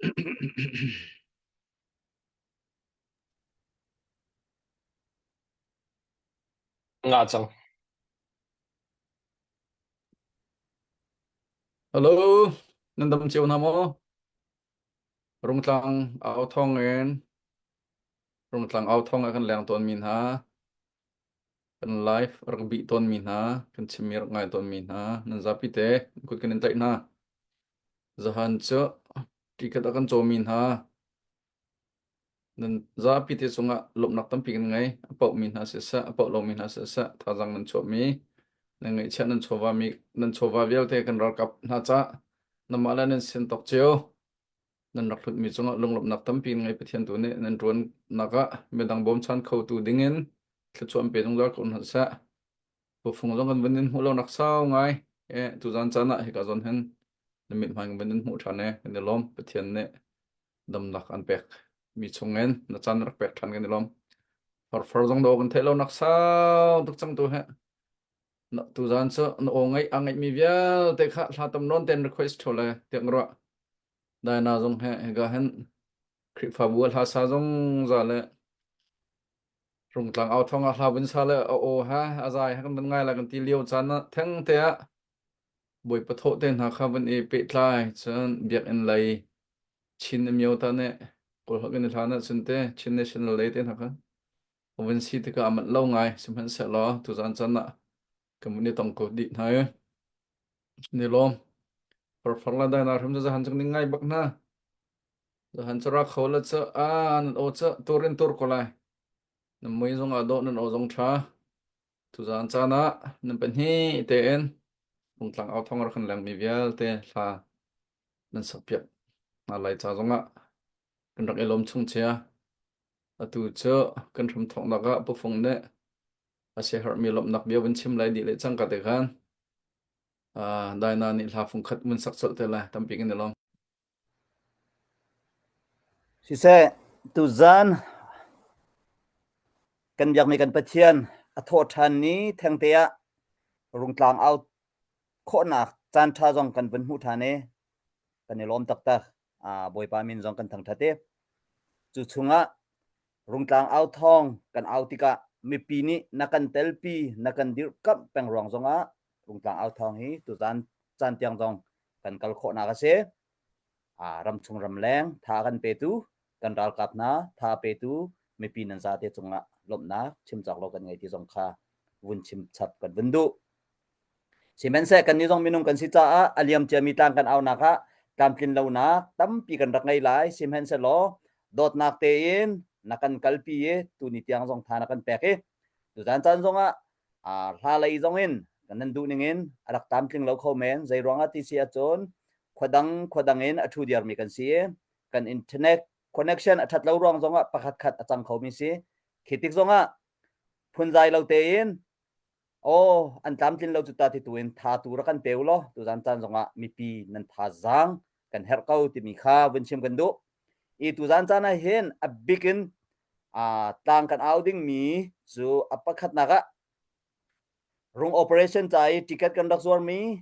Ngah cang. Hello, nan dam cio hna maw? Rungtlang au thawng in Rungtlang au thawng ah kan leng tawnmi hna, kan live rak bih tawnmi hna, kan chimmi rak ngai tawnmi hna, nan zapi te kut kan in tlaih hna. Zahan cu ticket a kan cawmi hna, Nan zapi te cungah lawmhnak tampi kan ngei. A paohmi hna siseh, a paoh lomi hna siseh, thazaang nan chuahmi, nan ngeihchiah nan chawva mi nan chawva vialte kan ralkap hna cah namah le nan sin tawk cio nan rak hlutmi cungah lunglawmhnak tampi kan ngei. Pathian tu nih nan ṭuannak ah midang bawmchan khotu dingin thluachuah an pe zungzal ko hna seh. Pufung zong kan vun in hmuh lonak sau ngai. E, tuzan caan ah hika zawn hin na mithmai kan vun in hmuh ṭhan e. Kan i lawm. Pathian nih damnak an pek mi chungin na caan rak pek ṭhan kan i lawm. Farfar zong do kan theih lo nak sau tuk cang tu he. Na tuzan cu na aw ngaih a ngaih mi vialte kha hla tam nawn ten request tho le tiang ruah. Daina zong he hika hin Khrihfabu hla sa zong za le rungtlang au thong ah hla vun sa le a aw ha a zai ha kan van ngai la kan ti lio caan ah theng te ah Bawipa thawh te hna kha van i pehtlai cun biakinn lei Chin Amyo ta nih Kawlholh kan i hlan ahcun te Chin National Day te hna kha a vun si tikah a manh lo ngai sihmanhsehlaw tuzan caan ah kan vun i tong ko dih hna i ni lawm farfar la dai na hrim zahan chung ning ngai bak hna zahan cu ra kho la cu a nan aw cu tur in tur ko lai nan mui zong ah dawh nan aw zong tha tuzan caan ah nan pahnih tein Rungtlang au thong rak kan lengmi vialte hla nan sakpiak hna lai ca zongah kan rak i lawm chung chia. Atu cu kan hramthawknak ah Pufung nih a siaherhmi lawmhnak bia vun chim lai dih le cangka te khan uh, Daina nih hla fung khat vun sak colh te lai tampi kan i lawm. Siseh, tuzan kan biakmi kan Pathian a thawh ṭhan ni thengte ah rungtlang au khawhnak caanṭha zong kan vun hmuh ṭhan i kan i lawm taktak. Bawipa min zong kan thangṭhat i cu chungah rungtlang au thawng kan au tikah mipi nih na kan telpi, na kan dirhkamh peng ruang zongah rungtlang au thawng hi tuzan caan tiang zong kan kal khawhnak a si. Ramchung ramleng tha kan petu kan ralkap hna tha petu mipi nan zate cungah lawmhnak chim cawk lo kan ngei ti zong kha vun chim chap kan vun duh. Sihmanhseh kannih zong minung kan si caah a liam ciami tlang kan aunak ah tlamtlin lonak tampi kan rak ngei lai. Sihmanhsehlaw dawtnak tein na kan kalpi i tuni tiang zong tha na kan pek i tuzan caan zongah hla lei zong in kan nan duh ning in a rak tlamtling lo kho men. Zei ruangah ti si ahcun khuadang khuadang in a ṭhu diarmi kan si i kan internet connection a ṭhat lo ruang zongah pakhat khat a cang khomi si. Khi tik zongah phunzai lo tein Aw, an tlamtlin lo cu ta ti tu in tha tu rak kan pe u law tuzan caan zongah mipi nan thazaang kan herh ko timi kha vun chim kan duh. I tuzan caan ah hin a bik in tlang kan au dingmi cu a pakhatnak ah rung operation ca i ticket kan rak zuarmi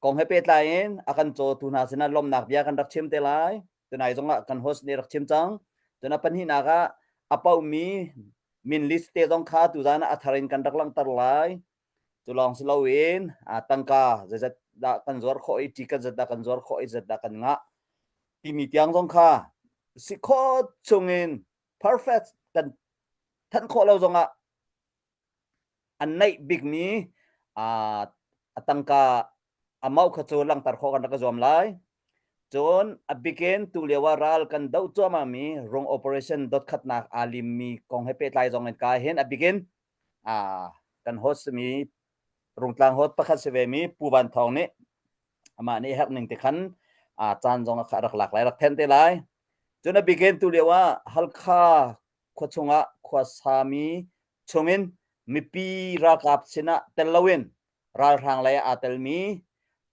Kong he pehtlai in a kan cawtu hna sinah lawmhnak bia kan rak chim te lai. Tunai zongah kan host nih rak chim cang. Cun a pahnihnak ah a paohmi min list te zong kha tuzan ah a thar in kan rak langhter lai. Cu lawng si loin tangka zeizat dah kan zuar khawh i ticket zat dah kan zuar khawh i zat dah kan ngah timi tiang zong kha si khawh chungin perfect kan thanh khawh lo zongah an neih bikmi a tangka a mauh kha cu langhter khawh kan rak i zuam lai. Cun a bikin tu lio ah ral kan doh cuahmahmi rung operation dotkhatnak aa limmi kong he pehtlai zong in ka hin a bikin kan host simi Rungtlang host pakhat si vemi Pu Van Thawng nih amah nih herh ning te khan caan zong a rak lak lai rak then te lai. Cun a bikin tu lio ah Halkha khua chungah khua sami chungin mipi ralkap sinah tel loin ralhrang lei aa telmi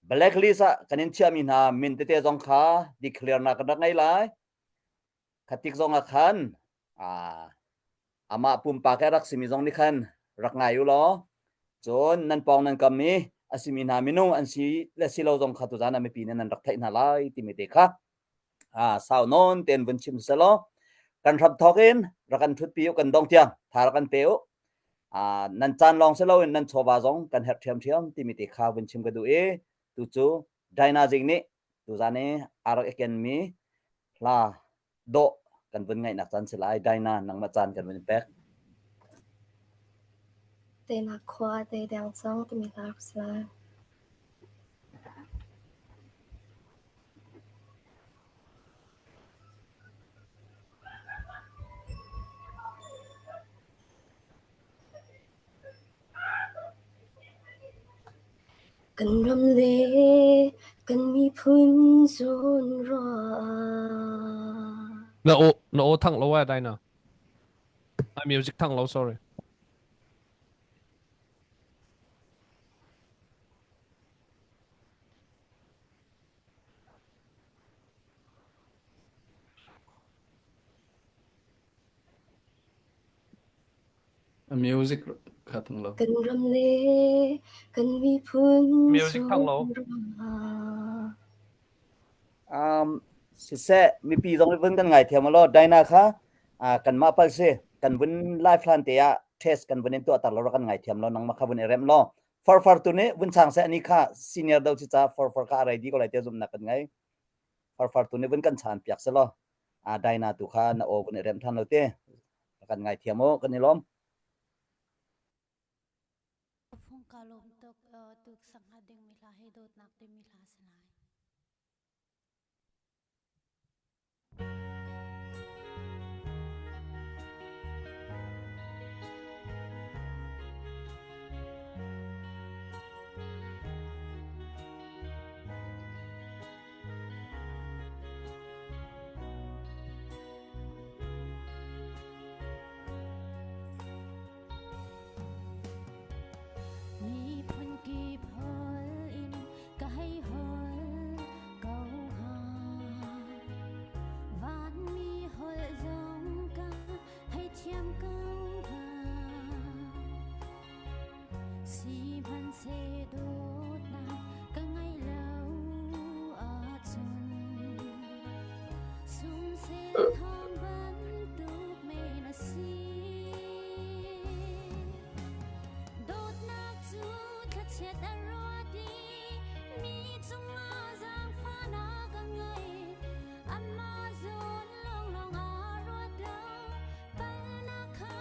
blacklist ah kan in chiahmi hna min tete zong kha declare nak kan rak ngei lai. Khatik zong ah khan amah pumpak he rak simi zong nih khan rak ngai u law cun nan pawng nan kam i a simi hna minung an si le si lo zong kha tuzan ah mipi nih nan rak theih hna lai timi te kha sau nawn tein vun chim selaw kan hram thawk in rak kan thutpi u kan dong tiang tha rak kan pe u nan caan lawng si loin nan chawva zong kan herh ṭhiamṭhiam timi te kha vun chim ka duh i tu cu Dinah Zing nih tuzan i aa rak i kenmi hla dawh kan vun ngaihnak caan si lai. Dinah nangmah caan kan vun pek. Teinak khua tei deng cang timi hla rak si lai. Kan ram le kan miphun zawnruah. Na aw na aw thang lo ai Dinah. A music thang lo sorry. A music kha thang lo. Kan ram le kan miphun Music thang lo. zawnruah. Siseh mipi zong nih vun kan ngaithiam law Dinah kha kanmah pal si kan vun live hlan te ah test kan vun in tuahter lo rak kan ngaithiam law nangmah kha vun i remh law farfar tu nih vun chang seh ani kha senior do si ca farfar kha a ready ko lai te zumhnak kan ngei farfar tu nih vun kan chan piak selaw Dinah tu kha na aw vun i remh than lo te kan ngaithiam u kan i lawm. Phung ka lawm tuk tuk sak hnga dingmi hla hi dawtnak timi hla si lai. Miphun kip holh in ka hei holh ko hnga. Vanmi holh zong ka theithiam ko hnga. Sihmanhseh dawtnak ka ngei lo ahcun sumsel thawng bantuk men a si. Dawtnak cu thlachiat a ruat i mi cungah zaangfahnak a ngei. Amah zawn lawnglawng aa ruat lo. Palnak kha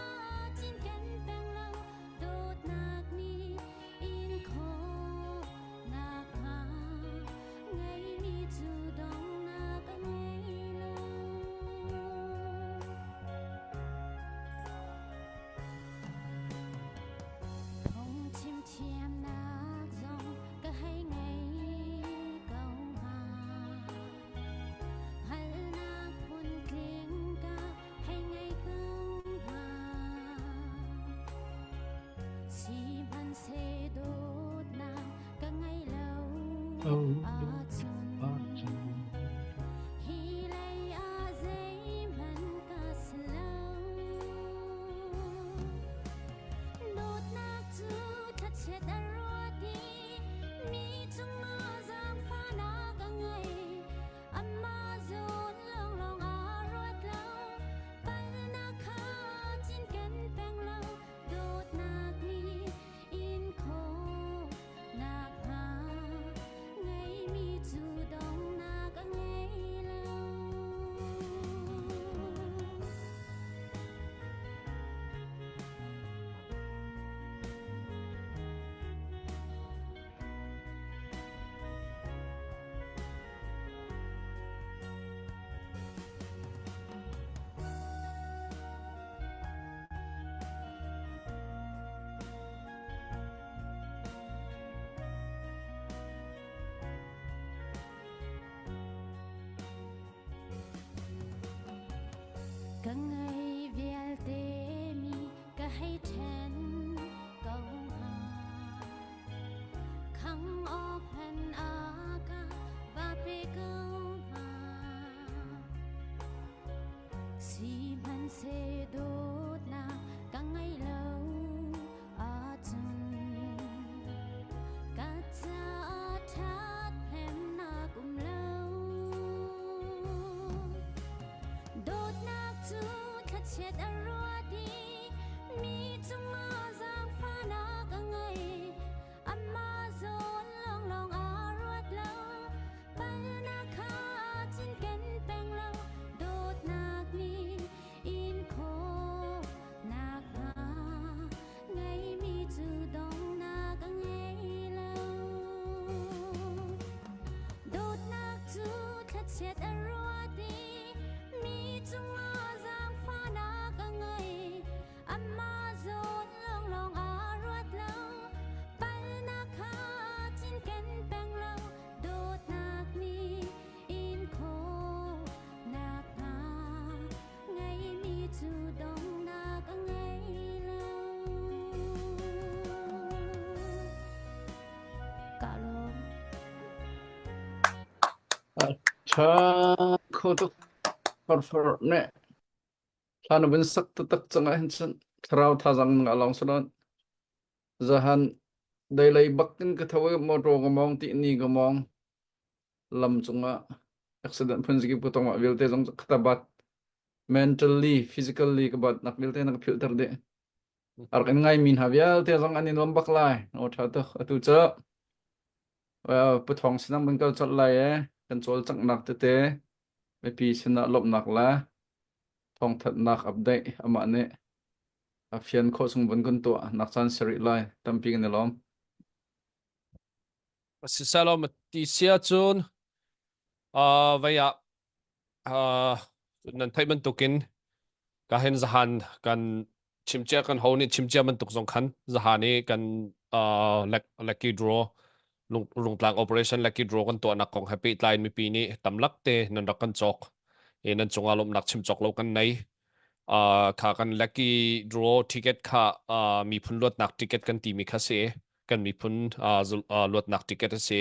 cinken peng lo. Dawtnak nih in khawh nakhnga ngeimi cu donghnak a ngei lo. Phungchim thiamnak zong ka hei ngei ko hnga. Hngalhnak phuntling ka hei ngei ko hnga. Sihmanhseh dawtnak ka ngei lo ahcun hi lei ah zeihmanh ka si lo. Dawtnak cu thlachiat a ruat i mi cungah zaangfahnak a ngei. Amah zawn lawnglawng aa ruat lo. Palnak kha cinken peng lo. Dawtnak nih in khawh nakhnga ngeimi cu donghnak a ngei lo. Ka ngei vialte mi ka hei ṭhen ko hnga. Khang awk hmanh a ka va pe ko hnga. Sihmanhseh dawtnak ka ngei lo ahcun ka Thlachiat a ruat i mi cungah zaangfahnak a ngei. Amah zawn lawnglawng aa ruat lo. Palnak kha aa cinken peng lo. Dawtnak nih in khawhnak hna ngeimi cu donghnak a ngei lo. Dawtnak cu thlachiat a ruat i mi cungah zaangfahnak a ngei. Amah zawn lawnglawng aa ruat lo. Palnak kha aa cinken peng lo. Dawtnak nih in khawhnak hna ngeimi cu donghnak a ngei lo. Ka lawm. Ṭha kho tuk farfar ne hla na vun sak taktak cang ah hin cun thlarau thazaang na ngah lawng si lo. Zahan deilei bak in ka tho i motor ka mawng ti ni ka mawng lam cungah accident phun zikip ka tong ah vialte zong khata bat mentally physically ka bat nak vialte na ka philhter dih. A rak in ngaimi hna vialte zong an i nuam bak lai. O ṭha tuk. Atu cu Pu Thawng sinah mun kal colh lai e. Kan cawlcanghnak tete mipi sinah lawmhnak le thawngthanhnak update amah nih a fian khawh chung vun kan tuah nak caan si rih lai. Tampi kan i lawm. Siselaw ti sia cun uh, vei ah uh, nan theih bantukin ka hen zahan kan chimcia kan ho nih chimcia bantuk zong khan zahan i kan uh, lucky draw rungtlang operation lucky draw kan tuahnak kong he pehtlai mipi nih tamlak te nan rak kan cawk i nan cungah lawmhnak chim cawk lo kan nei uh, kha kan lucky draw ticket kha uh, miphun luatnak ticket kan timi kha si kan miphun uh, luatnak ticket a si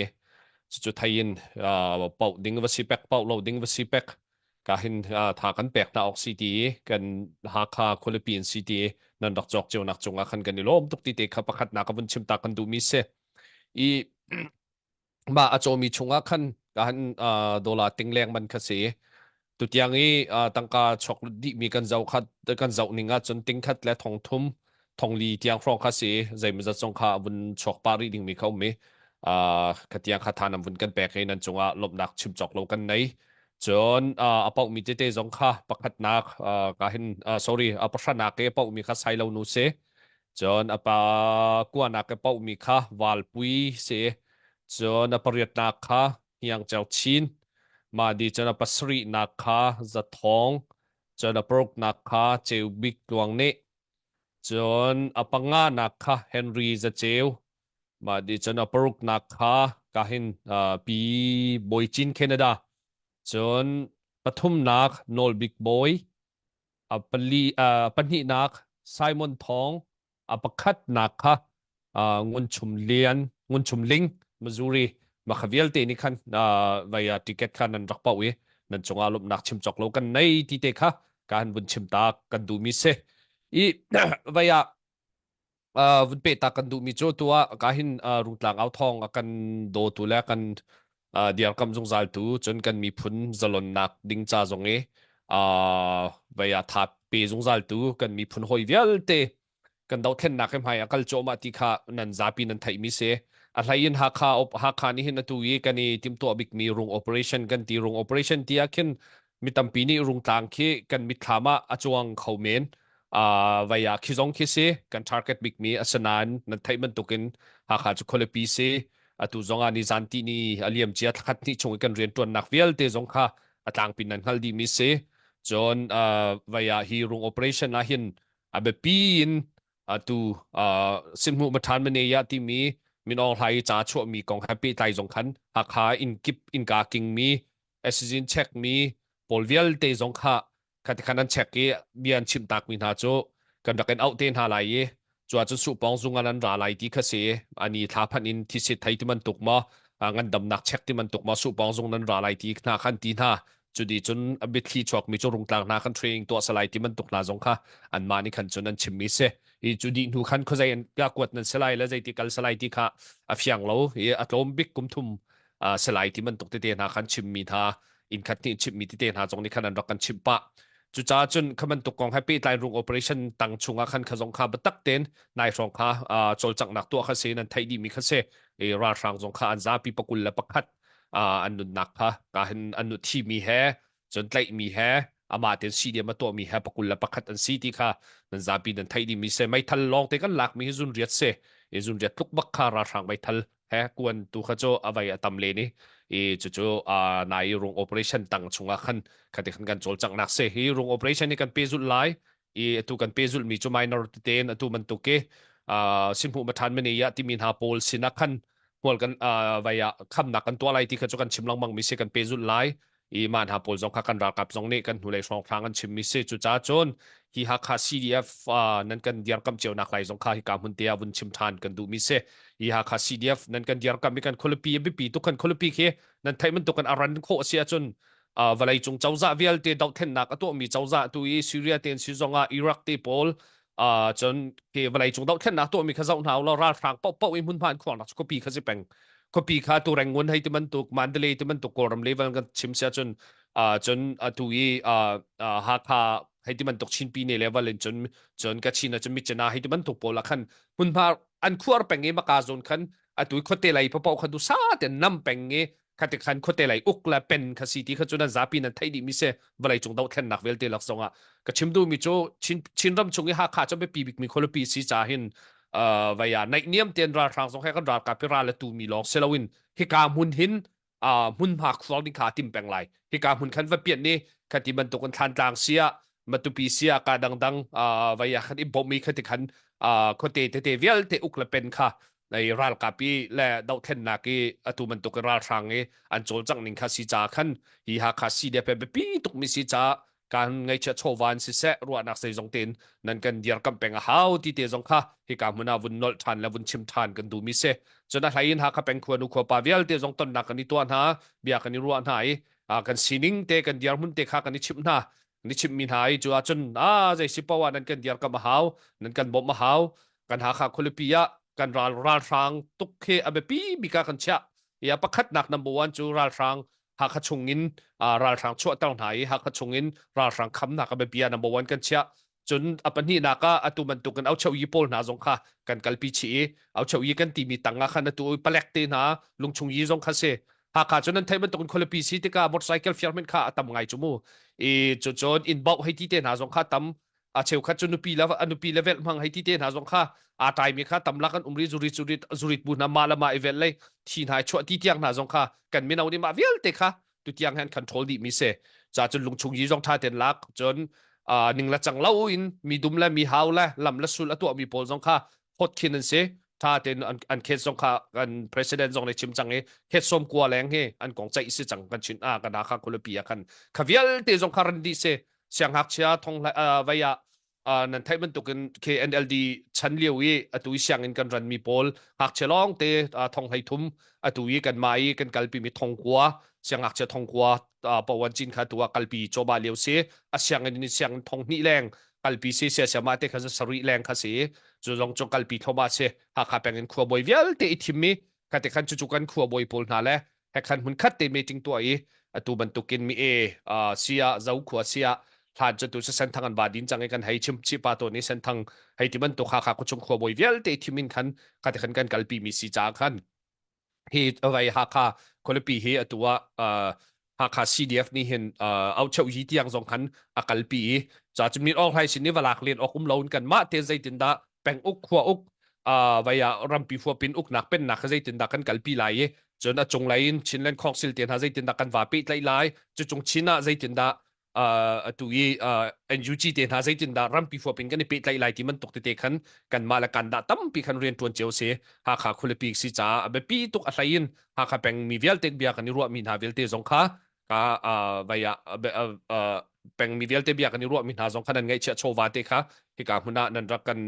cucu thei in uh, pauh ding va si pek pauh lo ding va si pek ka hin uh, tha kan pek na ok si ti kan Hakha khualipi in si ti nan rak cawk cio nak cungah khan kan i lawm tuk ti te kha pakhat na ka vun chim ta kan duh mi si i mah a cawmi chungah khan ka han dollar tingleng man kha si tutiang i tangka chok dihmi kan zoh khat kan zoh ning ahcun tingkhat le thong thum thongli tiang hrawng kha si zeimawzat zong kha vun chuak pah rih dingmi kha um i kha tiang kha tha nan vun kan pek i nan cungah lawmhnak chim cawk lo kan nei cun a paohmi tete zong kha pakhatnak ka hin sorry a pahranak i a paohmi kha sai lo nu si Cun a pa kuanak i paohmi kha valpui si. Cun a pariatnak kha hniangceo chin. Mah di cun a pasarihnak kha zathawng. Cun a paruknak kha ceubik tluang nih. Cun a panganak kha Henry Zaceu. Mah di cun a paruknak kha kahin uh, Pi Bawi Cin Canada. Cun pathumnak Nawlbik Bawi. A pali uh, pahnihnak Simon Thawng, a pakhatnak kha uh, Ngun Chum Lian, Ngun Chum Ling, Missouri. Makha vialte nih khan uh, vai uh, ticket kha nan rak pau i nan cungah lawmhnak chim cawk lo kan nei ti te kha ka han vun chim ta kan duhmi si. I vai ah uh, vun pe ta kan duhmi cu tu ah ka hin uh, rungtlang au thawng a kan dawtu le kan uh, diarkam zungzal tu cun kan miphun zalonnak ding ca zong i uh, vei ah tha pe zungzal tu kan miphun hoi vialte kan dothlennak he hmai a kal cuahmah ti kha nan zapi nan theihmi si a hlei in Hakha Hakha nih hin atu i kan i timhtuah bikmi rung operation kan ti rung operation ti ah khin mi tampi nih rungtlang khi kan mitthlam ah a cuang kho men uh, vai ah khi zong khi si kan target bikmi asinain nan theih bantukin Hakha cu khualipi si atu zong ah ni zan ti ni a liam cia thlakhat hnih chung i kan rian tuannak vialte zong kha a tlangpi nan hngal dihmi si cun uh, vai ah hi rung operation ah hin a biapi in atu uh, sinhmu mathan mane ya timi Min Aung Hlaing ca chuahmi kong he pehtlai zong khan Hakha inn kip innka kingmi esizin check mi pawl vialte zong kha kha khan an check i bia an chimh takmi hna cu kan rak in auh te hna lai i cu ahcun suhpawng zung ah an ra lai ti kha si ani thla phanh in thisit thei ti bantuk maw ngandamnak check ti bantuk maw suhpawng zung nan ra lai ti hna khan ti hna cu di cun a biathli chuakmi cu rungtlang hna kan training tuah salai ti bantuk hna zong kha anmah nih khan cun an chimmi si hi cu dih hnu khan khuazei an kuat nan si lai le zeiti kal salai ti kha a fiang lo i a tlawm bik kum thum salai ti bantuk tete hna khan chimmi hna inn khat nih chimmi tete hna zong nih khan an rak kan chimh pah. Cucaah cun kha bantuk kong he pehtlai rung operation tang chungah khan kha zong kha biatak tein nai hrawng kha cawlcanghnak tuah kha si nan theih dihmi kha si. I ralhrang zong kha an zapi pakul le pakhat an nunnak kha ka hin an nu thimi he cun tlaihmi he amah tein CDM a tuahmi he pakul le pakhat an si ti kha nan zapi nan theih dihmi si. Meithal lawng te kan lakmi hi zunriat si. I zunriat tluk bak kha ralhrang meithal he kuan tu kha cu a vai a tam len i i cucu nai rung operation tang chungah khan khati khan kan cawlcanghnak si hi rung operation hi kan pehzulh lai i atu kan pehzulh mi cu minor tete in atu bantuk i sinhmuh mathan mani ya timi hna pawl sinah khan hmual kan vai ah khamnak kan tuah lai ti kha cu kan chim lengmang mi si kan pehzulh lai i mah hna pawl zong kha kan ralkap zong nih kan hnulei hrawnghrang an chimmi si cucaah cun hi Hakha CDF nan kan dirkamh cio nak lai zong kha hika hmun te ah vun chim ṭhan kan duhmi si hi Hakha CDF nan kan dirkamh i kan khualipi a biapi tuk kan khualipi khi nan theih bantuk in a ran khawh a si ahcun vawlei cung cozah vialte dohthlennak a tuahmi cozah tu i Syria te si zong ah Iraq te pawl cun khi vawlei cung dohthlennak tuahmi kha zoh hna ulaw ralhrang paohpaoh i hmunhma an khuarnak cu khuapi kha si peng khuapi kha tu Rangoon hei ti bantuk Mandalay ti bantuk Kawlram level kan chim sia cun cun atu i Hakha hei ti bantuk Chinpi ne level in cun cun Kachin ah cun Michina hei ti bantuk pawl ah khan hmunhma an khuar peng i maka zawn khan atu i khuate lei paoh kha dusa ten nam peng i khati khan khuate lei uk le pen kha si ti kha cu nan zapi nan theih dih mi si vawlei cung dohthlennak vialte lak zongah ka chim duh mi cu Chin Chinram chung i Hakha cu biapi bik mi khualipi si ca hin uh, vaya naihniam ten ralhrang zong he kan ralkap hi ral a tu mi lawng si loin hika hmun hin uh, hmunhma khual ding kha tim peng lai hika hmun khan va pian ni khati bantuk in thlantlang sia matupi sia ka dangdang uh, vaya khan i bawm i khati khan uh, khuate tete vialte uk le pen kha ei ralkap i le dohthlennak i atu bantuk in ralhrang i an cawlcangh ning kha si ca khan hi Hakha CDF he biapi tukmi si ca kan ngaihchiah chawva in siseh ruahnak zeizong tein nan kan dirkamh peng a hau ti te zong kha hika hmun ah vun nolh ṭhan le vun chim ṭhan kan duhmi si cun a hlei in Hakha peng khua nu khua pa vialte zong tonnak kan i tuah hna bia kan i ruah hna i kan sining te kan dirhmun te kha kan i chimh hna ni chimhmi hna i cu ahcun a zei si poah nan kan dirkamh a hau nan kan bawmh a hau kan Hakha khualipi ah kan ral ralhrang tuk khi a biapi bik ah kan chiah i a pakhatnak number one cu ralhrang Hakha chungin ralhrang chuahter hna i Hakha chungin ralhrang khamnak a biapi ah number one kan chiah cun a pahnihnak ah atu bantukin aucheu yi pawl hna zong kha kan kalpi chih i aucheu yi kan timi tang ah khan atu palek te hna lungchung yi zong kha si Hakha cu nan theih bantukin khualipi si tikah motorcycle fiar hmanh kha a tam ngai cu mu i cu cun inn bauh hei ti te hna zong kha tam a cheukhat cu nupi le a nupi le velh hmang hei ti te hna zong kha aa tai mi kha tam lak an um ri zurit zurit zurit bu hna ma le ma i velh lei thi hna i chuah ti tiang hna zong kha kan mino nih mah vialte kha tutiang han control dih mi si ca cun lungchung yi zong tha ten lak cun ning la cang lo in mi dum le mi hau le lam le sul a tuah mi pawl zong kha hot khin an si tha ten an an khet zong kha kan president zong nih chim cang i khet som kua leng hi an kong ceih si cang kan chin a kan kha khulipi ah khan kha vialte zong kha ran dih si sianghngakchia thong vai ah nan theih bantukin KNLD chan lio i atu i sianginn kan ranmi pawl ngakchia lawng te thong hlei thum atu i kan mah i kan kalpi mi thongkua siangngakchia thongkua pawan cin kha tu ah kalpi chawba lio si a sianginn in sianginn thong hnih leng kalpi si sia sia mah te kha sarih leng kha si cu zong cu kalpi thloma si Hakha peng in khuabawi vialte i thim mi kha te khan cucu kan khuabawi pawl hna le he khan hmun khat te meeting tuah i atu bantukin mi e sia zo khua sia hlan cu tu senthang an va din cang i kan hei chim chi pa to ni senthang hei ti bantuk ha kha khuchung khua bawi vialte thimin khan kha te khan kan kalpi mi si ca khan hi vai Hakha khualipi hi atu ah Hakha CDF nih hin au cheu hi tiang zong khan a kalpi i ca cu min awng hlai sin i valak len awk um lo in kan mah te zeitin dah peng uk khua uk vai ah rampi huapin uknak pennak kha zeitindah kan kalpi lai i cun a cunglei in Chinland Council te hna zeitindah kan va pehtlaih lai cu cung Chin ah zeitindah atu i NUG te hna zeitindah rampi huapin kan i pehtlaih lai ti bantuk tete khan kanmah le kan dah tampi khan rian ṭuan cio si Hakha khualipi si caah a biapi tuk a hlei in Hakha peng mi vialte bia kan i ruahmi hna vialte zong kha ka vai ah pengmi vialte bia kan i ruahmi hna zong kha nan ngaihchiah chawva te kha hika hmun ah nan rak kan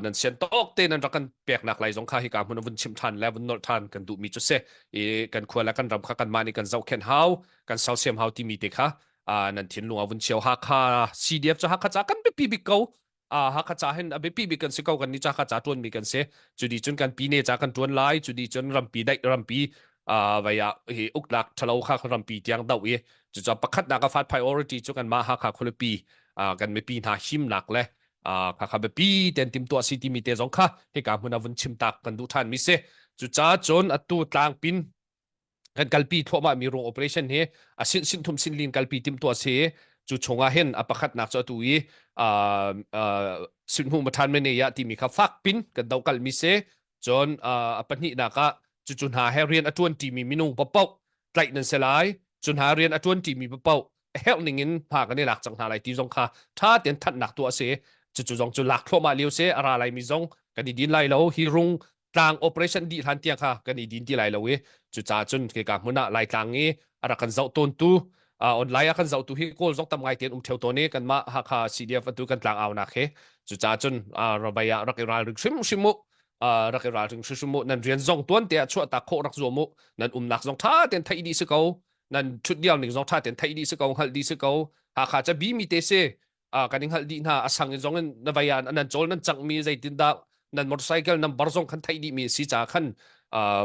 nan sian tawk te nan rak kan peknak lai zong kha hika hmun vun chim than le vun nolh than kan duhmi cu si i kan khua le kan ram kha kanmah nih kan zohkhenh hau kan sersiam hau timi te kha nan thinlung ah vun chiao Hakha CDF cu Hakha ca kan biapi bik ko Hakha ca hin a biapi bik kan si ko kan ni ca kha ca tuan mi kan si cu di cun kan pine ca kan tuan lai cu di cun rampi daih rampi vai ah hi uklak thalo kha rampi tiang do i. Cucaah pakhatnak a fat priority cu kanmah Hakha khualipi kan mipi hna himnak le khakha biapi ten timtuah si timi te zong kha hika hmun ah vun chim tak kan duh ṭhan mi si. Cucaah cun atu tlangpin kan kalpi thluahmah mi rung operation hi a sin sin thum sin lin kalpi timtuah si cu chungah hin a pakhatnak cu atu i sinhmu mathan mene ya timi kha fak pin kan do kal mi si cun a pahnihnak ah cucu hna he rian a ṭuan ṭimi minung paoh tlaih nan si lai cu hna rian a ṭuan ṭimi paoh a herh ning in hma kan i lak cang hna lai ti zong kha ṭha tein thanhnak tuah a si cucu zong cu lak thluahmah lio si a ra laimi zong kan i din lai lo hi rung tlang operation dih hlan tiang kha kan i din ti lai lo i cucaah cun keka hmun ah laitlang i a rak kan zoh tawntu online a kan zohtu hi kawl zong tam ngai tein um theo tawn i kanmah Hakha CDF atu kan tlang aunak he cucaah cun rabai ah rak i ralring hrimhrim mu rak i ralring hrimhrim mu nan rian zong tuan te ah chuah tak khawh rak zuam u nan umnak zong tha tein theih dih si ko nan thut dial ning zong tha tein theih dih si ko hngalh dih si ko Hakha ca bi mi te si kan i hngalh dih hna a sang in zong in na vai ah nan cawl nan cangh mi zeitin dah nan motorcycle number zong khan theih dih mi si ca khan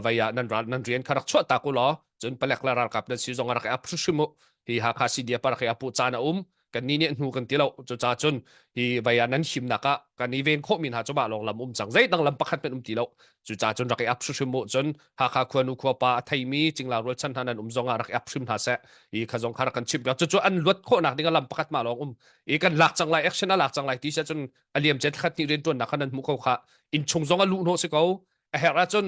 vai ah nan ral nan rian kha rak chuah ta ku law cun palek le ralkap nan si zong rak i ap hrim u hi Hakha CDF rak i apu caan a um kan ni nih hnu kan ti lo cu ca cun hi vai ah nan himnak ah kan i ven khawh mi hna cu mah lawng lam um cang zei dang lam pakhat men um ti lo cu ca cun rak i ap hrim u cun Hakha khuanu khuapa a theimi cingla rualchan hna nan um zong ah rak i ap hrim hna seh i kha zong kha rak kan chimh piak cucu an luat khawhnak ding a lam pakhat mah lawng um i kan lak cang lai action a lak cang lai ti sia cun a liam cet khat ni rian tuannak kha nan hmuh ko kha inn chung zong a luh hnawh si ko a herh ahcun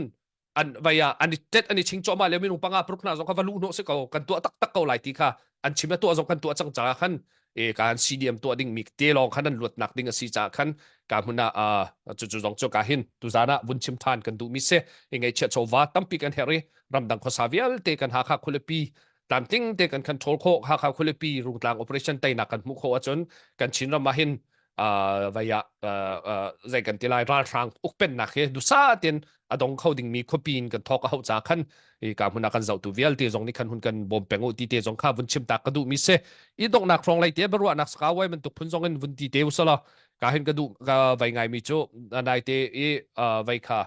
an vai ah an i tet an i ching cawhmah le minung panga paruk hna zong kha va luh hnawh si ko kan tuah taktak ko lai ti kha an chim a tuah zong kan tuah cang caah khan e kan CDM tuah ding mi te lawng khan an luatnak ding a si caah khan ka hmun ah cu cu zong cu ka hin tuzan ah vun chim than kan duh mi si i ngaihchiah chawva tampi kan herh i ramdang khuasa vialte kan Hakha khualipi tlamtling te kan control khawh Hakha khualipi rungtlang operation teinak kan hmuh khawh ahcun kan Chin ram ah hin vai ah zei kan ti lai ralhrang ukpennak hi dusa tein a dong kho dingmi khuapi in kan thawk a hauh ca khan i ka hmun ah kan zohtu vialte zong nih khan hun kan bawm peng u ti te zong kha vun chim ta ka duh mi si i donghnak hrawng lei te biaruahnak saka wai bantuk phun zong in vun ti te usala ka hin ka duh ka vai ngai mi cu nai te i vai kha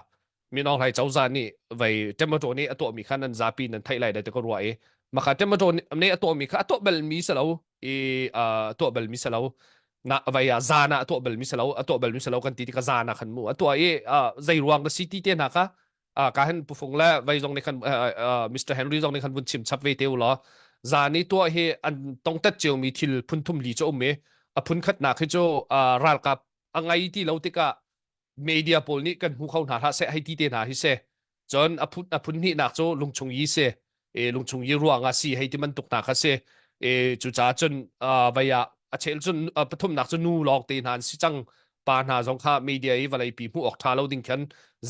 Min Aung Hlaing cozah nih vei tomato nih a tuahmi kha nan zapi nan theih lai dai ti ka ruah i maka tomato nih a tuahmi kha a tuah balmi si lo i a tuah balmi si lo na vei ah zan ah a tuah balmi si lo a tuah balmi si lo kan ti tikah zan ah khan mu a tuah i zei ruang na si ti te hna kha ka hin pufung le vei zong nih khan Mr. Henry zong nih khan vun chim chap ve te u law zan i tuah hi an tongtet ciomi thil phun thum li cu um i a phun khatnak hi cu ralkap a ngai ti lo tikah media pawl nih kan hmu kho hna hlah seh hei ti te hna hi si cun a phun a phun hnihnak cu lungchung yi si e lungchung yi ruang ah si hei ti bantuk hna kha si e cucaah cun vai ah a chel cun pathumnak cu nu lawng te hna an si cang pa hna zong kha media i vawlei pi hmuh awk tha lo ding khan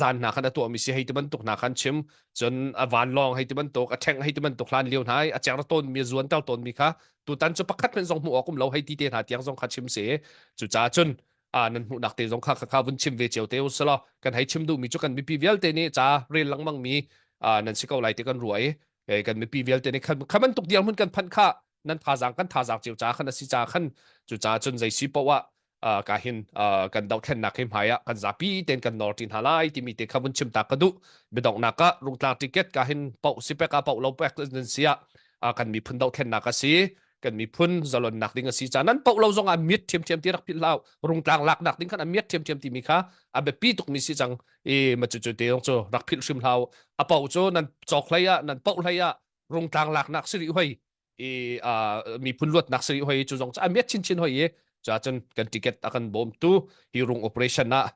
zan hna khan a tuah mi si hei ti bantuk hna khan chim cun a vanlawng hei ti bantuk a ṭheng hei ti bantuk hlan lio hna i a cer tawn mi a zuan ter tawn mi kha tutan cu pakhat hmanh zong hmuh awk um lo hei ti te hna tiang zong kha chim si cucaah cun nan hmuhnak te zong kha kha vun chim ve cio te usalaw kan hei chim duhmi cu kan mipi vialte nih ca rel lengmang mi nan si ko lai ti kan ruah i kan mipi vialte nih kha bantuk dirhmun kan phanh kha nan thazaang kan thazaang cio ca khan a si ca khan cu ca cun zei si poah ah ka hin kan dohthlennak hi hmai ah kan zapi ten kan nor ṭi hna lai timi te kha vun chim ta ka duh biadonghnak ah rungtlang ticket ka hin poh si pek ah poh lo pek nan si ah kan miphun dohthlennak a si kan miphun zalonnak ding a si ca nan poh lo zong ah miat ṭhiamṭhiam ti rak philh hlah rungtlang laknak ding khan a miat ṭhiamṭhiam timi kha a biapi tukmi si cang i ma cu cu te zong cu rak philh hrim hlah a poh cu nan cawk hlei ah nan poh hlei ah rungtlang laknak si rih hoi i miphun luatnak si rih hoi cu zong cu a miat chinchin hoi i ca cun kan ticket a kan bawmtu hi rung operation ah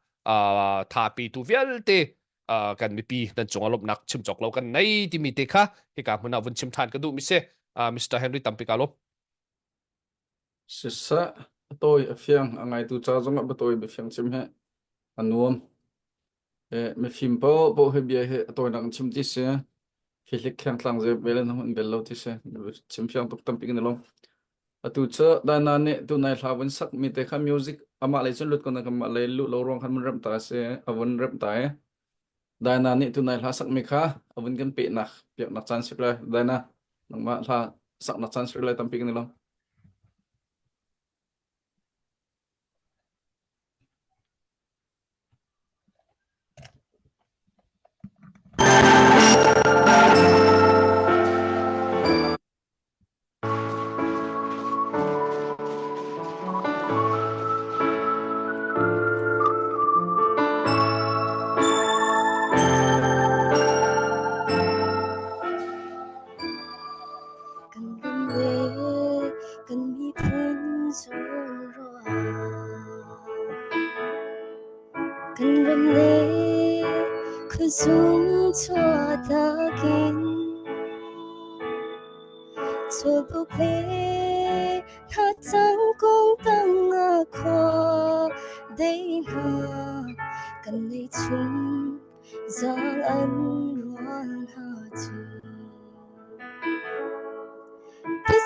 thapi tu vialte kan mipi nan cung ah lawmhnak chim cawk lo kan nei timi te kha hika hmun ah vun chim ṭhan ka duh mi si Mr. Henry tampi ka lawm Siseh a tawi a fiang a ngaitu ca zongah biatawi biafiang chim hi a nuam. Mifim paohpaoh hi bia hi a tawinak in chim ti si. Fihlik khengtlang zei bel in hun bel lo ti si. Chim fiang tuk tampi kan i lawm. Atu cu Dana nih tunai hla vun sak mi te kha music amah lei cun lut ko na kanmah lei luh lo ruang khan mun remh ta si a vun remh ta i Dana nih tunai hla sak mi kha a vun kan pehnak piaknak caan si lai Dana nangmah hla saknak caan si lai tampi kan i lawm. Kan ram le khuazung chuahtak in Chawlbuk le thlacang kung tang ah khua dei hna kan nei chung zaang an rual hna cu.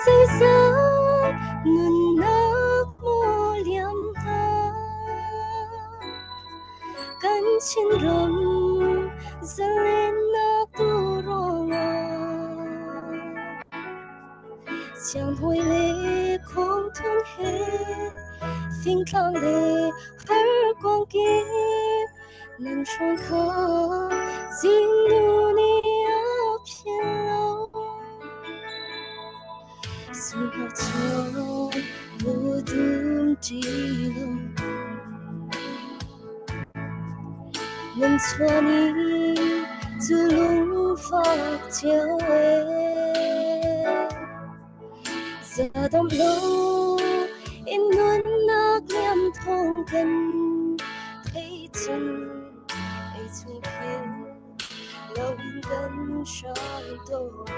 Zeizat nunnak maw liam hna kan Chinram zalennak tu ruangah Sianghawi le khawngthung he fingtlang le harkong kip nan hrawn kha zingnu nih a phil lo. Sunghno chung bu dum ṭi lo. Nan chuan i cu lungfak cio e. Zadam lo in nunnak liam thawng kan thei cun ei chung phil lo in kan hram tawn.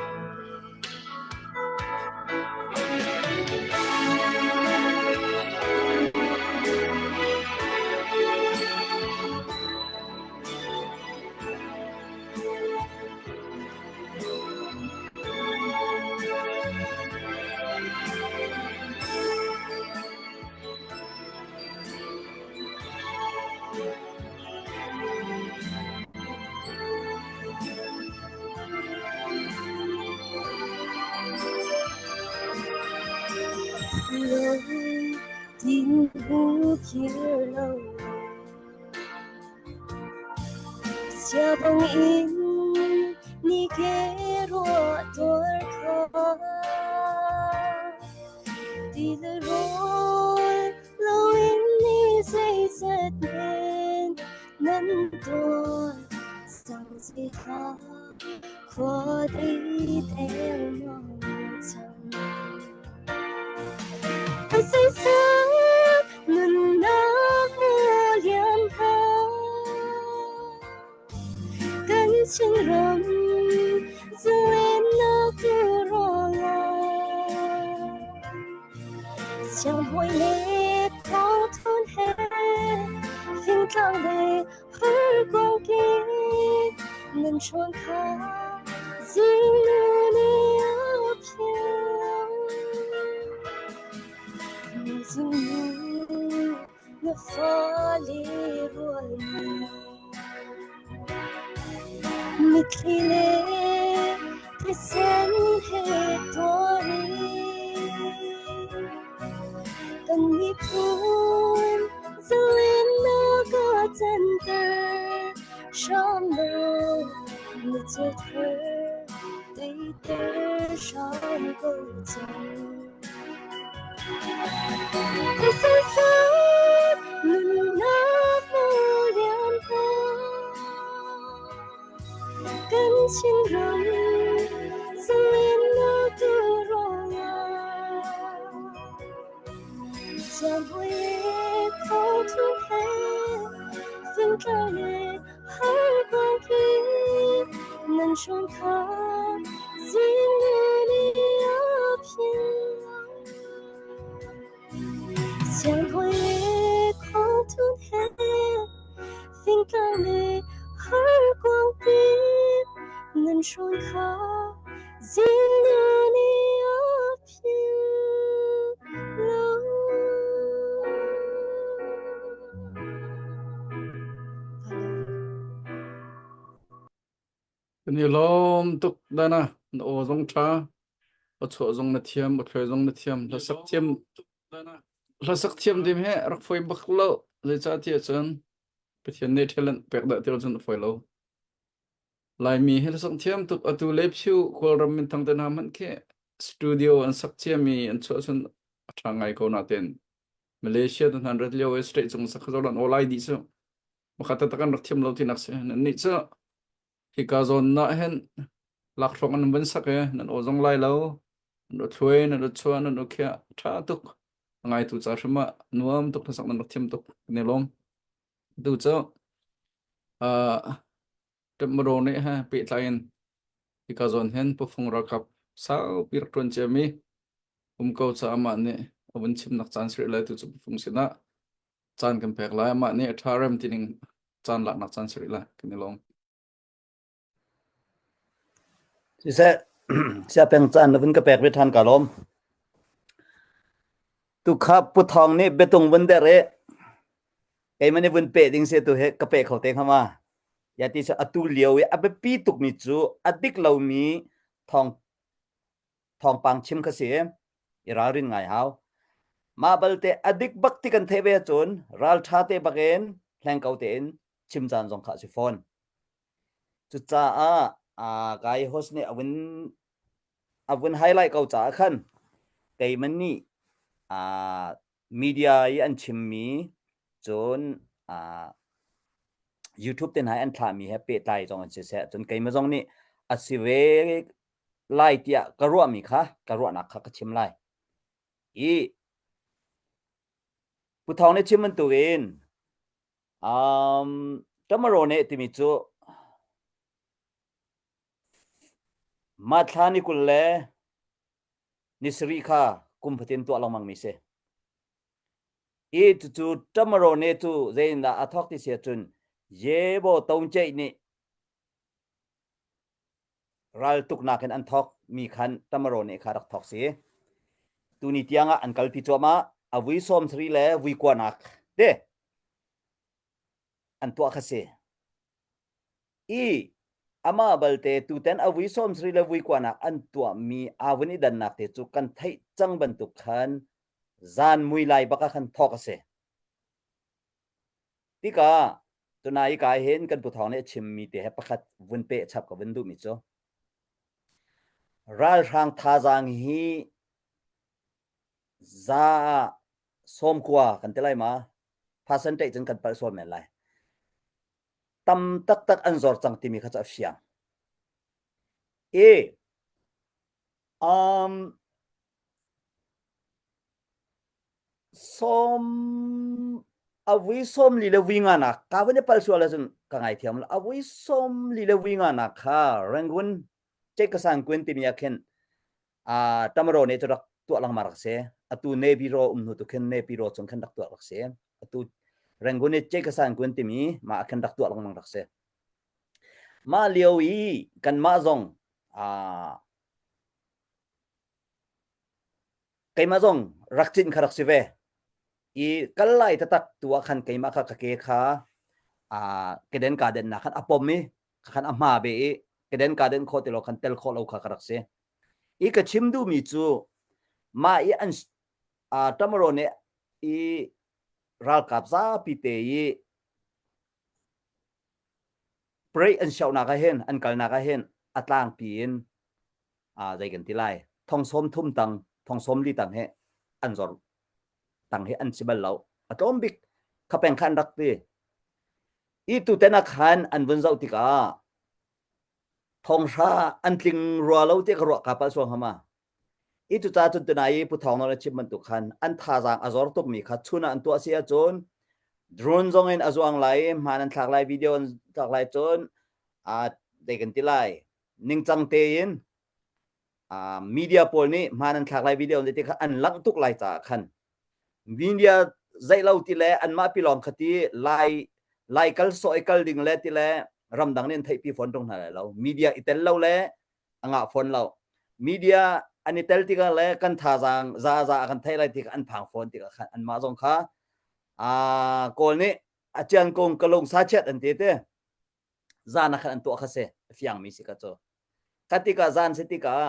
Lo tin hu kir lo Sia bang in ni ke ruah tuar kha Ti le rawl lo in ni zeizat men nan tuar sang si ha khua dei deng mang cang. Zeizat nunnak maw liam hna kan Chinram zalennak tu ruangah Sianghawi le thawngthun he fingtlang le harkong kip nan hrawn kha zingnu nih a phil. Zingnu na fale rual Mitthli le thisen he tuarin kan miphun zalennak a canter hram lo na thil thar teiter hram ko cang. Zeizat nunnak maw liam hna kan Chinram zalennak tu ruangah Sianghawi le thawngthung he fingtlang le harkong kip nan hrawn kha zingnu nih a phil lo. Sianghawi le thawngthung he fingtlang le harkong kip nan hrawn kha zingnu nih a phil lo. Kan i lawm tuk Dana. Na aw zong ṭha. Aw chuah zong na thiam, aw thluai zong na thiam. Hlasak thiam hlasak thiam dim he rak fawi bak lo. Zeicahtiah cun Pathian nih talent pek dah ti cun a fawi lo. Laimi hi hlasak thiam tuk atu le phu Kawlram minthang te hna hmanh khi studio an sak ciami an chuah cun a ṭha ngai ko natein Malaysia te hna an rat lio i state cung sak kha zolan aw lai dih cu. Makhat taktak an rak thiam lo tinak si. Nan nih cu hika zawn na hin lakhruak an van sak i nan aw zong lai lo. Nan aw thluai, nan aw chuah, nan aw khiah ṭha tuk. A ngaitu ca hrim ah nuam tuk hlasak nan rak thiam tuk. Kan i lawm. Tu cu. Uh, Ṭemro nih he pehtlai in hika zawn hin pufung ralkap saupi rak ṭuan ciami um ko caah amah nih a vun chimnak caan si rih lai tu cu pufung sinah caan kan pek lai. Amah nih a ṭha rem tining caan laknak caan si rih lai. Kan i lawm. Siseh, siapeng caan na vun ka pek ve ṭhan ka lawm. Tukha Pu Thawng nih biatung vun der i keimah nih vun peh ding si tu hi ka peh kho te hnga ma. Ya ti cu atu lio i a biapi tukmi cu a dik lomi thawng thawngpang chim kha si i ralrin ngai hau. Mah balte a dik bak ti kan theih ve ahcun ralṭha te bakin hleng ko tein chim caan zong kha a si fawn. Cucaah aa kai host nih a vun a vun highlight ko caah khan keimah nih aa media i an chimmi cun aa YouTube te hna i an thlahmi he pehtlai zong an siseh cun keimah zong nih a si ve lai tiah ka ruahmi kha ka ruahnak kha ka chim lai. I Pu Thawng nih chim bantukin Um, Tamarone timi cu Mathla ni 20 le ni sarih kha kum fatin tuah lengmang mi si. I cucu Tamarone cu zeitindah a thawk ti si ahcun Yebo Tongceih nih raltuknak in an thawk mi khan Tamarone kha rak thawk si. Tuni tiang ah an kalpi cuahmah. A vui 70 le vui kuanak te an tuah kha si. I amah balte tuten a vui 70 le vui kuanak an tuahmi aa vun i dannak te cu kan theih cang bantuk khan zan mui lai bak ah khan thawk a si. Tikah tunai ka hin kan Pu Thawng nih a chimmi te he pakhat vun peh chap ka vun duhmi cu ralhrang thazaang hi za ah sawmkua kan ti lai ma percentage cun kan palh sual men lai tam taktak an zor cang timi kha cu a fiang i um Sawm a vui 40 le vui nga nak ka vun i pal sual ahcun ka ngaithiam lo. A vui 40 le vui nga nak kha Rangoon Cekasang Queen timi ah khin uh, Tamaro nih cu rak tuah lengmang rak si. Atu Navy ro um hnu tu khin Navy ro chung khin rak tuah rak si. Atu Rangoon i Cekasang Queen timi mah ah khin rak tuah lengmang rak si. Mah lio i kanmah zong uh, Keimah zong rak cin kha rak si ve. I kal lai taktak tu ah khan keimah kha ka ke kha aa keden kaa dennak khan a pom i khan a hma ve i keden kaa den khawh ti lo khan tel khawh lo kha ka rak si. I ka chim duhmi cu mah i an aa Tamaro nih i ralkap zapi te i parade an sionak ah hin an kalnak ah hin a tlangpi in aa zei kan ti lai thong sawm thum tang thong sawm li tang he an zor tang he an si bal lo a tlawm bik kha peng kha an rak ti i tu ten ah khan an vun zoh tikah thonghra an tling rua lo ti ka ruah ka pal suang hama i cu ca cun tunai i pu thawng nawl a chim bantuk khan an thazaang a zor tukmi kha chun ah an tuah si ahcun drone zong in a zuang lai hmaan an thlak lai video an thlak lai cun a zei kan ti lai ningcang tein media pawl nih hmaan an thlak lai video ti kha an langh tuk lai caah khan media zeih lo ti le anmah pilawng kha ti lai lai kal sawh i kal ding le ti le ramdang nih an theihpi fawn ṭung hna lai lo media i tel lo le a ngah fawn lo media an i tel tikah le kan thazaang za za a kan theih lai tikah an phang fawn tikah khan anmah zong kha kawl nih a cian kung ka lung sa chiat an ti te zan ah khan an tuah kha si a fiangmi si ka cu kha tikah zan si tikah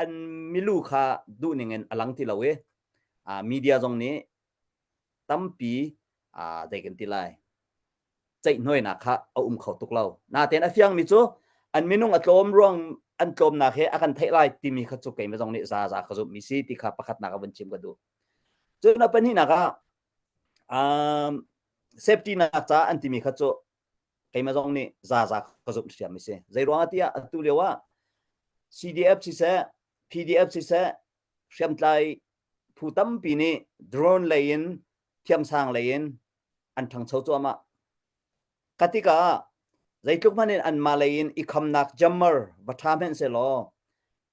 an milu kha duh ning in a lang ti lo i media zong nih tampi zei kan ti lai ceihhnuainak kha a um kho tuk lo natein a fiangmi cu an minung a tlawm ruang an tlawmnak he a kan theih lai timi kha cu keimah zong nih za za ka zumhmi si ti kha pakhatnak a vun chim ka duh cun a pahnihnak ah um, safety nak ca an timi kha cu keimah zong nih zaza ka zumh ṭhiam si. Zei ruangah tiah atu lio ah CDF siseh, PDF siseh, hriamtlai phu tampi nih drone lei in thiamsang lei in an ṭhangcho cuahmah. Ka tikah zeitluk hmanh in anmah lei in i khamnak jammer va ṭha hmanh sehlaw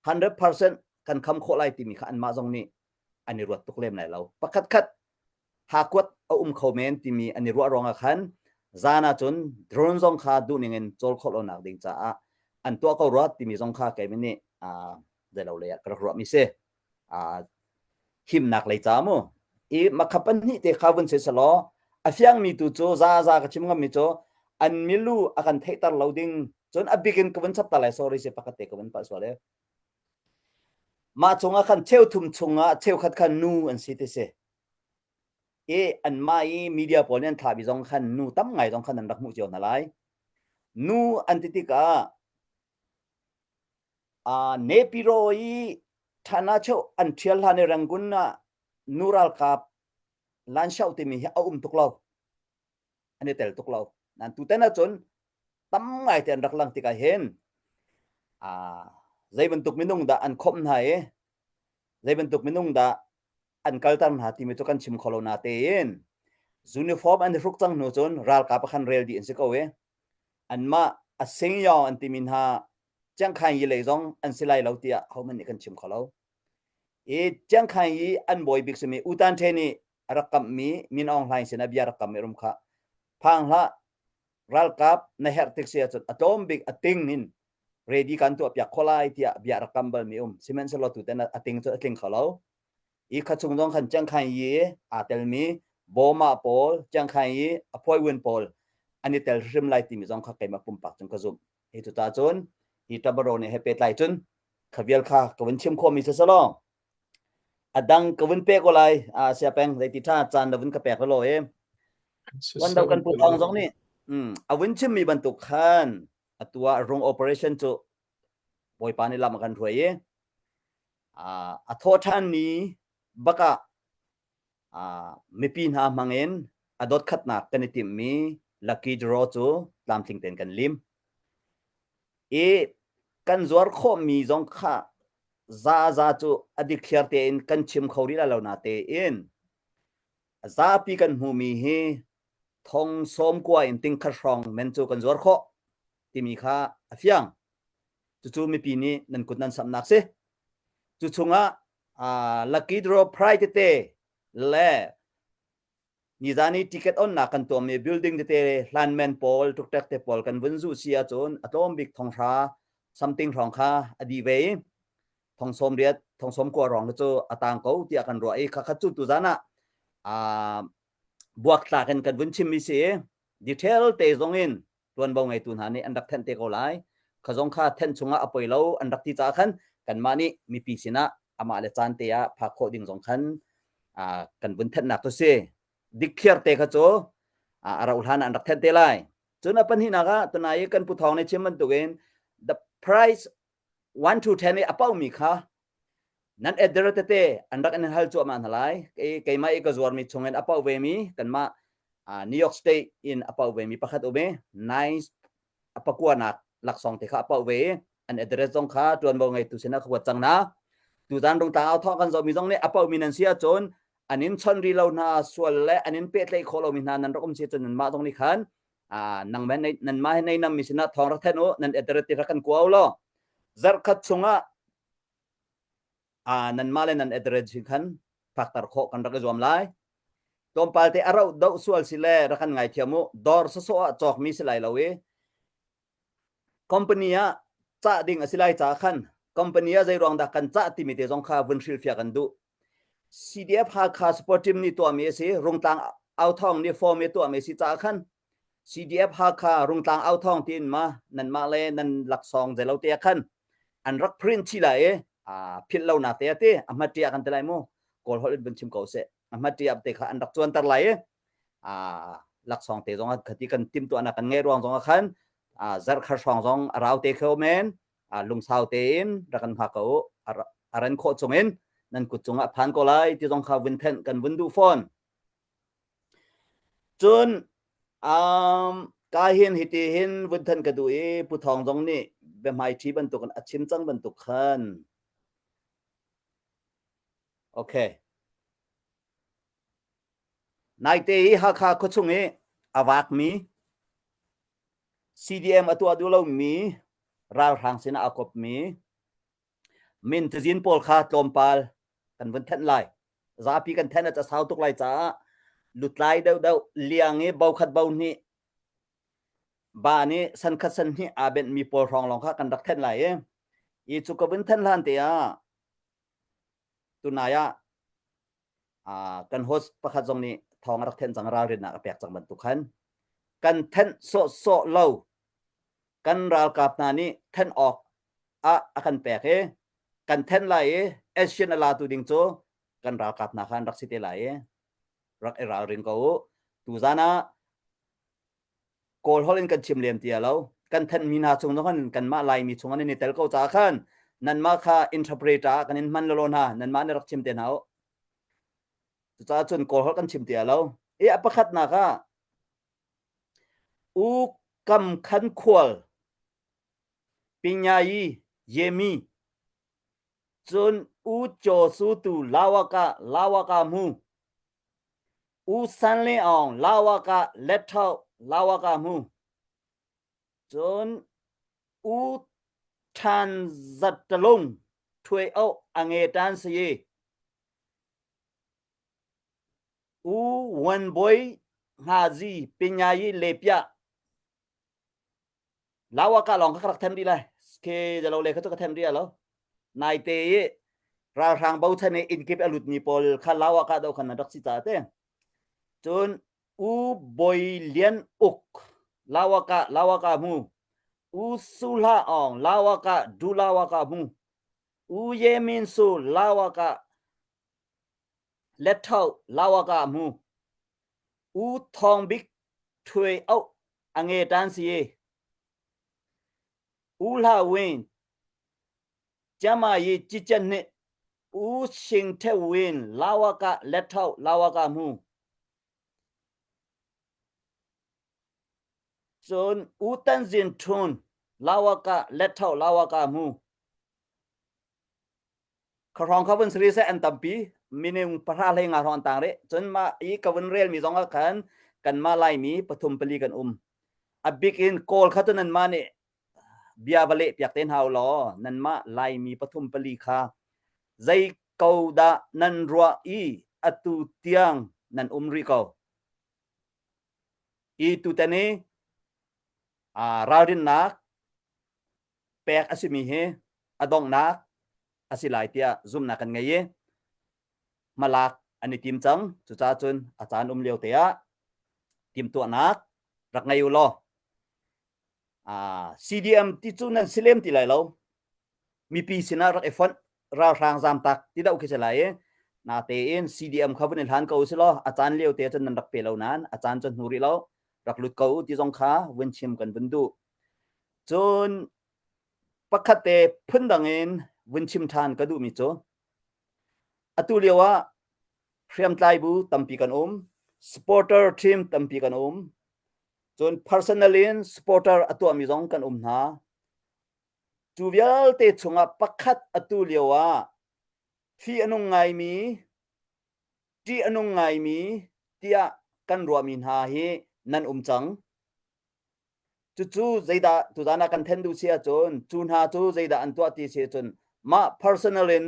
100% kan kham khawh lai timi kha anmah zong nih an i ruat tuk lem lai lo. Pakhat khat hakuat a um kho men timi an i ruah ruangah khan zan ahcun drone zong kha duhning in cawl khawh lonak ding caah an tuah ko rua timi zong kha keimah nih zeilo lei ah ka rak ruahmi si. Himnak lei ca mu. I makha pahnih te kha vun si selaw a fiangmi tu cu za za ka chim ngammi cu an milu a kan theihter lo ding cun a bik in ka vun chap ta lai sorry si pakhat te ka vun palh sual e. Mah chungah khan cheuthum chungah cheukhat khan nu an si ti si. I anmah i media pawl nih an thlahmi zong khan nu tam ngai zong khan an rak hmuh cio hna lai. Nu an ti tikah uh, Nepiro i thana cheu an ṭhial hlan i Rangoon ah nu ralkap lan shau timi hi a um tuk lo. An i tel tuk lo. Nan tutan ahcun tam ngai te an rak lang tikah hin uh, zei bantuk minung dah an khawmh hna i zei bantuk minung dah an kalter hna timi cu kan chim kho lo na tein uniform an i hruk cang hnu cun ralkap khan rel dih an si ko i anmah a singyaw an timi hna Chiangkhai yi lei zong an si lai lo tiah hohmanh nih kan chim kho lo. I Chiangkhai yi an bawi bik simi U Tan The nih a rak kamhmi Min Aung Hlaing sinah bia rak kam i rum kha phang hlah ralkap na herh tik si ahcun a tlawm bik a ting in ready kan tuah piak kho lai tiah bia rak kam balmi um sihmanhsehlaw tuten a ting cu a tling kho lo i kha chung zong khan Chiangkhai yi aa telmi Bawma pawl Chiangkhai yi a phuaiwin pawl an i tel hrim lai timi zong kha keimah pumpak cun ka zumh hi cu ta cun hi tabaro nih he pehtlai cun kha vial kha ka vun chim khawhmi si selaw a dang ka vun pek ko lai a sia peng zeiti tha caan na vun ka pek lo e wan do kan pu thong zong nih a vun chimmi bantuk khan atu ah rung operation cu bawipa nih lam a kan hruai i a thawh ṭhan ni bakah mipi hna hmangin a dot khatnak kan i timhmi lucky draw cu tlamtling tein kan lim. I kan zuar khawhmi zong kha za za cu a dikthliar tein kan chim kho rih lai lo na tein zapi kan hmuhmi hi thong sawm kua in ting khat hrawng men cu kan zuar khawh timi kha a fiang. Cucu mipi nih nan kut nan samhnak si. Cu chungah uh, lucky draw prize tete le nizan i ticket onnak kan tuahmi building tete hlanmen pawl tuktek te pawl kan vun zuh si ahcun a tlawm bik thonghra something hrawng kha a dih ve i thong sawm riat thong sawm kua rong cu a tang ko tiah kan ruah i khakhat cu tuzan ah uh, buak tlak in kan vun chimmi si i detail te zong in tuanvo ngeitu hna nih an rak thenh te ko lai. Kha zong kha thenh chungah a poi lo an rak ti caah khan kanmah nih mipi sinah amah le caan te ah phak khawh ding zong khan kan vun thenhnak cu si. Dikthliar te kha cu a rauh hlan ah an rak thenh te lai. Cun a pahnihnak ah tunai i kan pu Thawng nih chim bantukin the price 1 to 10 i a paumi kha nan address tete an rak in hal cuahmah hna lai. Keimah i ka zuarmi chungin a pauh vemi kanmah New York State in a pauh vemi pakhat um i nice a pakuanak laksawng te kha a pauh ve i an address zong kha ṭuanvo ngeitu sinah ka kuat cang hna. Tuzan rungtlang au thawng kan zohmi zong nih a pauhmi nan si ahcun an in chawnh rih lo hna sual le an in pehtlaih khawh lomi hna nan rak um si ahcun nanmah zong nih khan nangmah nanmah he nei nammi sinah thawng rak thanh u nan address ti rak kan kua u law zarhkhat chungah nanmah le nan address hi khan fakter khawh kan rak i zuam lai. Tlawmpal te a rauh doh sual si le rak kan ngaithiam u. Dawr sawsawh ah cawkmi si lai lo i company ah cah ding a si lai caah khan company ah zei ruang dah kan cah timi te zong kha vun hrilhfiah kan duh. CDF Hakha Support Team nih tuahmi a si. Rungtlang Authawng nih form i tuahmi a si caah khan CDF Hakha Rungtlang Authawng tiin ma nanmah le nan laksawng zeilo te ah khan an rak print chih lai i philh lo nak te a ti a hmaṭi ah kan ti lai mu kawl holh in vun chim ko seh a hmaṭi ah te kha an rak cuanter lai i laksawng te zong khati kan timhtuahnak kan ngei ruang zong ah khan zarhkhat hrawng zong a rau te kho men lungsau tein rak kan hngak ko a ran khawh chungin nan kut cungah phan ko lai ti zong kha vun thenh kan vun duh fawn Cun um, ka hin hiti hin vun than ka duh i Pu Thawng zong nih biahmaiṭhi bantukin a chim cang bantuk khan. Okay. Naite hi Hakha khuachung i a vakmi. CDM a tuah duh lomi ralhrang sinah a kopmi min cazin pawl kha tlawmpal kan vun thenh lai. Zapi kan thenh a sau tuk lai caah lutlai deuhdeuh liang i bo khat bo hnih ba nih san khat san hnih aa benhmi pawl hrawng lawng kha kan rak thenh lai i i cu ka vun thenh hlan te ah tunai ah kan host pakhat zong nih thawng a rak thenh cang ralrinnak a pek cang bantuk khan kan thenh sawhsawh lo kan ralkap hna nih thenh awk ah a kan pek i kan thenh lai i Asian a latu ding cu kan ralkap hna kha an rak si te lai i rak i ralring ko u tuzan ah Kawl holh in kan chim lem ti lo kan thenhmi hna chung zong khan kanmah Laimi chung an i tel ko caah khan nanmah kha interpreter ah kan in hman lolo hna nanmah nih rak chim te hna u cucaah cun Kawl holh kan chim ti lo i a pakhatnak ah U Kam Khan Khual Pinyayi Yemi cun U Chaw Su Tu Lawaka Lawaka Mu U San Le Aung Lawaka Letthau Lawaka hmu. Cun U Than Zat Talung Htwe Oh A Nge Tan Saye. U Wan Boi Ngazi Pinyayi Le Pia Lawaka lawng kha ka rak them dih lai. Ke zalo le kha cu ka them dih lo. Naite i ralhrang bochan i innkip a lutmi pawl kha lawaka do khan an rak si ca te. Cun U Boi Lian Uk lawaka lawaka mu. U Su Hla Aung lawaka du lawaka mu. U Ye Min Su lawaka Letthau lawaka mu. U Thawng Bik Htwe Auh a nge tan si. U Hla Win Jama Yi Cican nih U Shing The Win Lawaka Letthau Lawaka mu. Cun U Tan Zin Htun Lawaka Letthau Lawaka mu. Kha hrawng kha vun siri seh an tampi minung pahra hlei nga hrawng an tang rih cun mah i ka vun relmi zong ah khan kanmah Laimi pathum pali kan um a bik in Kawl kha cu nanmah nih bia va leh piak te hna u law nanmah Laimi pathum pali kha zei ko dah nan ruah i atu tiang nan um rih ko i tutan i ralrinnak pek a simi hi a donghnak a si lai tiah zumhnak kan ngei i hmalak an i tim cang. Cucaah cun a caan um lio te ah timhtuahnak rak ngei u law CDM ti cu nan si lem ti lai lo. Mipi sinah rak i fonh ralhrang zamtak ti deuh khi si lai i natein CDM kha vun i hlan ko si law a caan lio te cun nan rak pe lo nain a caan cu hnu rih lo rak lut ko u ti zong kha vun chim kan vun duh. Cun pakhat te phundang in vun chim ṭhan ka duhmi cu atu lio ah hriamtlai bu tampi kan um, supporter team tampi kan um, cun personal in supporter a tuahmi zong kan um hna. Cu vialte chungah pakhat atu lio ah fi a nung ngaimi, ṭih a nung ngaimi tiah kan ruahmi hna hi nan um cang. Cucu zeidah tuzan ah kan then duh si ahcun cu hna cu zeidah an tuah ti si ahcun mah personal in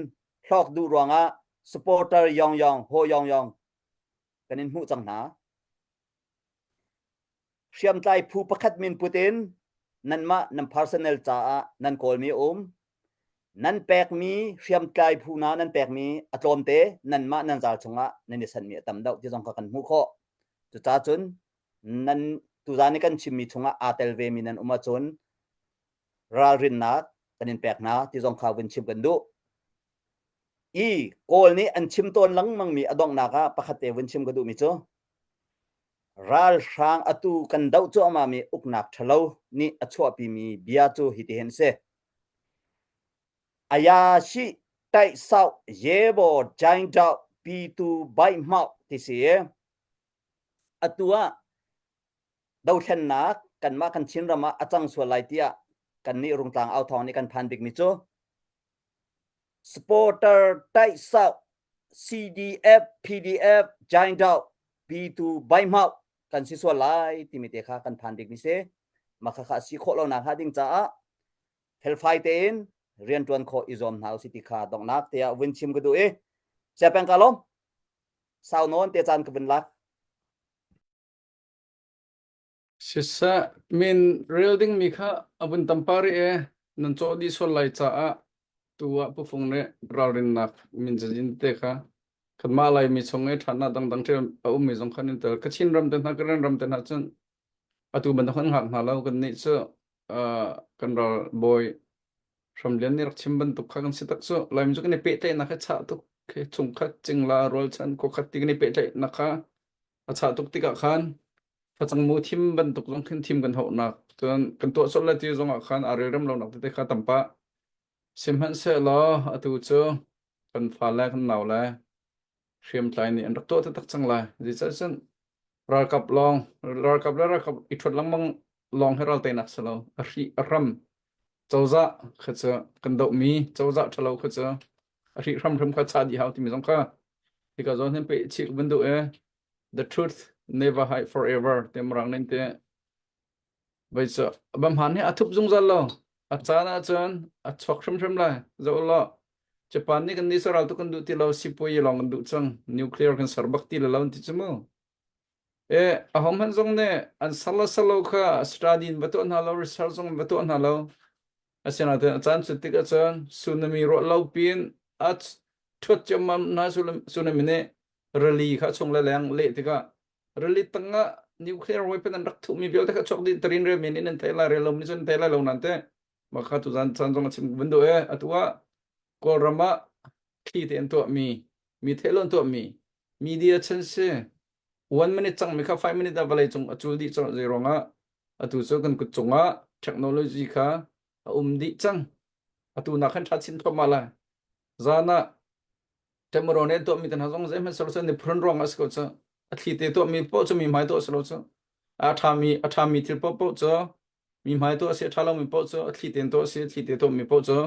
hlawk duh ruangah supporter yong yong ho yong yong kan in hmuh cang hna. Hriamtlai phu pakhat min put in nanmah nan personal caah nan kawlmi a um. Nan pekmi hriamtlai phu hna nan pekmi a tlawmte nanmah nan zal chungah nan i sanhmi a tam deuh ti zong kha kan hmuh khawh. Cucaah cun nan tuzan i kan chimmi chungah aa tel vemi nan um ahcun ralrinnak kan in pek hna ti zong kha vun chim kan duh. I Kawl nih an chim tawn lengmangmi a donghnak ah pakhat te vun chim ka duhmi cu ralhrang atu kan doh cuahmahmi uknak ṭhalo nih a chuahpimi bia cu hitihin a si. Ayashi taih sauh yebo jaing dau pi tu baih hmauh ti si i Atu ah dothlennak kanmah kan Chinram ah a cang sual lai tiah kannih Rungtlang authawng nih kan phan bikmi cu supporter taihsauh CDF PDF Giant Dog B2 Baihmau kan si sual lai timi te kha kan phan bikmi si. Mah khakha si khawh lonak hnga ding caah felfai tein rianṭuan khawh i zuam hna usih ti kha donghnak te ah vun chim ka duh i Siapeng ka lawm. Sau nawn te caan ka vun lak. Siseh, min rel dingmi kha a vun tam pah rih i nan cawh dih sual lai caah tu ah pufung nih ralrinnak min cazin te kha kanmah Laimi chung i ṭhatnak dangdang ṭial a ummi zong kha nan tel. Kachin ram te hna, Karen ram te hna cun atu bantuk an hngak hna lo. Kannih cu uh, kan ral bawi Hramlian nih rak chim bantuk kha kan si tak cu. Laimi cu kan i pehtlaihnak hi chah tuk. Khi chungkhat, cingla, rualchan, khuakhat ti kan i pehtlaihnak kha a chah tuk tikah khan facang mu thim bantuk zong khin thim kan hauhnak cun kan tuah colh le ti zong ah khan aa relrem lonak tete kha tam pah sihmanhsehlaw atu cu kan fale kan nau le hriamtlai nih an rak tuah taktak cang lai zeicah cun ralkap lawng ralkap le ralkap i ṭhuat lengmang lawng hi ral teinak si lo a hri a hram cozah kha cu kan dohmi cozah ṭhalo kha cu a hri hram hram kha chah dih hau timi zong kha hika zawn hin pe chih ka van duh i the truth never hide forever te marang nin te vai cu bam han hi a thup zungzal lo a caan ah cun a chuak hrimhrim lai zo lo Japan nih kan ni saral tu kan duh ti lo sipui lawng kan duh cang nuclear kan ser bak ti lo ti cu mu e a hom han zong nih an ser la ser lo kha study in va tuah hna lo research zong va tuah hna lo asinain a caan cu tik ahcun tsunami ruah lo pin a thuat ciammam hna tsunami nih rili kha chung le leng leh tikah rili tangah nuclear weapon an rak thuhmi vialte kha chuak dih tarin rel men in an thei lai rel lo ni cun thei lai lo nan te mah kha tuzan caan zong a chim van duh e atu ah Kawlram ah thli te an tuahmi mi thelo an tuahmi media chan si one minute cangmi kha five minute ah vawlei cung a cul dih cang zei ruangah atu cu kan kut cungah technology kha a um dih cang atu nak khan ṭha chin thluahmah lai zan ah Cameron nih tuahmi te hna zong zeihmanh silo cu ni phun ruang ah si ko cu a thli te tuahmi paoh cu mi hmai tuah si lo cu a ṭhami a ṭhami thil paohpaoh cu mi hmai tuah a si a ṭha lomi paoh cu a thli tein tuah a si a thli te tuahmi paoh cu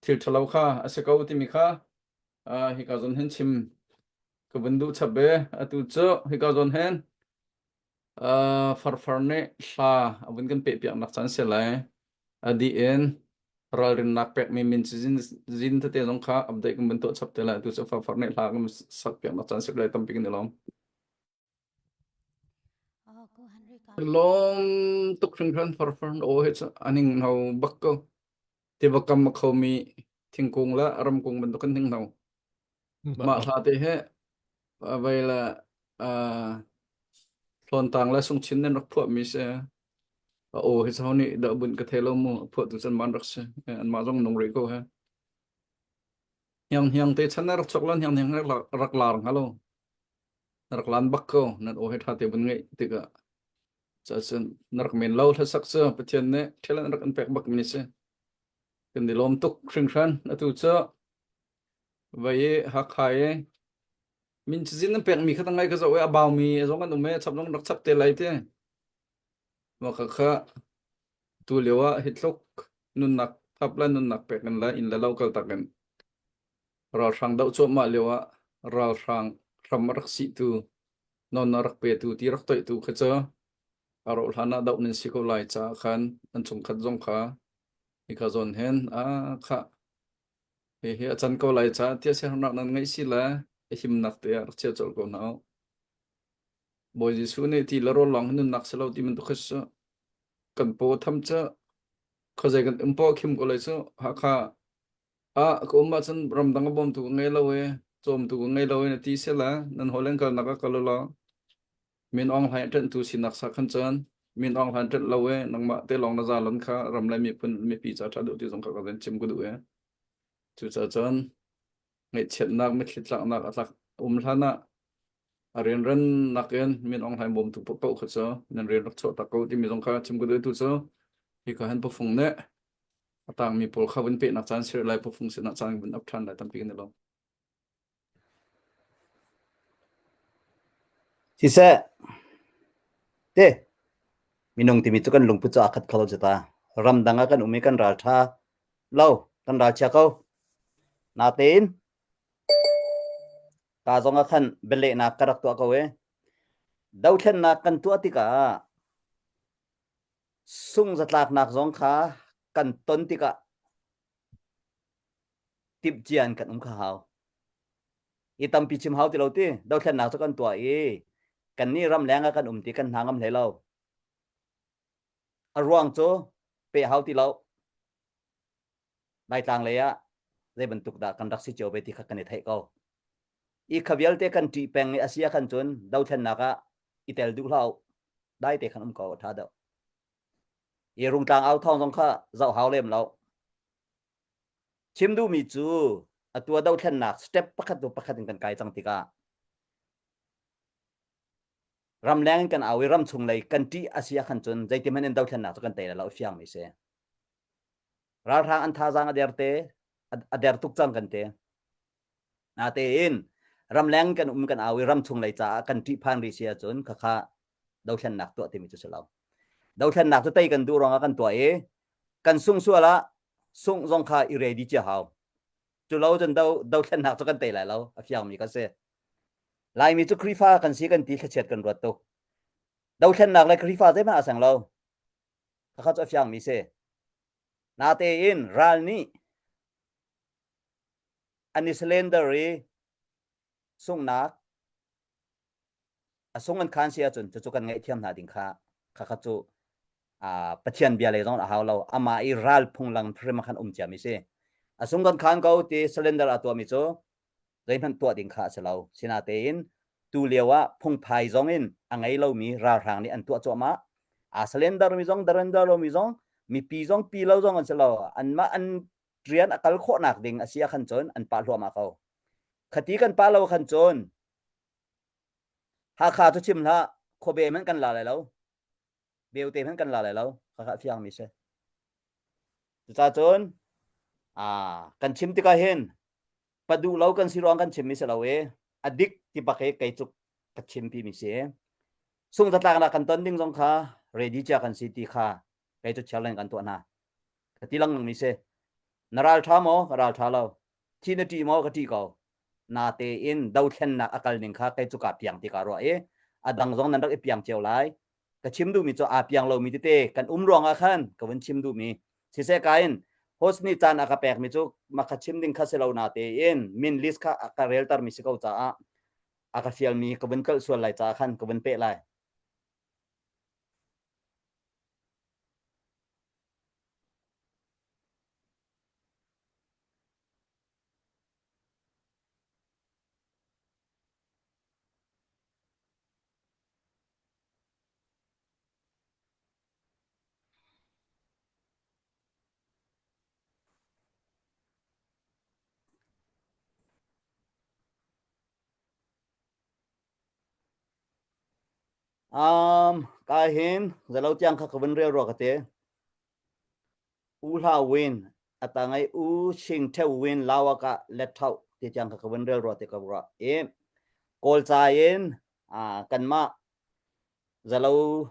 thil ṭhalo kha a si ko timi kha uh, hika zawn hin chim ka vun duh chap ve atu cu hika zawn hin Uh, farfar nih hla a vun kan pehpiaknak caan si lai. A dih in ralrinnak pekmi min cazin zin tete zong kha update kan vun tuah chap te lai. Tu cu farfar nih hla kan sakpiaknak caan si lai tampi kan i lawm. Lawm tuk hringhran farfar aw he cu aning no bak ko. Tiva kam a khomi thingkung le ramkung bantuk kan hning no. Mah hla te hi vei le uh, Hlawntang le Sungchin nan rak phuahmi si. A aw hi sau nih dah bunh ka thei lo mu. A phuahtu cun man rak si. Anmah zong nung rih ko he. Hniang hniang te chan na rak chok lo hniang hniang rak rak lar hnga lo. Na rak lan bak ko. Nan aw he ṭha te vun ngeih tikah. Cacun na rak men lo hlasak cu Pathian nih thil an rak in pek bak mi si. Kan i lawm tuk hringhran. Atu cu Vai i Hakha i min cazin an pekmi kha ngai ka zoh i a baumi zong an um i chap zong rak chap te lai ti. Mah kha kha tu lio ah hi tluk nunnak thap le nunnak pek in le inn le lo kal tak in ralhrang doh cuahmah lio ah ralhrang hram a rak sihtu non a rak petu ti rak toihtu kha cu a rauh hlan ah doh nan si ko lai caah khan an chungkhat zong kha hika zawn hin a khah Hihi a can ko lai caah tiah siaherhnak nan ngeih si le a himnak te ah rak chia colh ko hna u. Bawi Jesuh nih ti le rawl lawng hi nunnak si lo ti bantuk khi cu kan paw tham cu khuazei kan um paw khim ko lai cu Hakha ah ka um ahcun ramdang a bawmtu ka ngei lo i cawmtu ka ngei lo i na ti si le nan hawilen kalnak ah kal u law Min Aung Hlaing ṭanhtu sinak sa khan cun Min Aung Hlaing ṭanh lo i nangmah te lawng na zalon kha ram le miphun mipi ca ṭha deuh ti zong kha ka van chim ka duh i cucaah cun ngaihchiatnak mitthli tlaknak a tlak um hlan ah a rianran nakin Min Aung Hlaing bawmtu paohpaoh kha cu nan rian rak chuah tak ko timi zong kha chim ka duh tu cu hika hin pufung nih a tangmi pawl kha vun pehnak caan sir lai pufung sinah caan vun ap ṭhan lai tampi kan i lawm. Siseh, te minung timi cu kan lungput cu aa khat kho lo cu ta. Ramdang ah kan um i kan ral ṭha lo, kan ralchia ko. Natein ka zong ah khan bialehnak ka rak tuah ko i dothlennak kan tuah tikah. Sung zatlaknak zong kha kan ton tikah timhcia in kan um kha hau. I tampi chim hau ti lo ti dothlennak cu kan tuah i kannih ramleng ah kan um ti kan hna ngam hlei lo. A ruang cu pe hau ti lo. Laitlang lei ah zei bantuk dah kan rak si cio ve ti kha kan i theih ko. I kha vialte kan ṭih peng i a si ah khan cun dothlennak ah i tel duh hlah u. Dai te khan um ko a ṭha deuh. I rungtlang au thawng zong kha zoh hau lem lo. Chim duhmi cu atu ah dothlennak step pakhat hnu pakhat in kan kai cang tikah ramleng in kan au i ramchung lei kan ṭih a si ah khan cun zeiti hmanh in dothlennak cu kan tei lai lo fiangmi si. Ralhrang an thazaang a der te a der tuk cang kan ti. Natein ramleng kan um kan au i ramchung lei caah kan ṭihphan rih si ahcun khakha dothlennak tuah timi cu si lo. Dothlennak cu tei kan duh ruangah kan tuah i kan sung sual ah sungh zong kha i ready cia hau. Cu lo cun do dothlennak cu kan tei lai lo a fiangmi ka si. Laimi cu Khrihfa kan si kan ti thlachiat kan ruat tuk. Dothlennak le Khrihfa zeihmanh a seng lo. Khakha cu a fiangmi si. Natein ral nih an i surrender i sunghnak a sung an khan si ahcun cucu kan ngaihthiam hna ding kha khakha cu Pathian bia lei zong a hau lo amah i ral phunglang hrim khan um ciami si a sung kan khan ko ti surrender a tuahmi cu zeihmanh tuah ding kha a si lo sinatein tu lio ah phungphai zong in a ngei lomi ralhrang nih an tuah cuahmah a surrender mi zong surrender lomi zong mipi zong pi lo zong an si lo anmah an rian a kal khawhnak ding a si ah khan cun an pah hluahmah ko khati kan pah lo khan cun Hakha cu chim hlah khuabe hmanh kan la lai lo beute hmanh kan la lai lo khakha fiang mi si cucaah cun kan chim tikah hin pa duh lo kan si ruang kan chim mi si lo i a dik ti bak hi kei cu ka chim pi mi si sung zatlaknak kan ton ding zong kha ready cia kan si ti kha kei cu challenge kan tuah hna ka ti lengmang mi si na ral ṭha maw ka ral ṭha lo thi na ṭih maw ka ṭih ko natein dothlennak a kal ning kha kei cu kaa piang ti kaa ruah i a dang zong nan rak i piang cio lai ka chim duhmi cu aa piang lomi tete kan um ruangah khan ka vun chim duhmi siseh ka in host nih caan a ka pekmi cu ma kha chim ding kha si lo natein min list kha a ka reltermi si ko caah a ka fialmi ka vun kalh sual lai caah khan ka vun peh lai Um, ka hin zalo tiang kha ka vun rel rua ka te. U Hla Win a tangai U Shing Theu Win lawa ka let thau ti tiang kha ka vun rel rua te ka rua. I Kawl ca in uh, kanmah zalo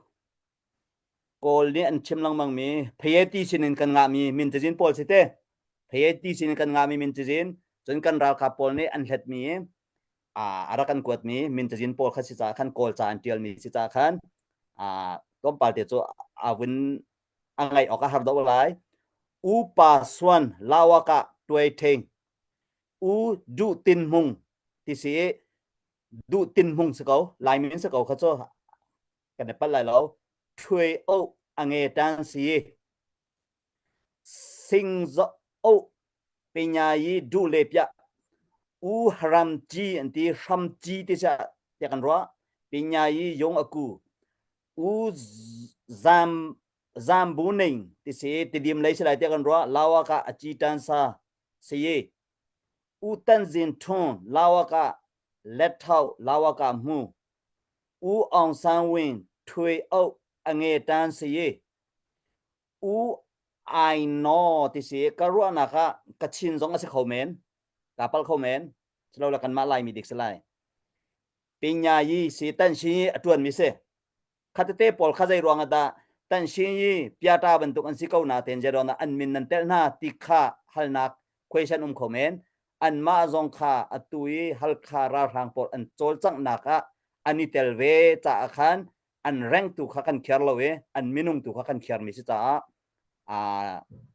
Kawl nih an chim lengmang mi phayeti sinin kan ngahmi min cazin pawl si te. Phayeti sinin kan ngahmi min cazin cun kan ralkap pawl nih an hletmi a rak kan kuatmi min cazin pawl kha si caah khan Kawl ca an ṭialmi si caah khan tlawmpal te cu a vun a ngaih awk a har deuh lai. U Pa Suan Lawakah Tuai Theng U Duh Tin Hmung ti si i Duh Tin Hmung si ko Lai min si ko kha cu kan i palh lai lo. Ṭhuai Oh a nge tan si Sing oh Pinyayi duh le piah U Haram Ci an ti Hram Ci ti siah tiah kan ruah Pinyayi Yong Aku U Zam Zam Bu Ning ti si Tidim lei si lai tiah kan ruah Lawaka a ci tan sa si U Tan Zin Thun Lawaka Let Thau Lawaka Mu U Aung San Win Thui Oh a nge tan si U I know ti si ka ruahnak ah Kachin zong a si kho men ka palh kho men silole kanmah Laimi dik si lai Pinya yi si tan shi a tuan mi si khatete pawl kha zei ruang ah dah tan shi yi piata bantuk an si ko na ten zeron an min nan tel hna ti kha halnak question um kho men anmah zong kha atu i Halkha ralhrang pawl an cawlcanghnak ah an i tel ve caah khan An rank tu kha kan khiar lo i an minung tu kha kan khiarmi si caah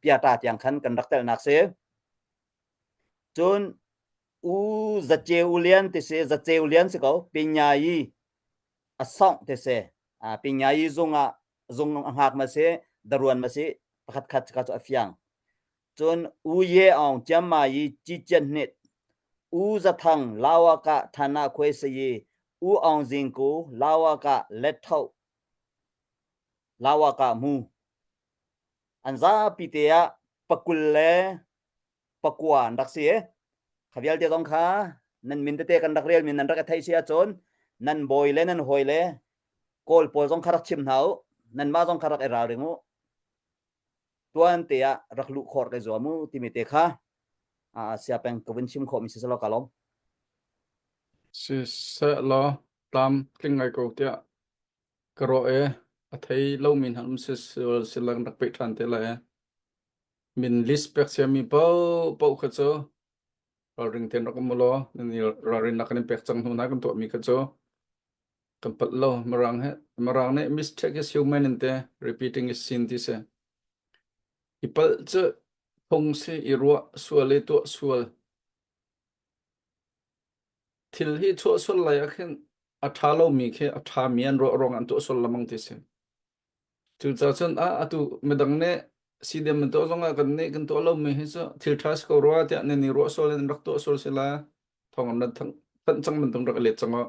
piata tiang khan kan rak telnak si. Cun U Zaceu Lian ti si, Zaceu Lian si ko, Pinyayi a songh ti si. Pinyayi zung ah zung a hngak ma si, daruan ma si, pakhat khat ka cu a fiang. Cun U Ye Aung Ciamma yi Ci Cian Hnit, U Zathang Lawaka Thana Khuai Sayi, U Aung Zing Ku Lawaka Letho Lawaka Mu. An zapi te ah pakul le pakua an rak si i kha vialte zong kha nan min tete kan rak relmi nan rak i theih si ahcun nan bawi le nan hawi le Kawl pawl zong kha rak chim hna u nanmah zong kha rak i ralring u tuan te ah rak luh khawh rak i zuam u timi te kha sia peng ka vun chim khawhmi si selaw ka lawm. Siseh law tlam tling ngai ko tiah ka ruah i a thei lomi hna um silang rak peih ṭhan te lai. Min list pek siami paohpaoh kha cu ralring tein rak um u law nan i ralrinnak kan in pek cang hnu hna kan tuahmi kha cu kan palh lo. Mirang he Mirang nih mistake is human in te repeating is sin ti si. I palh cu phung si i ruah sual i tuah sual. Thil hi chuah sual lai ah khin a ṭha lomi khi a ṭhami an ruah ruangah an tuah sual lamang ti si. Cucaah cun ah atu midang nih CDM an tuah zongah kan nih kan tuah lomi hi cu thil ṭha si ko rua tiah nan i ruah sual in rak tuah sual si la thawng an rak thanh cang bantuk rak i let cang aw.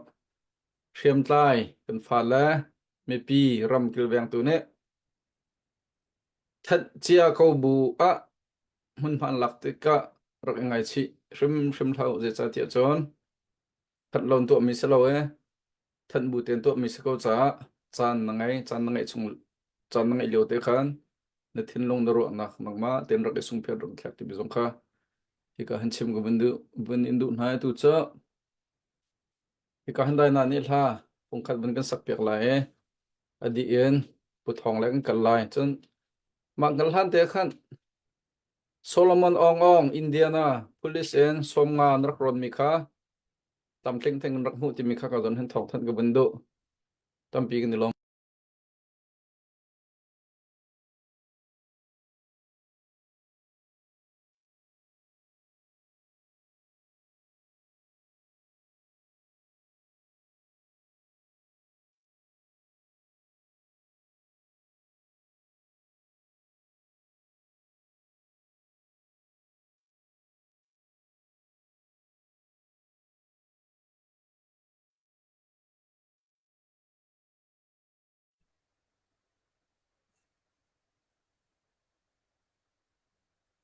Hriamtlai kan fale mipi ram kilvengtu nih thanh cia ko bu ah hmunhma an lak tikah rak i ngaichih hrimhrim hlah u zeicahtiah cun thanh lo in tuahmi si lo ee thanh bu tein tuahmi si ko caah caan na ngei caan na ngeih chung caan na ngeih lio te khan na thinlung na ruahnak nangmah tein rak i sungphiat rak thlek timi zong kha hika han chim ka vun duh vun in duh hna tu cu hika han dai na nih hla pungkhat vun kan sak piak lai i a dih in puthong le kan kal lai cun mah kal hlan te khan Solomon Aung Aung Indiana police in 50 na rak rawn mi kha tamtling theng in rak hmuh timi kha ka zon hin thawng thanh ka vun duh. Tampi kan i lawm.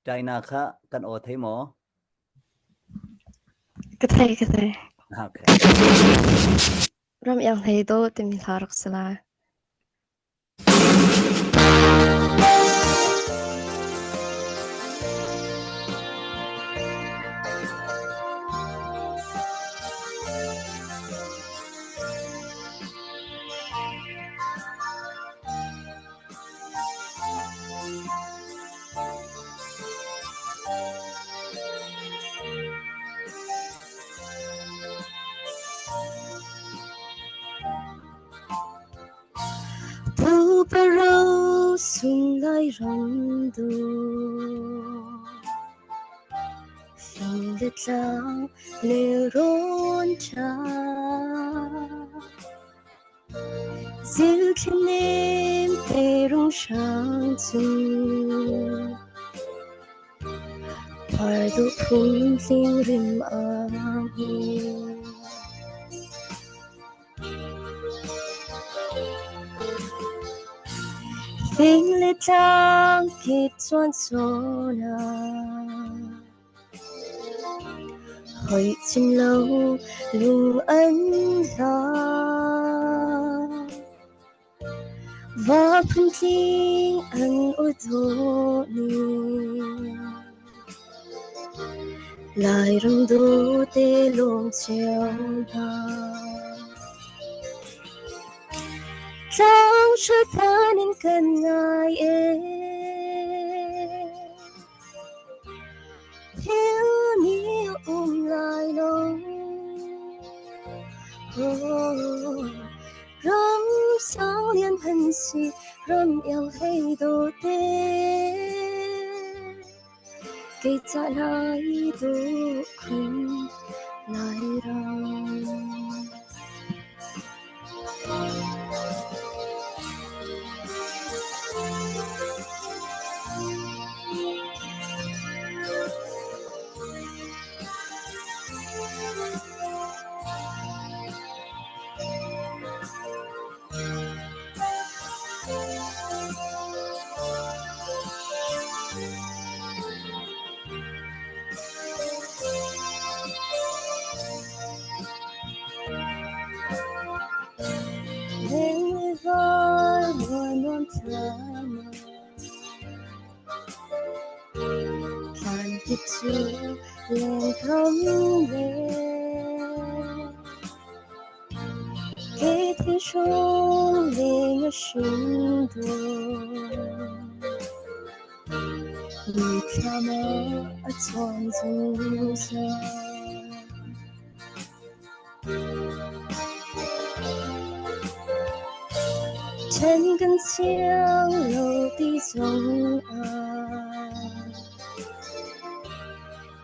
China kha kan aw thei maw? Ka thei, ka thei. Okay. Ram iang hlei dawh timi hla rak si lai. Puparo sung lai ram dawh Fing le tlang nelrawn ṭha Zilthli nem te rung hrang cu Par dawh phun tling rim aa hmu. Fing le tlang kip chuan chawn ah Hoi chim lo lung an hlang Va phun tling an aw ni Lairam dawte lawm cio hna. Tlang hrathan in kan ngai ee. Thil ni a um lai lo. Oh, ram sang. Kei ca lai duh khun Lairam. Tlan kip cu leng kham ve. Kei thi hrawng leng a hring dawn. Mithlam ah a chuan zungzal. Ṭhen kan siang lo ti zong ah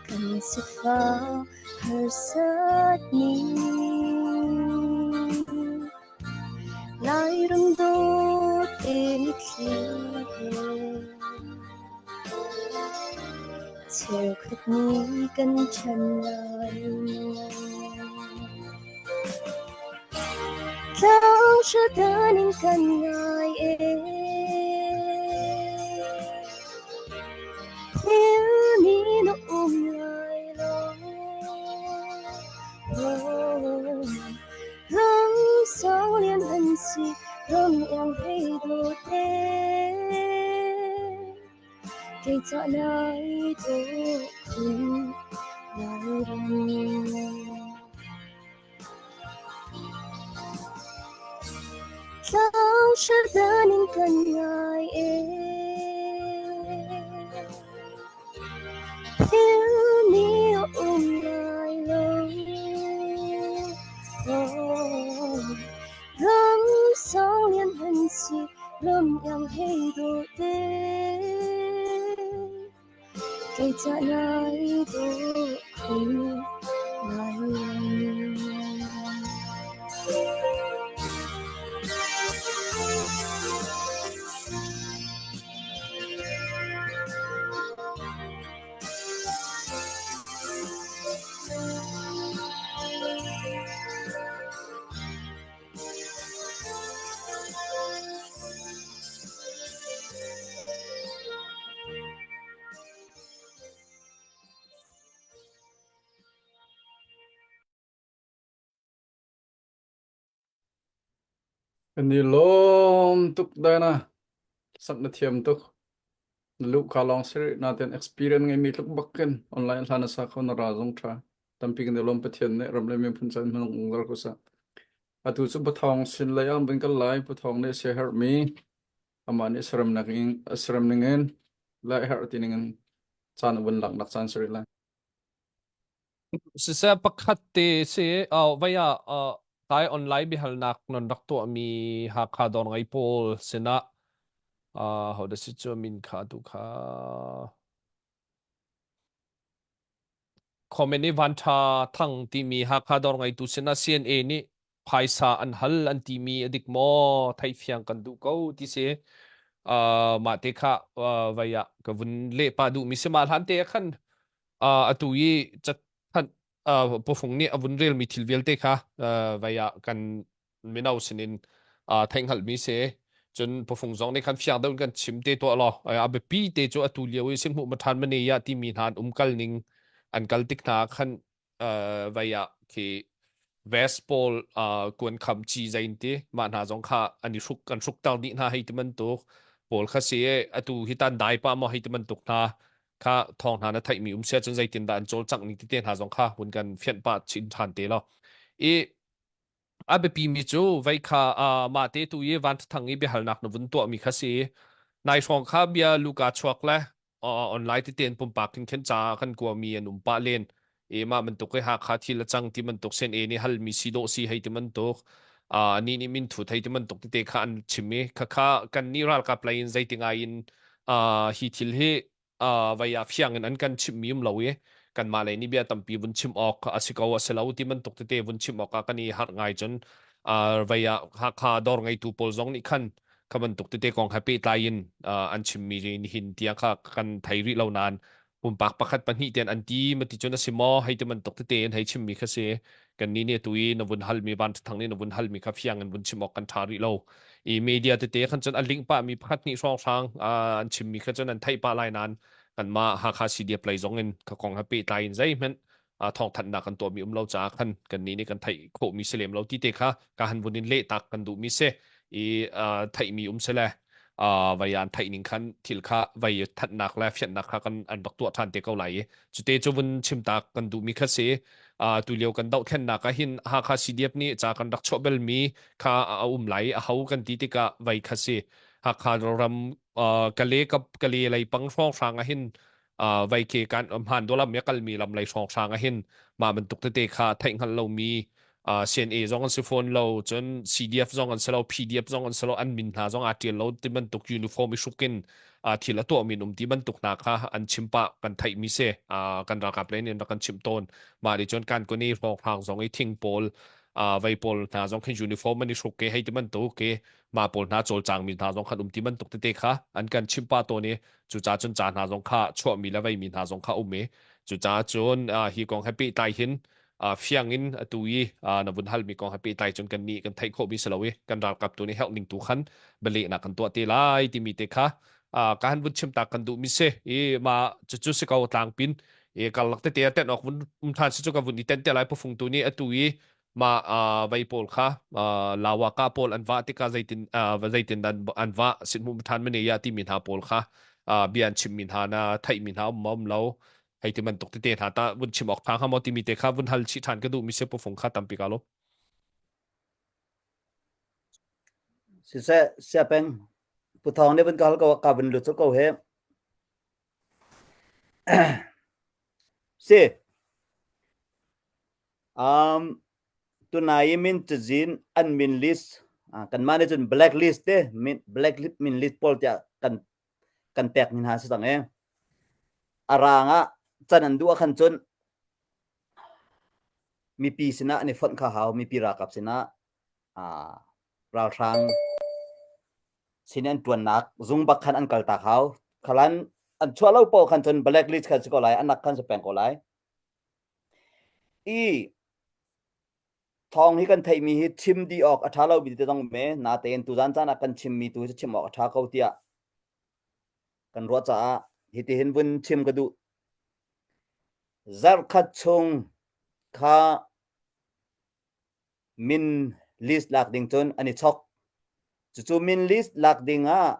kan sifah harsat ni. Lairam dawt te mitthli he cheukhat nih kan ṭhen lai Tlang hradan in kan ngai e Thil ni na um lai lo Ram sang lian han si ram iang hei do te Kei ca lai do khun lai ram Tlang hradan in kan ngai e Thil ni a um lai lo. Ram sang lian han si ram iang hei dawh te. Kei ca lai dawh khun lai ram. Kan i lawm tuk Diana. Sak na thiam tuk. Na luh ka lawng si rih. Natin experience ngeimi tluk bak in online hlan na sa kho na ra zong tha. Tampi kan i lawm Pathian nih ram le miphun caan hmanung ungzar ko seh. Atu cu Pathawng sin lei ah vun kal lai. Pathawng nih siaherhmi amah nih seremnak in serem ning in le herh ti ning in caan a vun laknak caan si rih lai. Siseh pakhat te si vai ah tai online biahalnak nan rak tuahmi Hakha dawr ngei pawl sinah ho dah si cu min kha tu kha comment i Van Tha Thang timi Hakha dawr ngeitu sinah CNA nih phaisa an hal an timi a dik maw theihfiang kan duh ko ti si uh, mah te kha uh, vai ah ka vun leh pah duhmi si mah hlan te ah khan uh, atu i cathanh uh, pufung nih a vun relmi thil vialte kha uh, vai ah kan mino sinin uh, theihhngalhmi si cun pufung zong nih khan fiang deuh in kan chim te tuah law a biapi te cu atu lio i singhmuh ma ṭhan ma ne ya timi hna an um kal ning an kal tik hna khan uh, vai ah khi vest pawl uh, kuan kham chi zain ti mah hna zong kha an i hruk an hruk tar dih hna hei ti bantuk pawl kha si e atu hi tan dai pa maw hei ti bantuk hna kha thong hna na theih mi um sia cun zeitin dah an cawlcangh ning ti te hna zong kha hun kan fianh pa chin than te lo i A biapimi cu vei kha uh, mah te tu i van thang i biahalnak na vun tuahmi kha si. Nai hrawng kha bia luka chuak le uh, online tete in pumpak in khin ca kan kuami an um pah len. E mah bantuk i Hakha thil a cang ti bantuk sen e nih halmi si dawh si hei ti bantuk uh, ni nih min thu thei ti bantuk tete kha an chim i khakha kan nih ralkap lei in zeitingai in uh, hi thil hi. Vei ah fiang in an kan chimhmi um lo i kanmah lei nih bia tampi vun chim awk a si ko a si lo ti bantuk tete vun chim awk ah kan i harh ngai cun vei ah Hakha dawr ngeitu pawl zong nih khan kha bantuk tete kong he pehtlai in an chimmi nihin tiang kha kan thei rih lo nain pumpak pakhat pahnih ten an ti ma ti cun a si maw hei ti bantuk tete in hei chimmi kha si kan ni nih tu i na vun halmi van thang nih na vun halmi kha fiang in vun chim awk kan tha rih lo i media tete khan cun a link pah mi pakhat hnih hrawnghrang an chimmi kha cun an theih pah lai nain kanmah Hakha CDF lei zong in ka kong he pehtlai in zeihmanh thawngthanhnak kan tuahmi um lo caah khan kan nih nih kan theih khawhmi si lem lo ti te kha ka han vun in leh tak kan duhmi si i theihmi um si le vai an theih ning khan thil kha vai thanhnak le fianhnak kha kan an rak tuah than te ko lai i cute cu vun chim tak kan duhmi kha si tu lio kan dohthlennak ah hin Hakha CDF nih ca kan rak chuah belmi kha a um lai a ho kan ti tikah vai kha si Hakha ram kale kale lei pang hrawnghrang ah hin vai ke kan hman dolam ya kalmi lam lei hrawnghrang ah hin mah bantuk tete kha theih hngalh lomi CNA zong an si fawn lo cun CDF zong an si lo PDF zong an si lo an min hna zong aa ṭial lo ti bantuk uniform i hruk in thil a tuahmi um ti bantuk hna kha an chim pah kan theihmi si kan ralkap lei nih an rak kan chimh tawn mah nih cun kan kuni hrawnghrang zong i thing pawl vei pawl hna zong khin uniform an i hruk ke hei ti bantuk ke mah pawl hna cawlcangmi hna zong khan um ti bantuk tete kha an kan chimh pah tawn i cucaah cun ca hna zong kha chuahmi le veimi hna zong kha um i cucaah cun hi kong he pehtlai hin fiang in atu i na vun halmi kong he pehtlai cun kan nih kan theih khawhmi si lo i kan ralkap tu nih herh ning tu khan bialehnak kan tuah te lai timi te kha ka han vun chim tak kan duhmi si i ma cucu si ko tlangpin i karlak tete a tenh awk vun um than si cu ka vun i tenh te lai pufung tu nih atu i ma vei pawl kha lawa ka pawl an va tikah zeitin zeitin dan an va sin hmu than mane ya timi hna pawl kha bia an chimmi hna na theihmi hna um um lo hei ti bantuk tete hna ta vun chim awk tha hnga maw timi te kha vun hal chih than ka duh mi se pufung kha tampi ka lo Siseh siapeng puthong ne vun ka hal ko ka vun lut ko he si um tunai min cazin an min list kanmah nih cun black list te min black list min list pawl tiah kan kan pek ni hna si cang e a rang ah can an duh ah khan cun mipi sinah an i fonh kha hau mipi ralkap sinah ralhrang sin an tuannak zung bak khan an kal tak hau khalan an chuah lo po khan cun blacklist khan si ko lai anak khan si peng ko lai i thawng hi kan theihmi hi chim dih awk a ṭha lo mi te zong me natein tuzan caan ah kan chimmi tu hi chim awk a ṭha ko tiah kan ruah caah hitihin vun chim ka duh. Zarhkhat chung kha min list lak ding cun an i chok. Cucu min list lak ding ah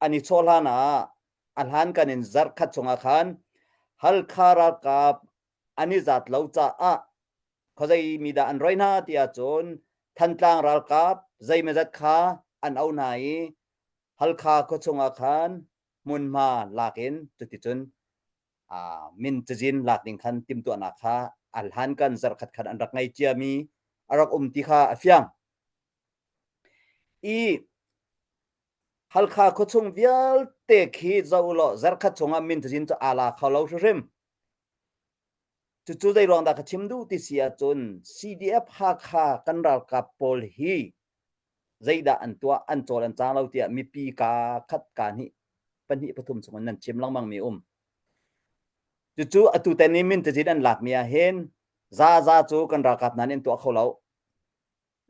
an i chawh hlan ah a hlan kan in zarhkhat chungah khan Halkha ralkap an i zat lo caah khuazei mi dah an roi hna ti ahcun Thantlang ralkap zeimawzat kha an auh hna i Halkha khuachung ah khan hmunhma lak in cuticun min cazin lak ding khan timhtuahnak kha a hlankan zarhkhat khan an rak ngei ciami a rak um ti kha a fiang. I Halkha khuachung vialte khi zoh ulaw zarhkhat chungah min cazin cu aa la kho lo hrimhrim. Cucu zei ruang dah ka chim duh ti si ahcun CDF Hakha kan ralkap pawl hi zeidah an tuah an cawl an cang lo tiah mipi ka khat ka hnih pahnih pathum chung in nan chim lengmang mi um. Cucu atu ten i min cazin an lakmi ah hin zaza cu kan ralkap hna nih an tuah kho lo.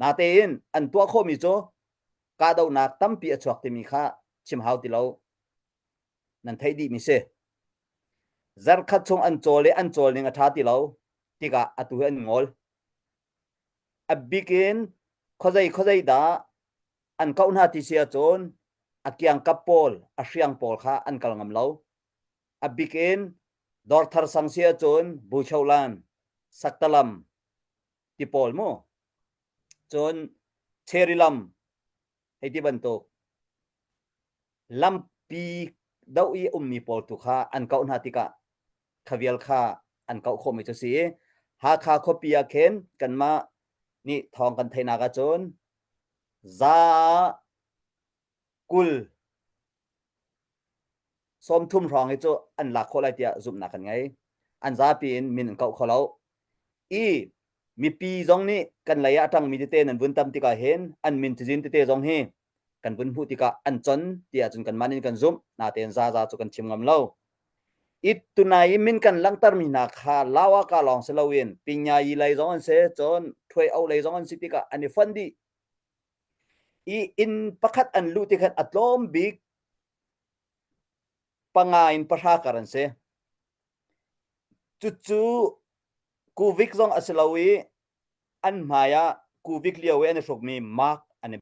Natein an tuah khawhmi cu kahdohnak tampi a chuak timi kha chim hau ti lo. Nan theih dihmi si. Zarkhat chung an cawl i an cawl ning a ṭha ti lo tikah atu hi an ngol. A bik in khuazei khuazei dah an koh hna ti si ahcun a kiangkap pawl, a hriang pawl kha an kal ngam lo. A bik in Dawrthar sang si ahcun Bucholan, Saktalam ti pawl mu. Cun Cherry lam hei ti bantuk lampi doh i ummi pawl tu kha an kauh hna tikah kha vial kha an kauh khawhmi cu si i Hakha khuapi ah khin kanmah nih thawng kan theihnak ahcun za 20. 30 hrawng hi cu an lak khawh lai tiah zumhnak kan ngei. An zapi in min an kauh kho lo. I mipi zong nih kan lei ah a ṭangmi tete nan vun tam tikah hin an min cazin tete zong hi kan vun hmuh tikah an con tiah cun kanmah nih kan zumh natein zaza cu kan chim ngam lo. I tunai i min kan langhtermi hna kha Lawaka lawng si loin Pinyayi lei zong an si, cun Ṭhuai O lei zong an si tikah an i fonh dih. I inn pakhat an luh tikhan a tlawm bik panga in pahra kar an si. Cucu kuvik zong a si lo i an hmai ah kuvik lio i an i hrukmi mark an i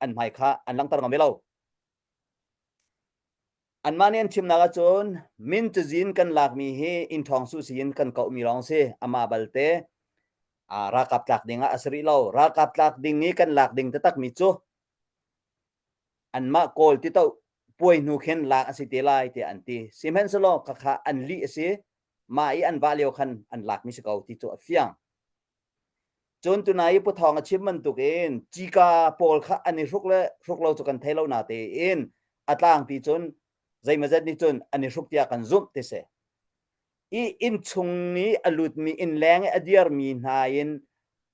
an hmai kha an langhter ngam ve lo. Anmah nih an chimnak ahcun min cazin kan lakmi hi inn ṭhawng su si in kan kauhmi lawng si. Amah balte ralkap tlak ding ah a si rih lo. Ralkap tlak ding i kan lak ding taktakmi cu anmah Kawl tito puai hnu khin lak a si te lai tiah an ti. Sihmanhsehlaw khakha an lih a si. Mah i an vah lio khan an lakmi si ko ti cu a fiang. Cun tunai i Pu Thawng a chim bantukin cika pawl kha an i hruk le hruk lo cu kan thei lo natein a tlangpi cun zeimawzat nih cun an i hruk tiah kan zumh ti si. I inn chung i a lutmi inn leng i a dirmi hna in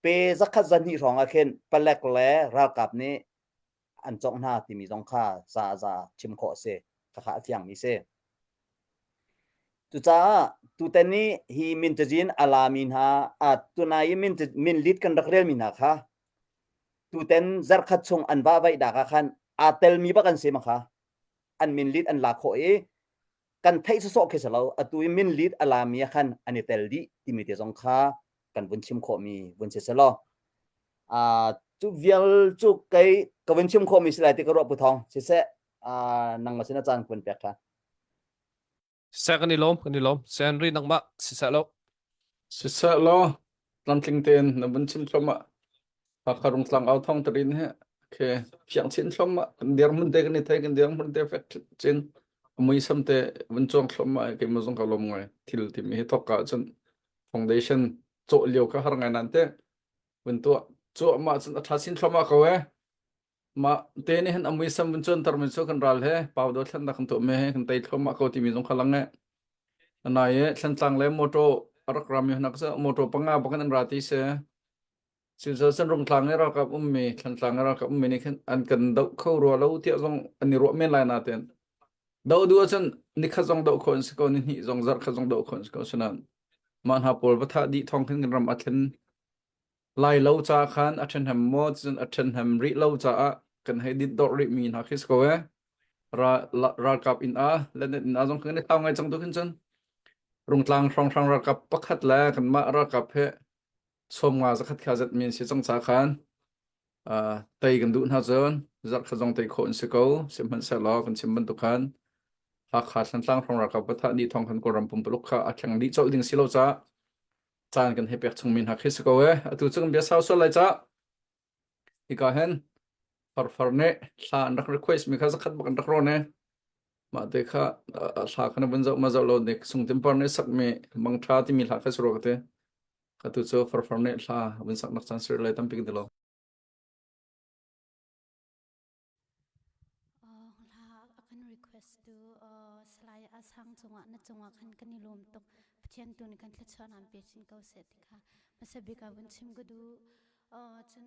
pe zakhat zahnih hrawng ah khin palek le ralkap nih an congh hna timi zong kha za za chim khawh a si. Khakha a fiangmi si. Cucaah tutan i hi min cazin a lami hna, tunai i min, min lit kan rak relmi hna kha tutan zarkhat chung an vahvaih dak ah khan aa telmi bak an si ma kha an min lit an lak khawh i kan theih sawsawh khi si lo atu i min lit a lami ah khan an i tel dih timi te zong kha kan vun chim khawhmi vun si selaw cu vial cu kei ka vun chim khawhmi si lai ti ka ruah pu thong siseh nangmah sin a caan kun pek ṭhan. Seh kan i lawm, kan i lawm. Sen ri nangmah siseh lo. Siseh law tlamtling tein na vun chim thluahmah. Hakha Rungtlang au thong tarin he ke fiang chin thluahmah kan dirhmun te kan i thei kan dirhmun te fek chin muisam te vun chuang thluahmah ke mo zong ka lom ngai thil timi hi thok ka cun foundation cawh lio ka har ngai nan te vun tuah cuahmah cun a tha chin thluahmah ko e Mah te nih hin a muisam vun cuanter mi cu kan ral he pau dothlennak kan tuah mi he kan tei thluahmah ko timi zong kha lang e. Nai e Thlantlang le motor a rak rami hnak cu motor panga bak in an ra ti si. Silchar san Rungtlang i ralkap ummi Thlantlang i ralkap ummi nih khin an kan doh kho rua lo tiah zong an i ruah men lai nain doh duh ahcun nikhat zong doh khawh an si ko ni hnih zong zarh khat zong doh khawh an si ko asinain mah hna pawl va thah dih thawng khin kan ram a thlen Lai lo ca khan a ṭhahnem maw cun a ṭhahnem rih lo caah kan hei dindorh rihmi hna khi si ko ee. Ralkap inn ah lenet inn ah zong kan i thlau ngai cang tu khin cun Rungtlang hrawnghrang ralkap pakhat le kanmah ralkap he sawmnga zakhat kha zat mi an si cang ca khan tei kan duh hna cun zarh khat zong tei khawh an si ko sihmanhsehlaw kan chim bantuk khan Hakha Thlantlang hrawng ralkap pathah ni thong khan Kawlram pumpuluk kha a thleng dih colh ding si lo caah caan kan hei pek chungmi hna khi si ko e atu cu kan bia sau sual lai ca hika hin farfar nih thla an rak request mi kha zakhat bak an rak rawn e mah te kha thla kha na vun zoh ma zoh lo nik sung timpar nih sak mi mangtha timi hla kha si ro ka te ka tu cu farfar nih hla vun sak nak caan sir lai tampi kan ti lo Hla a kan request tu Salai Asang cungah na cungah khan kan i lawm tuk. Pathian tu nih kan thluachuah nan pe chin ko seh ti kha hmasa bik ah vun chim ka duh. Cun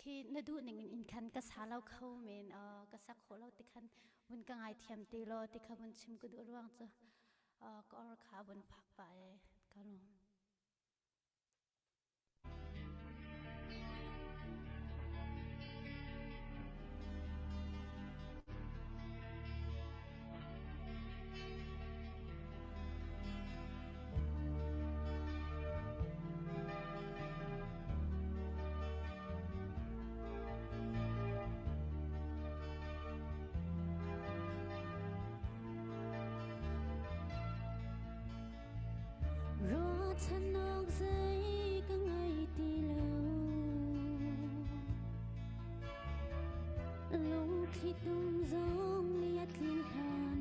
khi na duh ning in khan ka sa lo kho men ka sak khawh lo ti khan vun ka ngaithiam te law ti kha vun chim ka duh ruang cu ka or kha vun fak pah e ka lawm. Ruahchannak zei ka ngei ti lo Lungthli tum zong nih a tlin hlan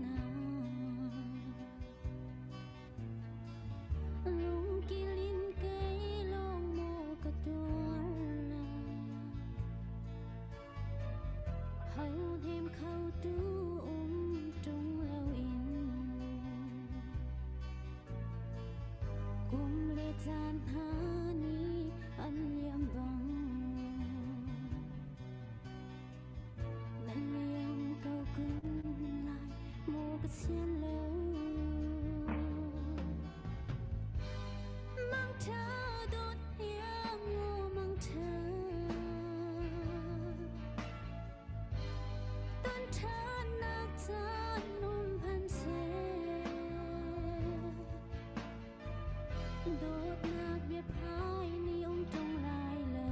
ah Lungkil in kei lawng maw ka tuar lai Ho hnem kho tu um ṭung lo. Kum le caan hna nih an liam bang Nan liam ko kun lai maw ka sian lo Mang tha dawt iang aw mang tha Tan than nak caan um hmanhseh Dawtnak biaphai nih um ṭung lai lo.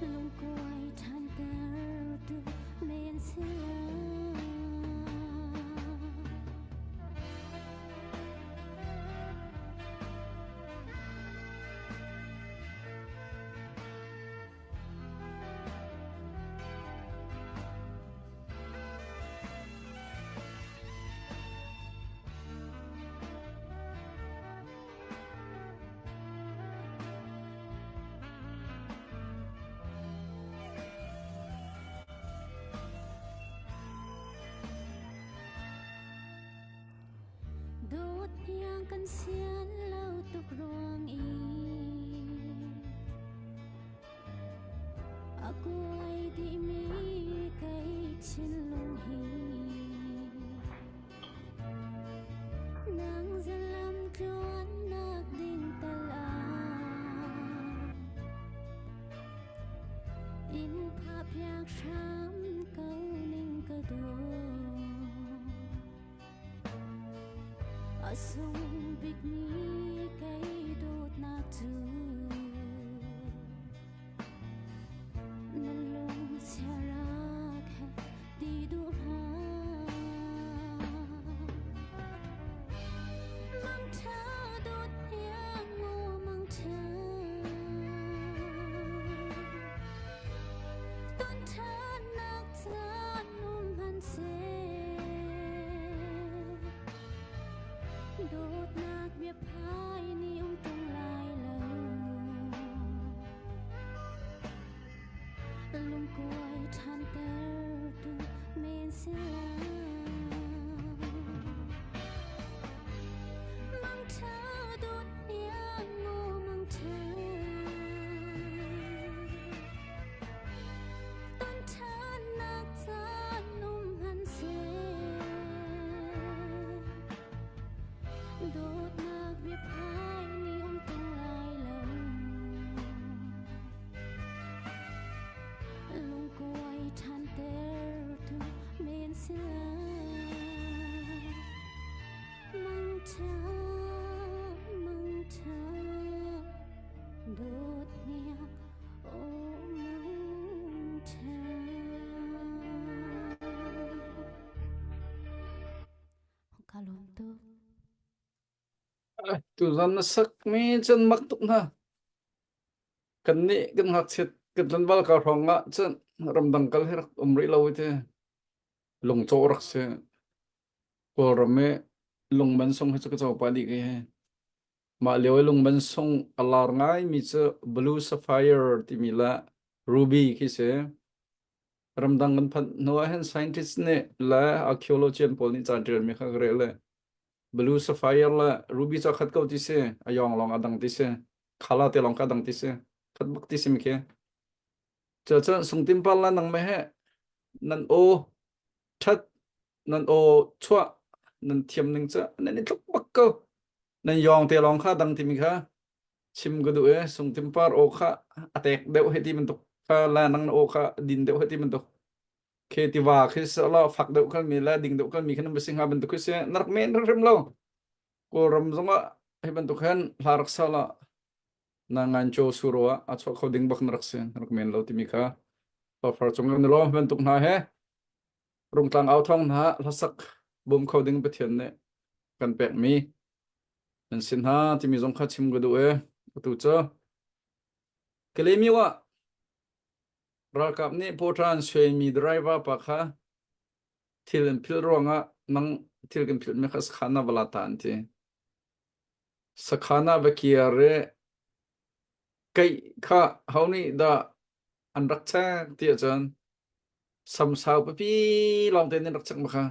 Lungkuai ṭhantertu men si lo. Dawt hniang kan sian lo tuk ruang i A kuai dihmi kei thinlung hi Nang zalam tluannak ding tal ah In phahpiak hram ko ning ka dawt A sung bikmi kei dawtnak cu na lung chiarak he ti duh hlah. Mangṭha dawt iang aw mangṭha Ton ṭhannak caan um hmanhseh Dawtnak biaphai nih um tung lai lo Lungkuai ṭhantertu men si lai Mangṭha dawt iang aw mangṭha Ton ṭhannak caan um hmanhseh Dawtnak biaphai nih um tung lai lo Lungkuai ṭhantertu men si lai Mangṭha mangṭha dawt hniang aw mangṭha Ka lawm tuk. Tuzan na sakmi cun mak tuk hna. Kan nih kan ngakchiat kan tlanval ka hrawng ah cun ramdang kal hi rak um rih lo i ti lungcawh rak si. Kawlram i lung man sung hi cu ka co pah dih kai he. Mah lio i lung man sung a lar ngaimi cu Blue Sapphire timi le Ruby khi si. Ramdang kan phanh hnu ah hin scientist nih le archaeologian pawl nih ca ṭialmi kha ka rel le Blue Sapphire le Ruby cu a khat ko ti si. A yawng lawng a dang ti si. Khala te lawng ka dang ti si. Khat bak ti si mi khi. Cucun sungtim par la nang me he nan aw ṭhat nan aw chuah nan thiam ning cu nan i tluk bak ko. Nan yawng te lawng kha dang timi kha chim ka duh e sungtim par aw kha a tek deuh he ti bantuk kha la nang na aw kha din deuh he ti bantuk khi tiva khi la fak deuh kal mi la ding deuh kal mi khan ba singa bantuk khi se narak men rim lo kawlram zongah hi bantuk hen hla rak sa la na ngan cho suro ah a chuah kho ding bak na rak si rak men lo timi kha far cung kan lo bantuk hna he rungtlang au thong hna hlasak bum kho ding pathian nih kan pek mi nan sin hna timi zong kha chim ka duh e atu cu Kalemiu ah ralkap nih pawṭan suaimi driver pa kha thil an philh ruangah nang thil kan philhmi kha sakhan ah va la ta an ti. Sakhan ah va kir i keih kha ho nih dah an rak check ti ahcun samsau pipi lawng tein an rak check ma kha.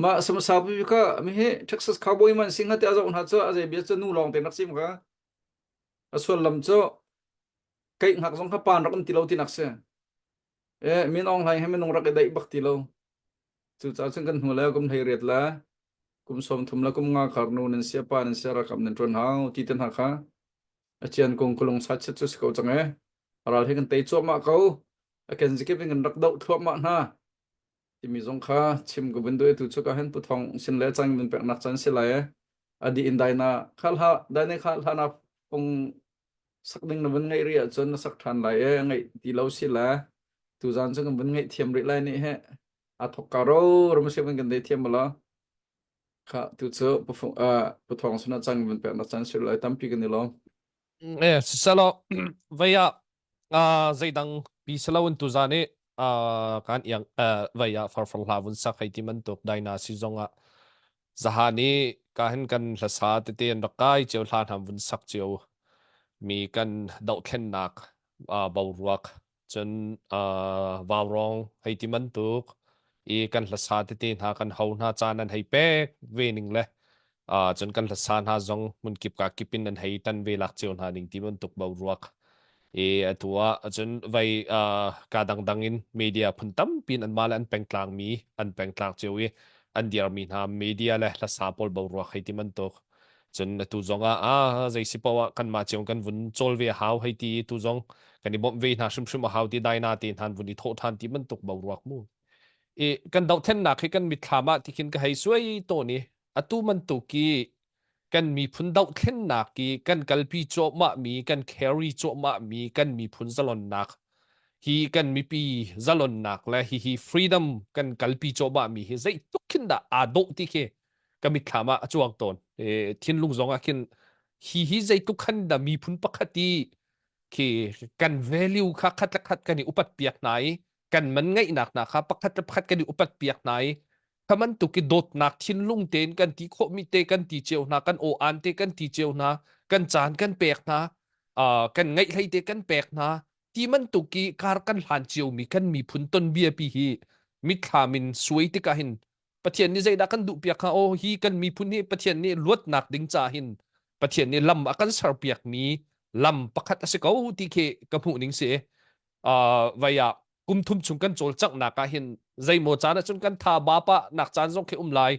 Mah samsa pi kha mi hi Texas cowboy man sing te a zoh hna cu a zei bia cu nu lawng te nak sim kha. A suallam cu keih hngak zong kha pan rak um ti lo ti nak si. E min Aung Hlaing he minung rak i daih bak ti lo. Cucaah cun kan hnu le kum hlei riat le kum 30 le kum nga kar nu nan sia pa nan sia rakam nan ṭuan hau ti te hna kha a cian kung kulung sa chet cu si ko cang e. Ral he kan tei cuahmah ko. A kenzikip in kan rak doh thluahmah hna. Timi zong kha chim ka vun duh i tu cu ka hen pu thong sin le cang vun peknak caan si lai e. A di in dai na khal ha dai ne kha hla na pung sak ding na vun ngaih rih ahcun na sak ṭhan lai e ngaih ti lo si le tuzaan cu kan vun ngaih thiam rih lai nih he a thok ka ro ram si vun kan dei thiam la kha tu cu pu pu thong suna cang vun pek na chan si lai tampi kan i lawm Eh siselo vei ah zeidang pi selo in tuzaan i kan iang vei ah farfar hla vun sak hei ti bantuk daina si zong ah Zahan i ka hin kan hlasa tete an rak kai cio hla hna vun sak cio mi kan dohthlennak uh, boruak cun uh, vaurawng hei ti bantuk i kan hlasa tete hna kan ho hna caan an hei pek ve ning le uh, cun kan hlasa hna zong hmunkip ka kip in an hei tan ve lak cio hna ning ti bantuk boruak i atu ah cun vei uh, ka dangdang in media phun tampi in anmah le an pengtlang mi an pengtlang cio i an dirmi hna media le hlasa pawl boruak hei ti bantuk cun atu zong ah ah zei si poah kanmah cio kan vun cawl ve a hau hei ti tu zong kan i bawmh ve hna hrimhrim a hau ti daina te hna vun i thawh ṭhan ti bantuk boruak mu i kan dohthlennak hi kan mitthlam ah tikhin ka hei suai tawn i atu bantuk i kan miphun dohthlennak i kan kalpi cuahmahmi kan carry cuahmahmi kan miphun zalonnak hi kan mipi zalonnak le hihi freedom kan kalpi cuahmahmi hi zeitluk khin dah aa dawh ti khi ka mitthlam ah a cuang tawn. E, thinlung zong ah khin hi hi zeitluk khan dah miphun pakhat i khi kan value kha khat le khat kan i upat piak hna i kan man ngeihnak hna kha pakhat le pakhat kan i upat piak hna i kha bantuk i dawtnak thinlung tein kan ti khawhmi te kan ti cio hna kan aw aan te kan ti cio hna kan caan kan pek hna uh, kan ngeih hlei te kan pek hna ti bantuk i kar kan hlan ciomi kan miphun tonbia pi hi mitthlam in suai tikah hin Pathian nih zeidah kan duh piak kha aw hi kan miphun hi Pathian nih luatnak ding ca hin Pathian nih lam a kan serpiak mi lam pakhat a si ko ti khi ka hmuh ning si uh, vai ah kum thum chung kan cawlcanghnak ah hin zeimaw caan ahcun kan tha ba pa nak caan zong khi um lai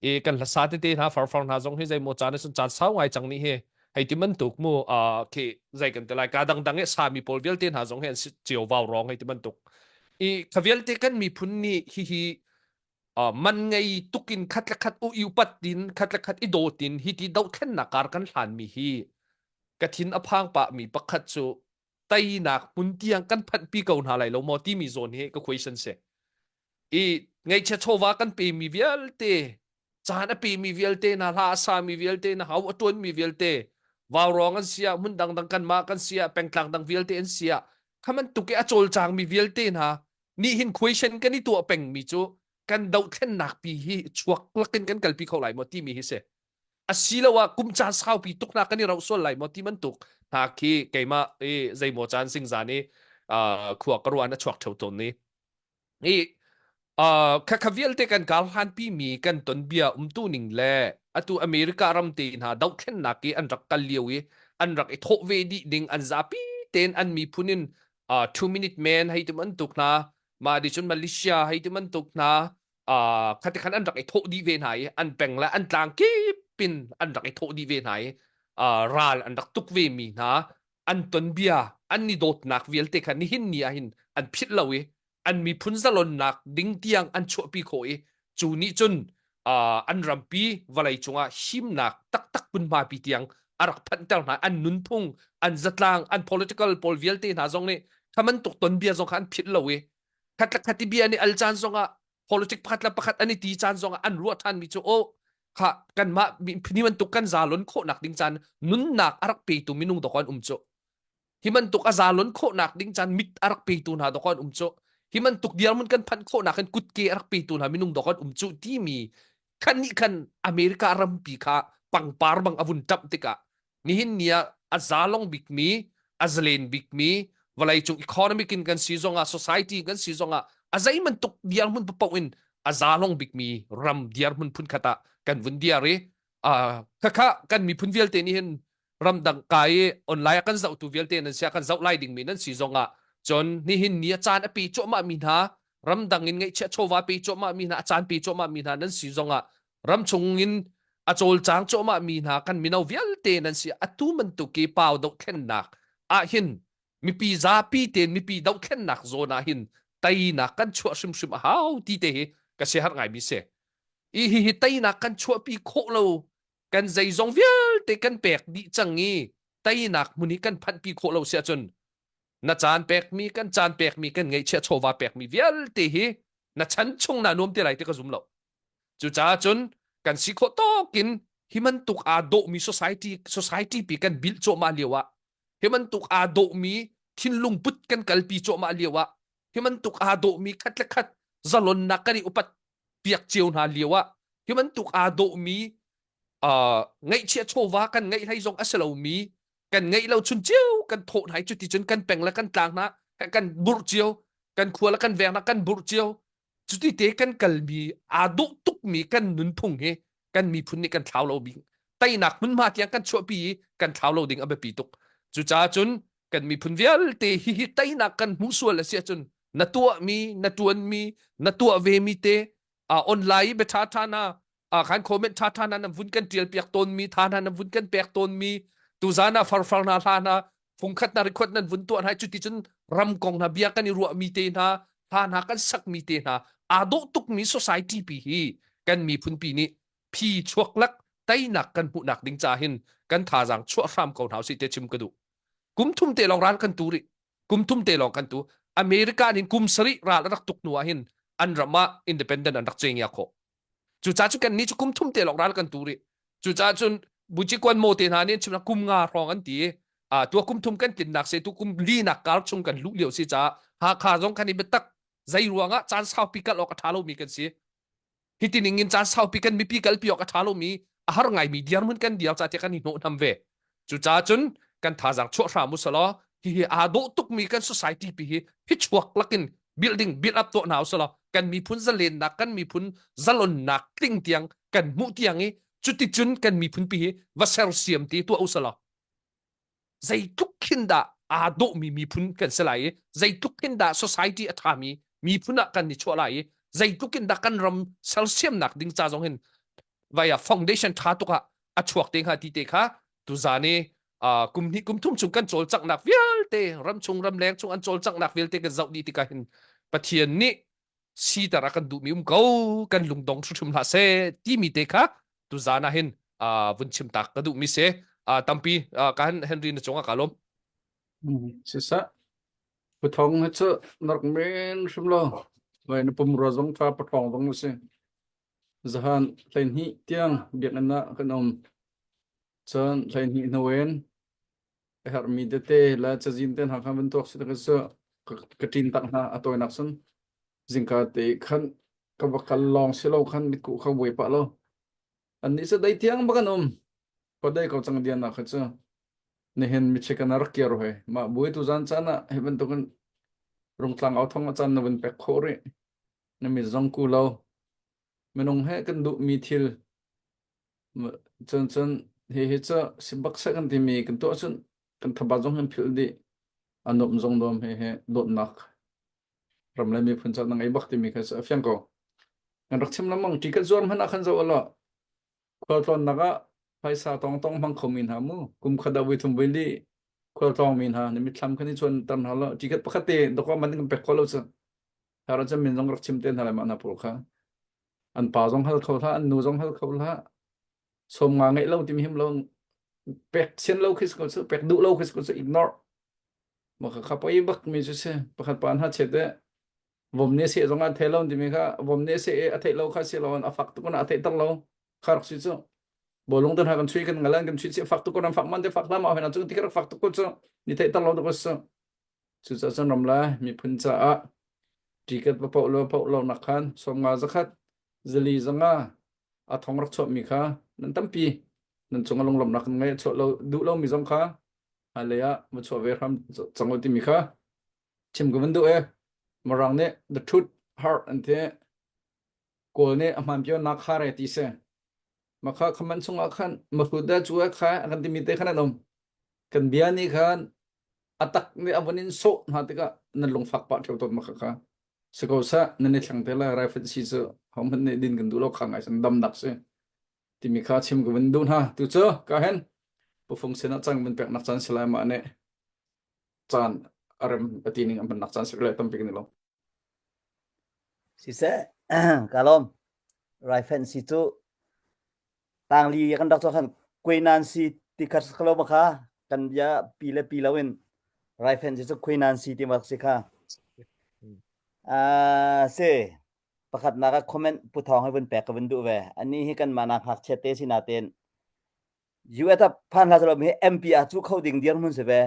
i kan hlasa tete hna farfar hna zong hi zeimaw caan ahcun caan sau ngai cang nih hi hei ti bantuk mu uh, khi zei kan ti lai ka dangdang i sami pawl vialte hna zong hi an si cio vau rong hei ti bantuk i kha vialte kan miphun nih hihi uh, man ngei tukin khat le khat u upat tin khat le khat i dawtin hi ti dothlennak kar kan hlan mi hi ka thin a phang pah mi pakhat cu teinak hmun tiang kan phanhpi ko hna lai lo maw timi zawn hi ka question si. I ngaihchia chawva kan pemi vialte caan a pemi vialte na hla a sami vialte na hau a tuanmi vialte vaurawng an sia hmun dangdang kanmah kan sia pengtlang dang vialte an sia khaman tuk i a cawlcangmi vialte hna nih hin question kan i tuah pengmi cu kan dohthlennak pi hi chuak lakin kan kalpi kho lai maw timi hi si asiloah kum caan saupi tuk hna kan i rauh sual lai maw ti bantuk hna khi keimah i zeimaw caan singzan i khua ka ruan a chuak theo tawn ni i kha kha vialte kan kar hlanpi mi kan ton bia umtu ning le atu America ram te hna dohthlennak i an rak kal lio i an rak i thawh ve dih ding an zapi tein an miphun in two minute man hei ti bantuk hna ma di cun Malaysia hei ti bantuk hna uh, khati khan an rak i thawh dih ve hna i an peng le an tlang kip in an rak i thawh dih ve hna i uh, ral an rak tuk ve mi hna an tonbia an i dawtnak vialte kha nihin ni ah hin an philh lo i an miphun zalonnak ding tiang an chuahpi khawh i cu nih cun uh, an rampi vawlei cungah himnak taktak hmunhma pi tiang a rak phanhter hna an nunphung an zatlang an political pawl vialte hna zong nih kha bantuk tonbia zong kha an philh lo i khat le khat i bia nih al caan zongah politic pakhat le pakhat an i ti caan zongah an ruah ṭhan mi cu oh kha kanmah ni bantuk kan zalon khawhnak ding caan nunnak a rak petu minung dawk an um cu hi bantuk a zalon khawhnak ding caan mit a rak petu hna dawk an um cu hi bantuk dirhmun kan phanh khawhnak in kutke a rak petu hna minung dawk an um cu timi khan nih khan America rampi kha pangpar bang a vun ṭamh tikah nihin ni ah a zalong bikmi a zalen bikmi vawleicung economic in kan si zongah society kan si zongah a zei bantuk dirhmun paoh in a zalong bikmi ram dirhmun phunkhat ah kan vun diar i khakha kan miphun vialte nih hin ramdang kai i online ah kan zohtu vialte nan sia kan zoh lai dingmi nan si zong ah cun nihin ni a caan a pe cuahmah mi hna ramdang in ngeihchiah chawva pe cuahmah mi hna a caan pe cuahmah mi hna nan si zong ah ramchung in a cawlcang cuahmah mi hna kan mino vialte nan si atu bantuk i pau dohthlennak ah hin mipi zapi tein mipi dohthlennak zawn ah hin teinak kan chuah hrimhrim a hau ti te hi ka siaherh ngai mi si i hi hi teinak kan chuahpi khawh lo kan zeizong vialte kan pek dih cang i teinak hmun hi kan phanhpi khawh lo si ahcun na caan pekmi kan caan pekmi kan ngeihchiah chawva pekmi vialte hi na chan chung na nuam te lai ti ka zum lo Cucaah cun kan si khawh tawk in hi bantuk aa dawhmi society society pi kan bilh cuahmah lio ah hi bantuk aa dawhmi thinlung put kan kalpi cuahmah lio ah hi bantuk aa dawhmi khat le khat zalonnak kan i upat piak cio hna lio ah hi bantuk aa dawhmi uh, ngaihchia chawva kan ngeih hlei zong a si lomi kan ngeih lo chun cio kan thawh hna i cuti cun kan peng le kan tlang hna kan burh cio kan khua le kan veng hna kan burh cio Cuti te kan kalmi aa dawh tukmi kan nunphung hi kan miphun nih kan thlau lo bik. Teinak hmunhma tiang kan chuahpi i kan thlau lo ding a biapi tuk. Cucaah cun kan miphun vialte hihi teinak kan hmuh sual a si ahcun na tuahmi, na ṭuanmi, na tuah vemi te uh, online i bia ṭhaṭha na uh, khan comment ṭhaṭha na nan vun kan ṭial piak tawnmi, tha hna nan vun kan pek tawnmi, tuzan ah farfar hna hla hna fungkhat na record nan vun tuah hna cuti cun ram kong hna bia kan i ruahmi te hna hla hna kan sakmi te hna aa dawh tukmi society pi hi kan miphun pi nih phi chuak lak teinak kan hmuhnak ding ca hin kan thazaang chuah hram ko hna usih te chim ka duh kum thum te lawng ral kan tu rih kum thum te lawng kan tu America nin kum sarih ral a rak tuk hnu ah hin an ram ah independent an rak cengya khawh Cucaah cu kannih cu kum thum te lawng ral kan tu rih. Cucaah cun Bucikuan maw te hna nih an chimnak kum nga hrawng an ti i tua kum thum kan tlinnak se tu kum linak kar chung kan luh lio si caah Hakha zong kan i biatak zei ruangah caan saupi kal awk a ṭha lomi kan si. Hiti ning in caan saupi kan mipi kalpi awk a ṭha lomi a har ngaimi dirhmun kan dir caah tiah kan i hnawhhnam ve. Cucaah cun kan thazaang chuah hram usalaw hihi aa dawh tukmi kan society pi hi phichuak lakin building build up tuah hna usalaw kan miphun zalennak kan miphun zalonnak tling tiang kan hmuh tiang i cuticun kan miphun pi hi va sersiam ti tuah usalaw zeitluk khin dah aa dawhmi miphun kan si lai i zeitluk khin dah society a ṭhami miphun ah kan i chuah lai i zeitluk in dah kan ram sersiamnak ding ca zong hin vaya foundation ṭha tuk ah a chuak te hnga ti te kha tuzan i kum hnih kum thum chung kan cawlcanghnak vialte ramchung ramleng chung an cawlcanghnak vialte kan zoh dih tikah hin Pathian nih siter a kan duhmi um ko kan lungdong hrimhrim hlah seh timi te kha tuzan ah hin vun chim tak ka duhmi si tampi ka Henry na cungah ka lawm Siseh Puthong hi cu na rak men hrim lo. Vai na pumrua zong ṭha paṭhawng zong na si. Zahan 12 tiang biakinn ah kan um. Cun 12 hnu in a herhmi tete le cazin te hna kha van tuak si ka cu ka ṭin tak hna a tawinak cun zingka te khan ka va kal lawng si lo khan mitkuh kha buai pah lo. Annih cu dei tiang bak an um. Khuadei ko cang dian ah kha cu nihin Michigan ah rak kir hoi. Mah buai tu zan caan ah hi bantukin rungtlang au thong a caan na vun pek khawh rih. Na mit zong ku lo. Minung he kan duhmi thil cun cun hi hi cu si bak seh kan timi kan tuah cun kan thaba zong kan philh dih. A nuam zong nuam he he dawtnak ram le miphun ca na ngei bak timi kha a fiang ko. Kan rak chim lengmang ṭi kan zuar hmanh ah khan zoh ulaw khualtlawnnak ah phaisa tawngtawng hmang khomi hna mu kum khat ah voi thum voi li khualtlawng mi hna na mitthlam khan i chuan tar hna lo ṭi khat pakhat te dawk man kan pek kho lo cu Hara cun min zong rak chim te hna lai mah hna pawl kha an pa zong hal kho hlah an nu zong hal kho hlah sawm nga ngeih lo timi him lo pek sian lo khi ko cu pek duh lo khi ko cu ignore ma kha kha poi bak mi cu si pakhat pa hna chet de vom ne se zong an thei lo timi kha vom ne se a theih lo kha si lo a fak tuk na a theih tak lo kha rak si cu bolung tan ha kan chui kan ngalan kan chui si fak tuk ko fak man te fak la ma hena chung ti rak fak tuk ko cu ni theih tak lo to ko su Cucaah cun ram le miphun caah ṭikat va poh lo poh lo nak khan 50 zakhat zali zanga a thong rak chuahmi kha nan tampi nan cung a lunglawmhnak kan ngei chuah lo duh lomi zong kha hmailei ah va chuah ve hram cang u timi kha chim ka van duh e Mirang nih the truth hurt an ti. Kawl nih a hmaan pio nak kha re ti si. Makha khaman chungah khan mahrut cu kha a kan timi te khan an um. Kan bia nih khan a tak nih a vun in sawh hna tikah nan lungfak pah ṭheo tawn makha kha. Si ko seh nan i thleng te lai raifanh si cu hohmanh nih din kan duh lo kha ngai san damnak si. Timi kha chim ka vun duh hna. Tu cu ka hen pufung sinah cang vun peknak caan si lai mah nih caan a rem a ti ning a hmannak caan si le tampi kan i lawm. Siseh, ka lawm. Raifanh si cu tangli kan rak cawk khan kuainan si ti kha lo ma kha kan bia pi le pi loin raifanh si cu kuainan si ti mak si kha. Ah si pakhatnak ah comment pu thawng hi vun pek ka vun duh ve. Ani hi kan mah nak ngakchia te si natein US ah phan hlah selaw hi MP ah cu kho ding dirhmun si ve.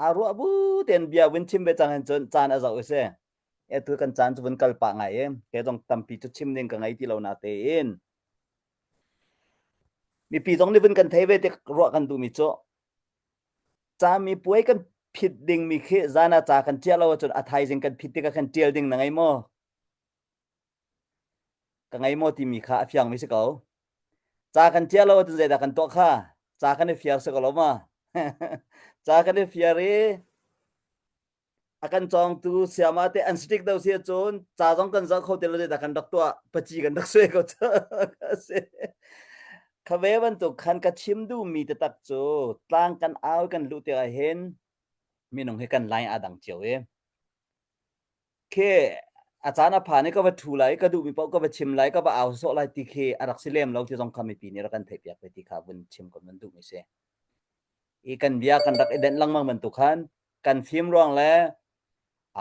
Aa ruah bu tein bia vun chim ve cang hin cun caan a zoh i si. Atu kan caan cu vun kal pah ngai i ke zong tampi cu chim ding ka ngei ti lo na tein. Mipi zong nih vun kan thei ve tik ruah kan duhmi cu cami puai kan phit dingmi khi zan ah ca kan ṭial lo ahcun a thaizing kan phit tikah khan ṭial ding na ngei maw? Ka ngei maw timi kha a fiangmi si ko. Ca kan ṭial lo ahcun zeidah kan tuah kha? Ca kan i fiar si ko lo ma? Ca kan i fiar i a kan cawngtu sayama te an strict deuh si ahcun ca zong kan zoh kho ti lo zeidah kan rak tuah paci kan rak suai ko cu si. Kha ve bantuk khan ka chim duhmi taktak cu tlang kan au kan luh tikah hin minung hi kan line aa dang cio i Khi a caan a phan i ka va ṭhu lai i ka duhmi paoh ka va chim lai, ka va au sawh lai ti khi a rak si lem lo ti zong kha mipi nih rak kan theihpiak ve ti kha vun chim kan van duhmi si. I kan bia kan rak i denh lengmang bantuk khan kan fim ruang le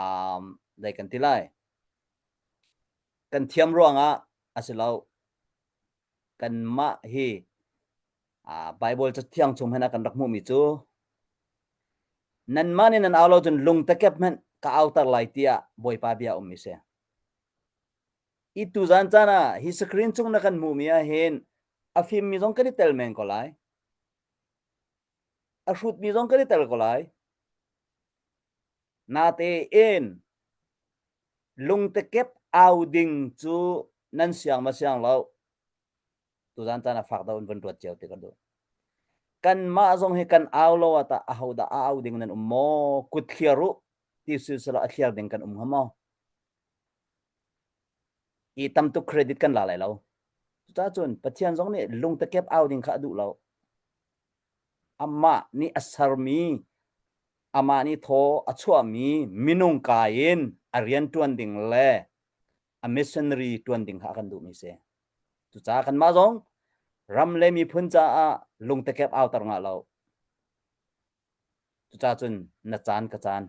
um, zei kan ti lai kan thiam ruangah a si lo. Kanmah hi uh, Bible cathiang chung hmanh ah kan rak hmuhmi cu Nanmah nih nan au lo cun lungtakep hmanh ka auter lai tiah Bawipa bia a ummi si. I tuzan caan ah hi screen cung na kan hmuhmi ah hin a fimmi zong kan i tel men ko lai. A hrutmi zong kan i tel ko lai. Natein lungtakep au ding cu nan siang ma siang lo. Tuzan caan ah fak deuh in vun ruat cio ti ka duh. Kanmah zong hi kan au lo ah tah ahodah a au ding nan um maw? Kut thliar u ti siselaw a thliar ding kan um hnga maw? I tam tuk credit kan la lai lo. Cucaah cun Pathian zong nih lungtakep au ding kha a duh lo. Amah nih a sermi, amah nih thaw a chuahmi minung ka in a rian ṭuan ding le a missionary ṭuan ding kha a kan duhmi si. Cucaah kanmah zong ram le miphun caah lungtekep auter ngah lo. Cucaah cun na caan ka caan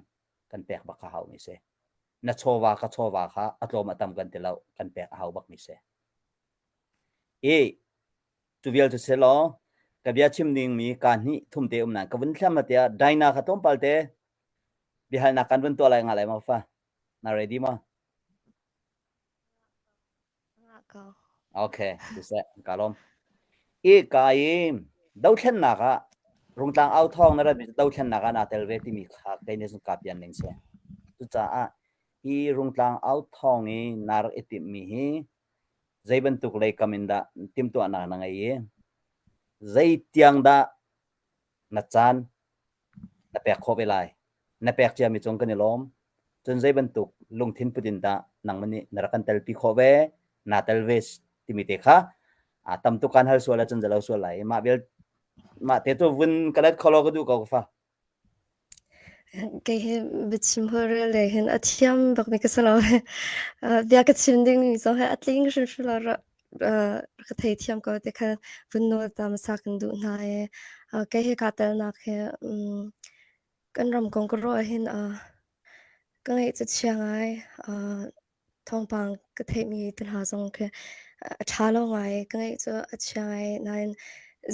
kan pek bak kha haumi si. Na chawva ka chawva kha a tlawm a tam kan ti lo, kan pek a hau bakmi si. I cu vial cu si law ka bia chim dingmi ka hnih thum te um nan ka vun thlam na tiah Dinah kha tlawmpal te biahalnak kan vun tuah lai nga lai ma fa na ready ma Okay, siseh, ka lawm. I ka i dothlennak ah Rungtlang au thawng na ratmi cu dothlennak ah naa tel ve timi kha kei nih cun kaa pian ning si. Cucaah hi Rungtlang au thawng i naa rak i timhmi hi zei bantuk lei kam in dah timhtuahnak na ngei i zei tiang dah na caan na pek khawh ve lai. Na pek ciami cung kan i lawm. Cun zei bantuk lungthin put in dah nangmah nih na rak kan telpi khawh ve, naa tel ve timi te kha a tam tuk kan hal sual ahcun zalo sual lai. Mah vial mah te cu vun ka let kho law ka duh ko ka fa. Kei hi biachim holhrel lei hin a thiam bakmi ka si lo. Bia ka chim dingmi zong hi a tling hrimhrim lo. Ka theithiam ko ti kha vun nawl ta hmasa kan duh hna i kei hi kaa telnak hi kan ram kong ka ruah ahhin ka ngaih cu chia ngai. Thawngpang ka theihmi te hna zong khi a ṭha lo ngai. Ka ngaih cu a chia ngai nain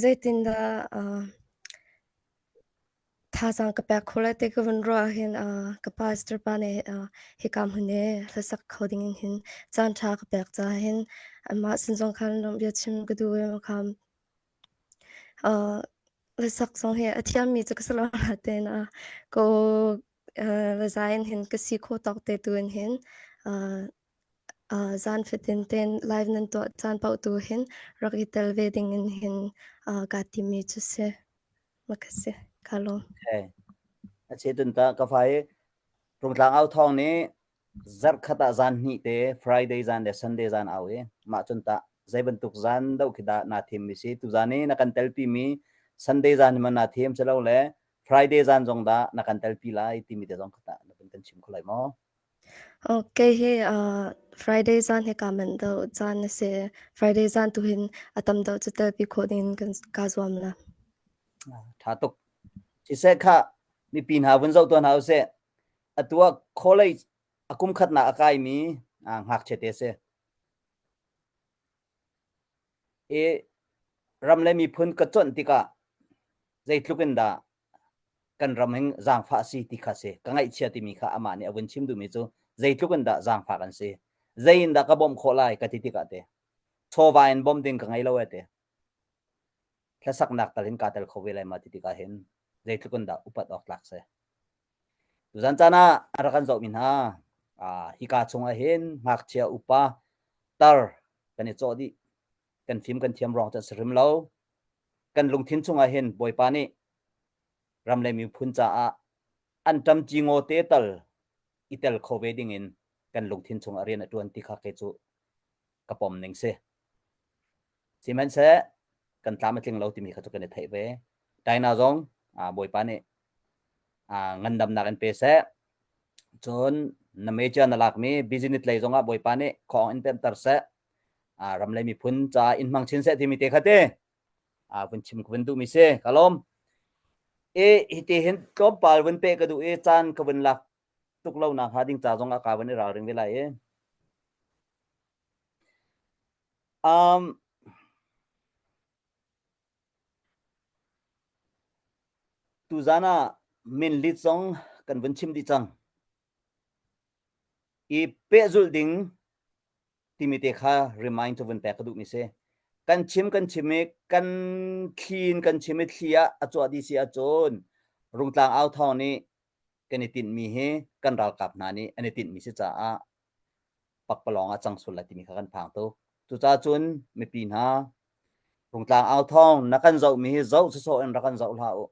zeitindah Thazaang ka pek kho lai ti ka vun ruah ahhin ka pastor pa nih hika hmun i hlasak kho dingin hin caanṭha ka pek caah hin anmah sin zong khan bia chim ka duh i kha hlasak zong hi a thiammi cu ka si lo nain ka aw le zai in hin ka si khawh tawk te tu in hin. Uh, zan fatin ten live nan tuah caan paoh tu hin rak i tel ve ding in hin uh, kaa timmi cu si. Makasi, ka lawm. Okay. A che tun ta ka fai Rungtlang au thawng nih zarhkhat ah zan hnih te Friday zan le Sunday zan au i mah cun tah zei bantuk zan doh khi dah naa thim mi si tu zan i na kan telpi mi Sunday zan hi ma naa thim si lo le Friday zan zong dah na kan telpi lai timi te zong kha tah na vun kan chim kho lai maw? Okay hi uh, Friday zan hi kaa manh deuh caan a si. Friday zan tu hin a tam deuh cu telpi khawh ding in kan kaa zuam la. Tha tuk. Siseh kha mipi hna vun zoh tuah hna usih. Atu ah college a kum khatnak a kaimi ngakchia te a si. I ram le miphun ka cuanh tikah zeitluk in dah kan ram hin zaangfah a si ti kha si. Ka ngaihchia timi kha amah nih a vun chim duhmi cu zeitluk in dah zaangfah kan si. Zei in dah ka bawmh khawh lai ka ti tikah te chawva in bawmh ding ka ngei lo e te. Hlasaknak tal in kaa tel kho ve lai ma ti tikah hin zeitluk in dah upat awk tlak si. Tuzan caan ah a rak kan zohmi hna hika chungah hin ngakchia upa tar kan i cawh dih. Kan fim kan thiam ruang cu a si hrim lo. Kan lungthin chungah hin Bawipa nih ram le miphun caah an ṭamci ngaw te tal i tel kho ve dingin kan lungthin chungah rian a ṭuan ti kha kei cu ka pom ning si. Sihmanhseh kan tlam a tling lo timi kha cu kan i theih ve. Taina zong Bawipa nih ngandamnak in pe seh. Cun na major na lakmi business lei zongah Bawipa nih khawng in pemter seh. Ram le miphun ca in hmang chin seh timi te kha te vun chim ka vun duhmi si. Ka lawm. I hiti hin tlawmpal vun pe ka duh i caan ka vun lak tuk lo nak hnga ding ca zongah ka vun i ralring ve lai i. Um, Tuzan ah minlit zong kan vun chim dih cang. I pehzulh ding timi te kha remind cu vun pek ka duhmi si. Kan chim kan chim i kan thli in kan chim i thli ah a cuah dih si ahcun Rungtlang au thawng nih kan i tinhmi hi kan ralkap hna nih an i tinhmi si caah pakpalawng ah cang sul lai timi kha kan phang tuk. Cucaah cun mipi hna Rungtlang au thawng na kan zohmi hi zoh sawsawh in rak kan zoh hlah u.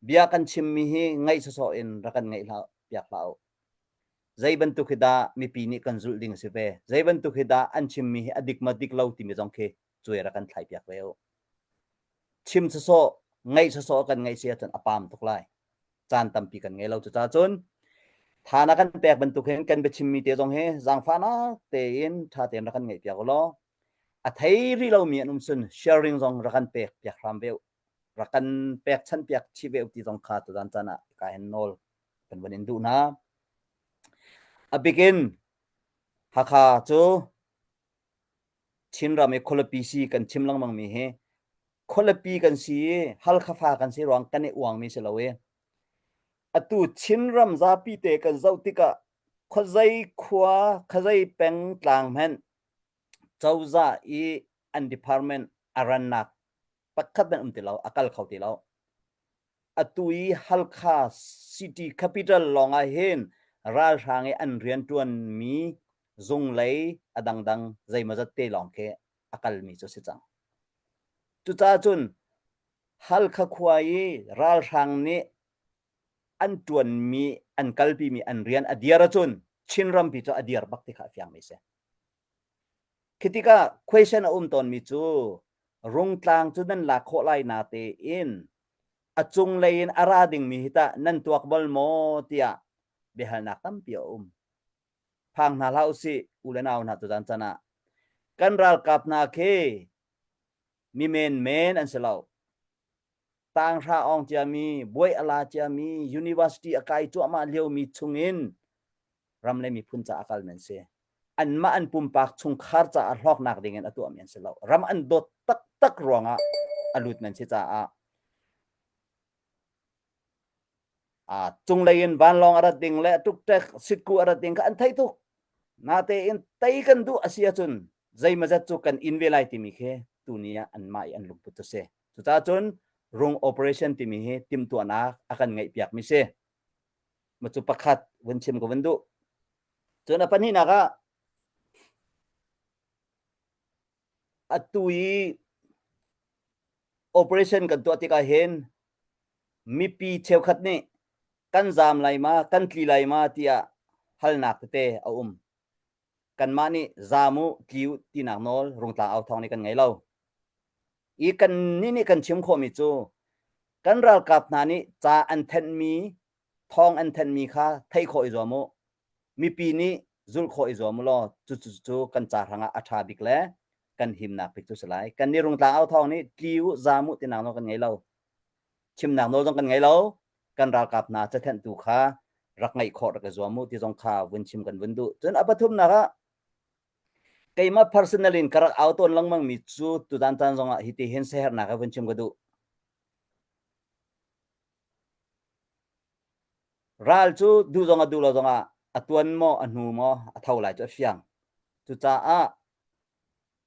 Bia kan chimmi hi ngaih sawsawh in rak kan ngaih hlah piak hlah u. Zei bantuk hi dah mipi nih kan zulh ding a si ve. Zei bantuk hi dah an chimmi hi a dik ma dik lo timi zong khi cuai rak kan thlai piak ve u. Chim sawsawh, ngaih sawsawh kan ngaih si ahcun a pam tuk lai. Caan tampi kan ngei lo. Cucaah cun tha na kan pek bantuk hin kan biachimmi te zong hi zaangfahnak tein ṭha tein rak kan ngaih piak u law a thei rih lomi an um cun sharing zong rak kan pek piak hram ve u rak kan pek chan piak chih ve u ti zong kha tuzan caan ah ka hin nawl kan van in duh hna. A bikin Hakha cu Chinram i khualipi si kan chim lengmang mi hi khualipi kan si i Halkha fa kan si ruang kan i uangmi si lo i atu Chinram zapi te kan zoh tikah khuazei khua khuazei peng tlang hmanh cozah i an department a rannak pakhat hmanh um ti lo a kal kho ti lo atu i Halkha city capital lawng ah hin ralhrang i an rianṭuanmi zunglei a dangdang zeimawzat te lawng khi a kalmi cu si cang. Cucaah cun Halkha khua i ralhrang nih an ṭuanmi an kalpimi an rian a dir ahcun Chin rampi cu a dir bak ti kha a fiangmi si. Khi tikah question a um tawnmi cu Rungtlang cu nan lak khawh lai na tein a cunglei in a ra dingmi hi tah nan tuak bal maw tiah biahalnak tampi a um. Phang hna hlah usih u le nau hna tuzan chan ah kan ralkap hna khi mi menmen an si lo. Tanghra awng ciami, buai a la ciami, university a kai cuahmah liomi chungin ram le miphun caah a kalmi an si. Anmah an pumpak chungkhar caah hlawknak ding in a tuahmi an si lo. Ram an dawt taktak ruangah a lutmi an si caah a cunglei in vanlawng a rat ding le tuktek sitku a rat ding kha an theih tuk. Natein tei kan duh a si ahcun zeimazat cu kan in ve lai timi khi tuni ah anmah i an lungput cu si. Cucaah cun rung operation timi hi timhtuahnak a kan ngeihpiakmi si. Ma cu pakhat vun chim ka vun duh. Cun a pahnihnak ah. Atu i operation kan tuah tikah hin mipi cheukhat nih kan zaam lai ma, kan tli lai ma tiah halnak tete a um. Kanmah nih zaam u, tli u tinak nawl Rungtlang au thawng nih kan ngei lo. I kannih nih kan chim khawhmi cu kan ralkap hna nih ca an thenhmi, thawng an thenhmi kha theih khawh i zuam u. Mipi nih zulh khawh i zuam u law cucu cu kan ca hrangah a ṭha bik le kan himnak bik cu si lai. Kannih Rungtlang au thawng nih tli u, zaam u tinak nawl kan ngei lo. Chimnak nawl zong kan ngei lo. Kan ralkap hna cathenhtu kha rak ngaih khawh rak i zuam u ti zong kha vun chim kan vun duh. Cun a pathumnak ah keimah personal in ka rak au tawn lengmang mi cu tuzan caan zongah hiti hin siaherhnak he vun chim ka duh. Ral cu duh zong a duh lo zongah a tuan maw a hnu maw a tho lai cu a fiang. Cucaah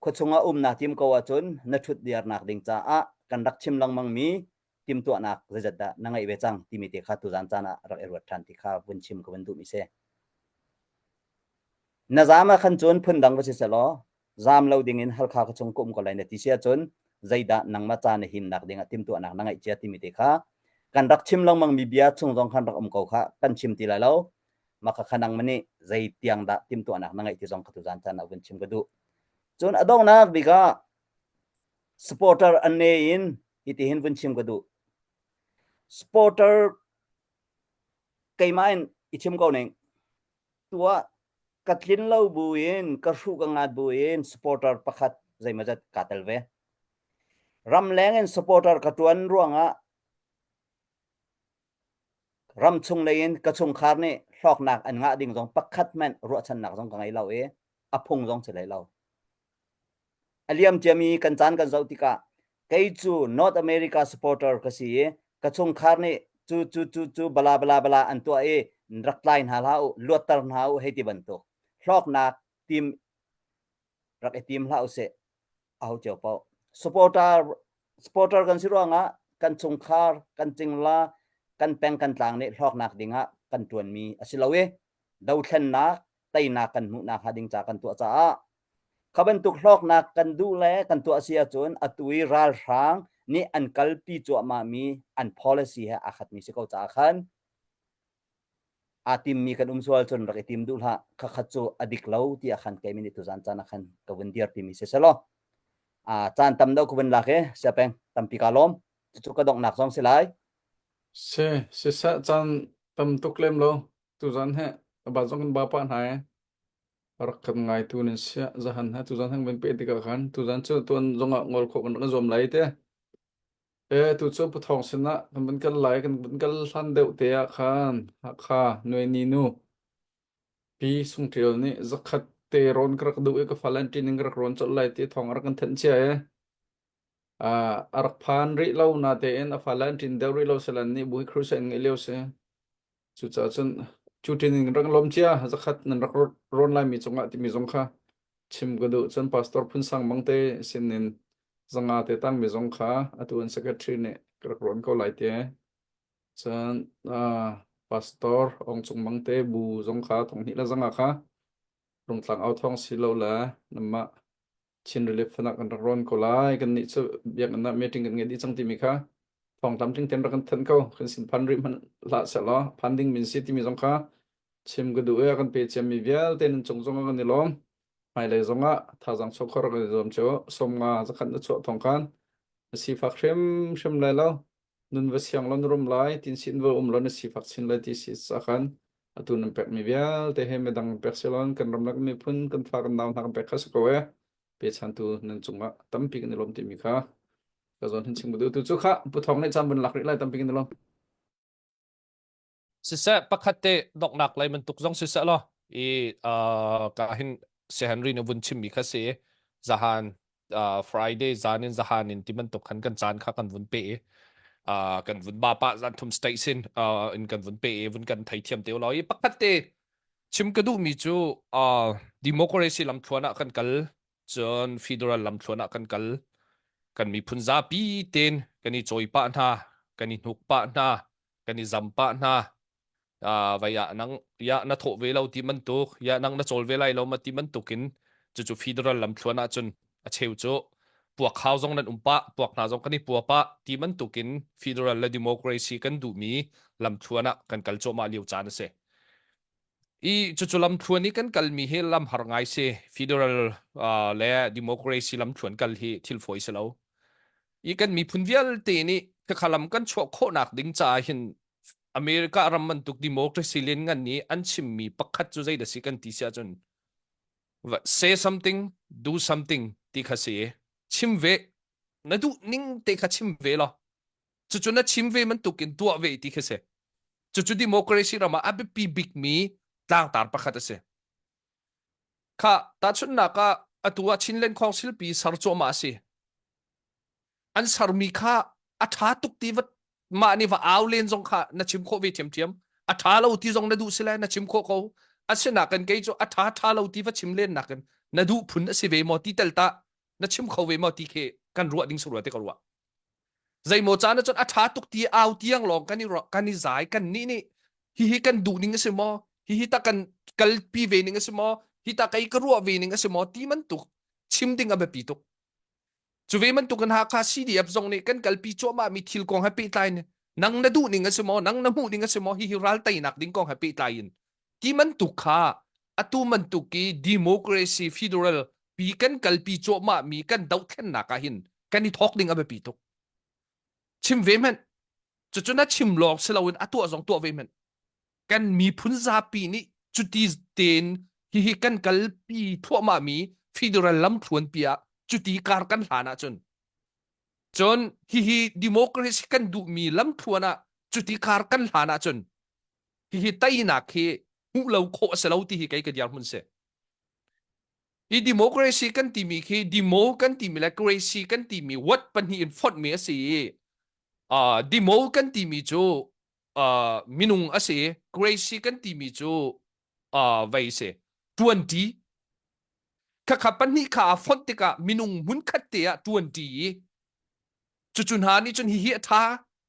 khuachung ah um naa tim ko ahcun na ṭhut diarnak ding caah kan rak chim lengmang mi timhtuahnak zeizat dah na ngeih ve cang timi te kha tuzan caan ah rak i ruat ṭhan ti kha vun chim ka vun duhmi si. Na zaam ah khan cun phundang va si selaw zaam lo ding in Halkha ka chung ka um ko lai na ti si ahcun zeidah nangmah ca na himnak ding ah timhtuahnak na ngeih cia timi te kha kan rak chim lengmang mi bia chung zong khan rak um ko kha kan chim ti lai lo maka kha nangmah nih zei tiang dah timhtuahnak na ngeih ti zong kha tuzan caan ah vun chim ka duh. Cun a donghnak bik ah supporter an ne in hitihin vun chim ka duh. Supporter keimah in i chim ko ning. Tuah ka tlin lo buin ka hruh ka ngat buin supporter pakhat zeimawzat kaa tel ve. Ramleng in supporter ka tuan ruangah ramchung lei in ka chungkhar nih hlawknak an ngah ding zong pakhat hmanh ruahchannak zong ka ngei lo i a phung zong si hlei lo. A liam ciami kan caan kan zoh tikah kei cu North America supporter ka si i ka chungkhar nih cu cu cu cu bala bala bala an tuah i rak tlai hna hlah u, luatter hna u hei ti bantuk hlawknak tim rak i tim hlah usih aho cio paoh. Supporter supporter kan si ruangah kan chungkhar, kan cingla, kan peng kan tlang nih hlawknak dingah kan ṭuanmi a si lo i dothlennak teinak kan hmuhnak hnga ding ca kan tuah caah kha bantuk hlawknak kan duh le kan tuah si ahcun atu i ralhrang nih an kalpi cuahmahmi an policy he aa khatmi si ko caah khan aa timmi kan um sual cun rak i tim duh hlah khakhat cu a dik lo tiah khan keimi nih tuzan caan ah khan ka vun dir timi si selaw a caan tam deuh ka vun lak i siapeng tampi ka lawm cucu ka donghnak zong si lai Si, siseh caan tam tuk lem lo. Tuzan he ba zong kan ba pah hna e. Rak kan ngaitu nan siah zahan ha tuzan hang van pe tikah khan tuzan cu tuan zongah ngol khawh kan rak zuam lai te. E tu cu Puthawng sinah kan van kal lai kan van kal hlan deuh te ah khan Hakha Nuai Ni nu Pi Sung Ṭial nih zakhat te rawn ka rak duh i ka fale an ṭin in ka rak rawn colh lai ti thawng a rak kan thanh cia e. Uh, a rak phan rih lo natein a fale an ṭin deuh rih lo selan nih buhi crusade ngeih lio si. Cucaah cun cu ṭin in rak lawm cia zakhat nan rak rawn laimi cungah timi zong kha chim ka duh. Cun pastor Phun Sang Mang te sin in zanga te tangmi zong kha atu an secretary nih ka rak rawn ko lai te. Cun uh, pastor Ong Cung Mang te bu zong kha thong hnih le zanga kha rungtlang au thong si lo le namah Chin Relief Fund ah kan rak rawn ko lai. Kan nih cu biakinn ah meeting kan ngei dih cang timi kha thawng tlamtling tein rak kan thanh ko. Kan sin phan rih hmanh hlah sehlaw phan ding min si timi zong kha chim ka duh i a kan pe ciami vialte nan cung zong ah kan i lawm. Hmailei zong ah thazaang chuah khawh rak kan i zuam cio. 50 zakhat na chuah thawng khan na sifak hrimhrim lai lo. Nun va siang lo na rum lai, tin sin va um lo na sifak chin lai ti si ca khan atu nan pekmi vialte he midang pek siloin kan ram le kan miphun kan fa kan nau hna kan pek kha si ko e pechantu nan cungah tampi kan i lawm timi kha ka zawn hin chim du tu cu kha pu thong nih caan vun lak rih lai tampi kan i lawm Siseh pakhat te donghnak lei bantuk zong siseh law i uh, ka hin si Henry na vun chimmi kha si zahan uh, Friday zan in zahan in ti bantuk khan kan caan kha kan vun pe i uh, kan vun ba pa zan thum state sin uh, in kan vun pe i vun kan thei thiam te law i pakhat te chim ka duhmi cu uh, democracy lamthluan ah kan kal cun federal lamthluan ah kan kal kan miphun zapi ten kan i cawi pah hna kan i hnuk pah hna kan i zam pah hna vai ah nang ya na thawh ve lo ti bantuk ya nang na cawl ve lai lo ma ti bantuk in cucu federal lamthluan ahcun a cheu cu. Puak hau zong nan um pah, puak hna zong kan i pua pah ti bantukin federal le democracy kan duhmi lamthluan ah kan kal cuahmah lio caan a si. I cucu lamthluan i kan kalmi hi lam har ngai si. Federal uh, le democracy lamthluan kal hi thil fawi si lo. I kan miphun vialte nih khakha lam kan chuah khawhnak ding caah hin America ram bantuk democracy lianngan nih an chimmi pakhat cu zeidah si kan ti si ahcun say something do something ti kha si chim ve na duh ning te kha chim ve law cucu na chim ve bantukin tuah ve ti kha si cucu democracy ram ah a biapi bikmi tlangtar pakhat a si kha tahchunhnak ah atu ah Chinland Council pi ser cuahmah a si an sermi kha a ṭha tuk ti va mah nih va au len zong kha na chim khawh ve ṭhiamṭhiam a ṭha lo ti zong na duh si le na chim khawh ko asinain kei cu a ṭha ṭha lo ti va chim len nakin na duh phun a si ve maw ti tel tah na chim kho ve maw ti khi kan ruah ding si rua ti ka ruah zeimaw caan ahcun a ṭha tuk ti au tiang lawng kan i kan i zai kan nih nih hihi kan duh ning a si maw hihi ta kan kalpi ve ning a si maw hi ta kei ka ruah ve ning a si maw ti bantuk chim ding a biapi tuk Cu ve bantukin Hakha CDF zong nih kan kalpi cuahmah mi thil kong he pehtlai in nang na duh ning a si maw, nang na hmuh ning a si maw, hihi ral teinak ding kong he pehtlai in ti bantuk kha atu bantuk i democracy federal pi kan kalpi cuahmah mi kan dohthlennak ah hin kan i thawk ding a biapi tuk. Chim ve hmanh. Cucu na chim lawng si loin a tuah zong tuah ve hmanh. Kan miphun zapi nih cuti tein hihi kan kalpi thluahmah mi federal lamthluanpi ah cuti kar kan hlan ahcun cun hihi democracy kan duhmi lamthluan ah cuti kar kan hlan ahcun hihi teinak hi hmuh lo khawh a si lo ti hi kei ka dirhmun si. Hi democracy kan timi khi demo kan timi le cracy kan timi word pahnih in fonhmi a si i uh, demo kan timi cu uh, minung a si crazy kan timi cu uh, vei si ṭuanṭi khakha pahnih kha aa fonh tikah minung hmunkhat te ah ṭuanṭi i cucu hna nih cun hihi a ṭha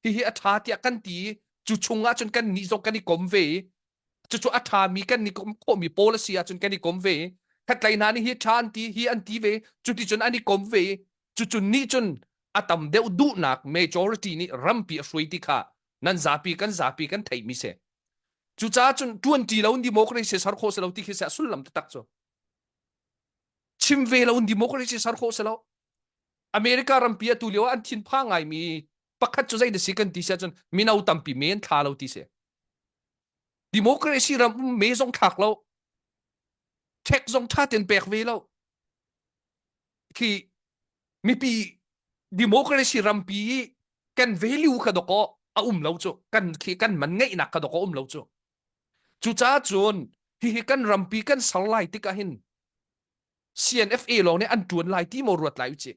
hihi a ṭha tiah kan ti i cu chungah cun kan nih zong kan i kom ve i cucu a ṭhami kan i kom khawhmi policy ahcun kan i kom ve i khatlei hna nih hi ṭha an ti hi an ti ve cuticun an i kom ve i cucun nih cun a tam deuh duhnak majority nih rampi a hruai ti kha nan zapi kan zapi kan theihmi si cucaah cun ṭuanṭi lo in democracy ser khawh si lo ti khi si a sullam taktak cu chim ve lo in democracy ser khawh si lo America rampi atu lio ah an thinphang ngaimi pakhat cu zei da si kan ti si ahcun mino tampi men thla lo ti si democracy ram um me zong thlak lo tax zong tha ten pek ve lo khi mipi democracy rampi i kan value kha doko a um lo cu kan khi kan man ngeihnak kha doko um lo cu cucaah cun hihi kan rampi kan ser lai tikah hin CNFA lawng nih an tuan lai ti maw ruat lai u ci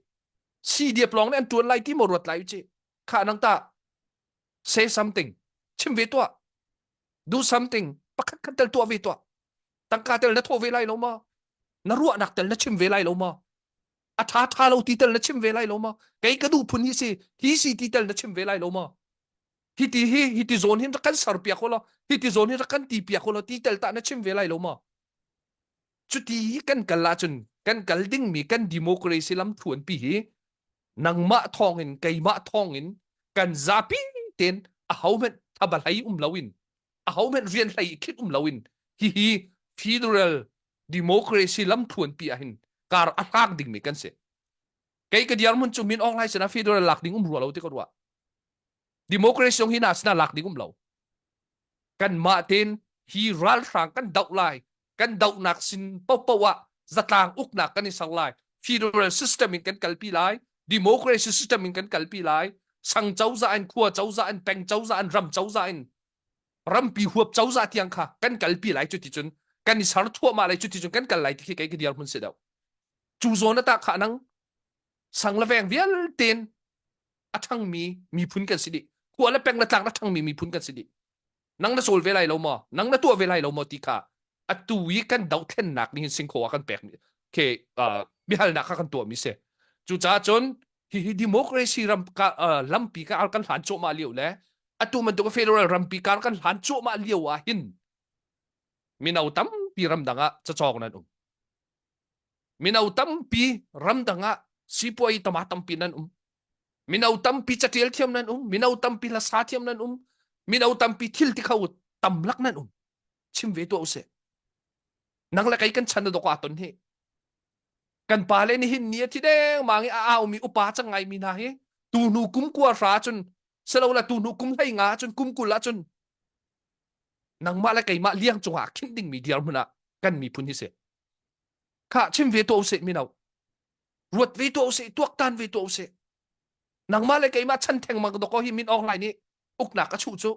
CDF lawng nih an tuan lai ti maw ruat lai u ci kha nang ta say something chim ve tuah do something pakhat khat tel tuah ve tuah tangka tel na thawh ve lai lo maw na ruahnak tel na chim ve lai lo maw a ṭha ṭha lo ti tel na chim ve lai lo maw kei ka duh phun hi si hi si ti tel na chim ve lai lo maw hi ti hi hi ti zawn hin rak kan ser piak law hi ti zawn hin rak kan ti piak law ti tel tah na chim ve lai lo maw cuti kan kal ahcun kan kal dingmi kan democracy lam thluanpi hi nangmah thawngin keimah thawngin kan zapi ten ahohmanh thabahlei um loin ahohmanh rian hlei khit um loin hihi federal democracy lamthluanpi ah hin kar a hlak dingmi kan si kei ka dirhmun cu Min Aung Hlaing sinah federal lak ding um rua lo ti ka ruah democracy zong hi na sinah lak ding um lo kanmah ten hi ralhrang kan doh lai kan dohnak sin popo ah zatlang uknak kan i ser lai federal system in kan kalpi lai democracy system in kan kalpi lai sang cozah in khua cozah in peng cozah in ram cozah in rampi huap cozah tiang kha kan kalpi lai cuti cun kan i ser thuahmah lai cuti cun kan kal lai ti khi kei ka dirhmun si deuh cu zawn ata kha nang sang le veng vialte a ṭhangmi miphun kan si dih khua le peng le tlang a ṭhangmi miphun kan si dih nang na cawl ve lai lo maw nang na tuah ve lai lo maw ti kha atu i kan dohthlennak nih hin singkhaw ah kan pek mi ke biahalnak kha kan tuah mi si cucaah cun hihi democracy ram ka lampi ka kan hlan cuahmah lio le atu bantuk federal rampi kar kan hlan cuahmah lio ah hin mino tampi ramdang ah cacawng nan um mino tampi ramdang ah. Sipuai tama tampi nan um. Mino tampi catial thiam nan um. Mino tampi hlasa thiam nan um. Mino tampi thil ti kho tam lak nan um. Chim ve tuah usih. Nang le kei kan chan na dok ah ton hi. Kan pa le nihin ni a thi deng mang i a aumi upa cang ngai mi hna hi tu hnu kum kua hra cun selo la tu hnu kum hlei nga cun kum kul ah cun nangmah le keimah liang cungah khinh dingmi dirhmun ah kan miphun hi si. Kha chim ve tuah usih mino. Ruat ve tuah usih, tuaktan ve tuah usih. Nangmah le keimah chan theng mang doko hi min Aung Hlaing nih uknak a chuh cu.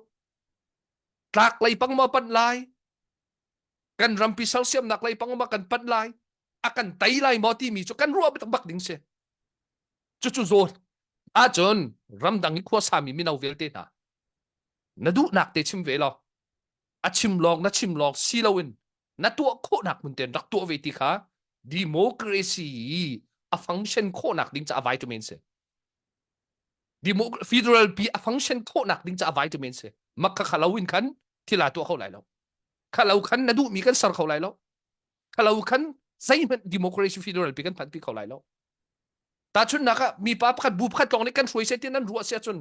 Tlak lei pang maw panh lai? Kan rampi sersiamnak lei pang maw kan panh lai? A kan tei lai maw timi cu kan ruah bak ding si. Cucu zawn ahcun ramdang i khuasami mino vialte hna na duhnak te chim ve law a chim lawng na chim lawng si loin na tuah khawhnak hmun ten rak tuah ve ti kha democracy a function khawhnak ding ca vitamin si. Demo federal pi a function khawhnak ding ca vitamin si. Mak kha khalo in khan thila tuah kho lai lo. Khalo khan na duhmi kan ser kho lai lo. Khalo khan zeihmanh democracy federal pi kan phan pi kho lai lo. Tahchunhnak ah mipa pakhat bu pakhat lawng nih kan hruai se ti nan ruah si ahcun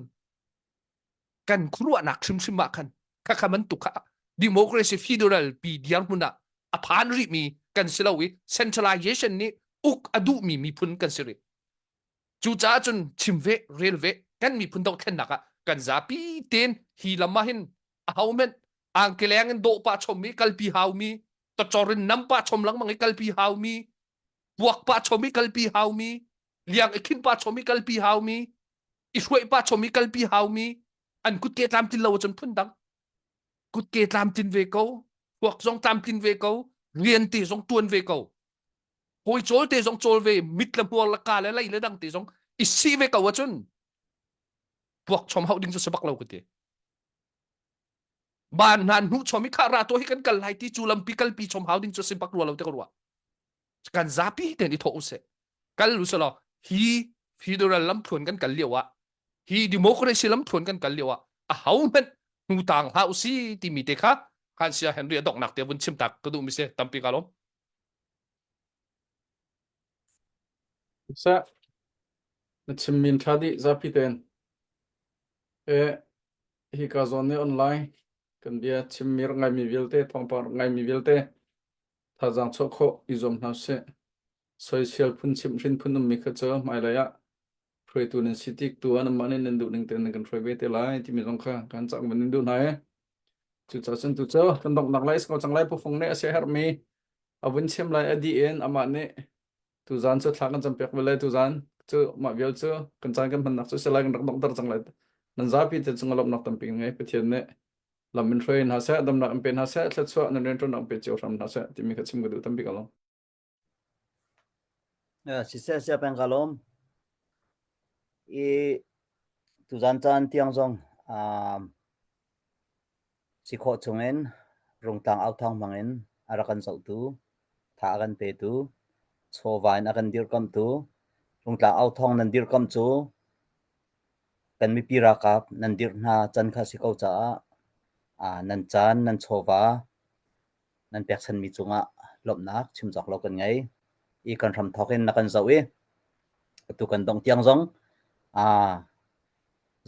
kan khuaruahnak hrimhrim ah khan khakha bantuk kha democracy federal pi dirhmun ah a phan rihmi kan si lo i centralization nih uk a duhmi miphun kan si rih. Cucaah cun chim ve rel ve kan miphun dohthlennak ah kan zapi tein hi lam ah hin ahohmanh angkeleng in dawh pah chom i kalpi haumi tawcor in nam pah chom lengmang i kalpi haumi puak pah chom i kalpi haumi liang i khin pah chom i kalpi haumi i hruai pah chom i kalpi haumi an kutke tlamtlin lo ahcun phun dang kutke tlamtlin ve ko puak zong tlamtlin ve ko rian te zong tuan ve ko hawi cawl te zong cawl ve mit le hmuar le ka le lei le dang te zong i si ve ko ahcun puak chom hauh ding cu si bak lo ka ti ban hna hnuh chom i kha ra to hi kan kal lai ti cu lampi kalpi chom hau ding cu si bak rua lo te ka ruah kan zapi ten i thawh usih kal u law hi federal lamthluan kan kal lio ah hi democracy lamthluan kan kal lio ah a ho hmanh hnu tang hlah usi timi te kha khan sia Henry a donghnak te vun chim tak ka duh mi si tampi ka lawm Sa na chim min tha dih zapi ten e hi ka zawn nih online kan bia chim mi rak ngai mi vialte thawngpang rak ngai mi vialte thazaang chuah khawh i zuam hna usih. Soisel phun chimhhrin phun ummi kha cu hmailei ah hruaitu nan si tik tu ah nanmah nih nan duh ning tein nan kan hruai ve te lai timi zong kha kan cak van in duh hna i cucaah cun tu cu kan donghnak lai ko cang lai pufung nih a siaherhmi a vun chim lai a dih in amah nih tuzaan cu thla kan campiak ve lai tuzaan cu mah vial cu kan caan kan hmannak cu si lai kan rak donghter cang lai nan zapi te cung lawmhnak tampi ngei Pathian nih lam in hruai hna seh damnak in pe hna seh thluachuah nan rianṭuannak in pe cio hram hna seh timi kha chim ka duh tampi ka lawm. Siseh sia peng ka lawm. I tuzan caan tiang zong si khawh chungin rungtlang authawng hmangin a rak kan zohtu, tha a kan petu, chawva in a kan dirkamhtu, rungtlang authawng nan dirkamh cu kan mipi ralkap nan dirh hna can kha si ko caah nan caan nan chawva nan pekchanmi cungah lawmhnak chim cawk lo kan ngei. I kan hramthawk in na kan zoh i atu kan dongh tiang zong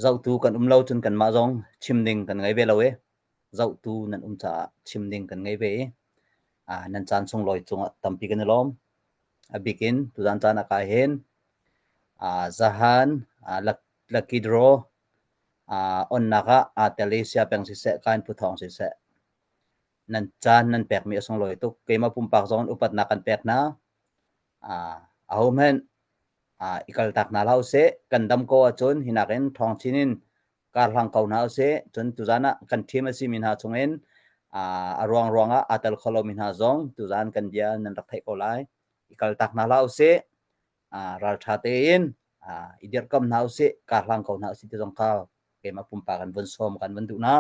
zohtu kan um lo cun kanmah zong chim ding kan ngei ve lo i zohtu nan um caah chim ding kan ngei ve i nan caan sunglawi cungah tampi kan i lawm. A bik in tuzaan caan ah ka hin zahan lucky draw onnak ah aa tel i sia peng siseh, kain phu thawng siseh, nan caan nan pekmi a sunglawi tuk. Keimah pumpak zong in upatnak kan pek hna. Ahohmanh i kaltak hna hlah usih. Kan dam ko ahcun hi nakin ṭhawng chin in kar hlang ko hna usih. Cun tuzaan ah kan ṭhim a simi hna chungin a ruang ruangah aa tel kho lomi hna zong tuzaan kan bia nan rak theih ko lai. I kaltak hna hlah usih. Ralṭha tein i dirhkamh hna usih, kar hlang ko hna usih ti zong kha keimah pumpak in vun sawm kan vun duh hna.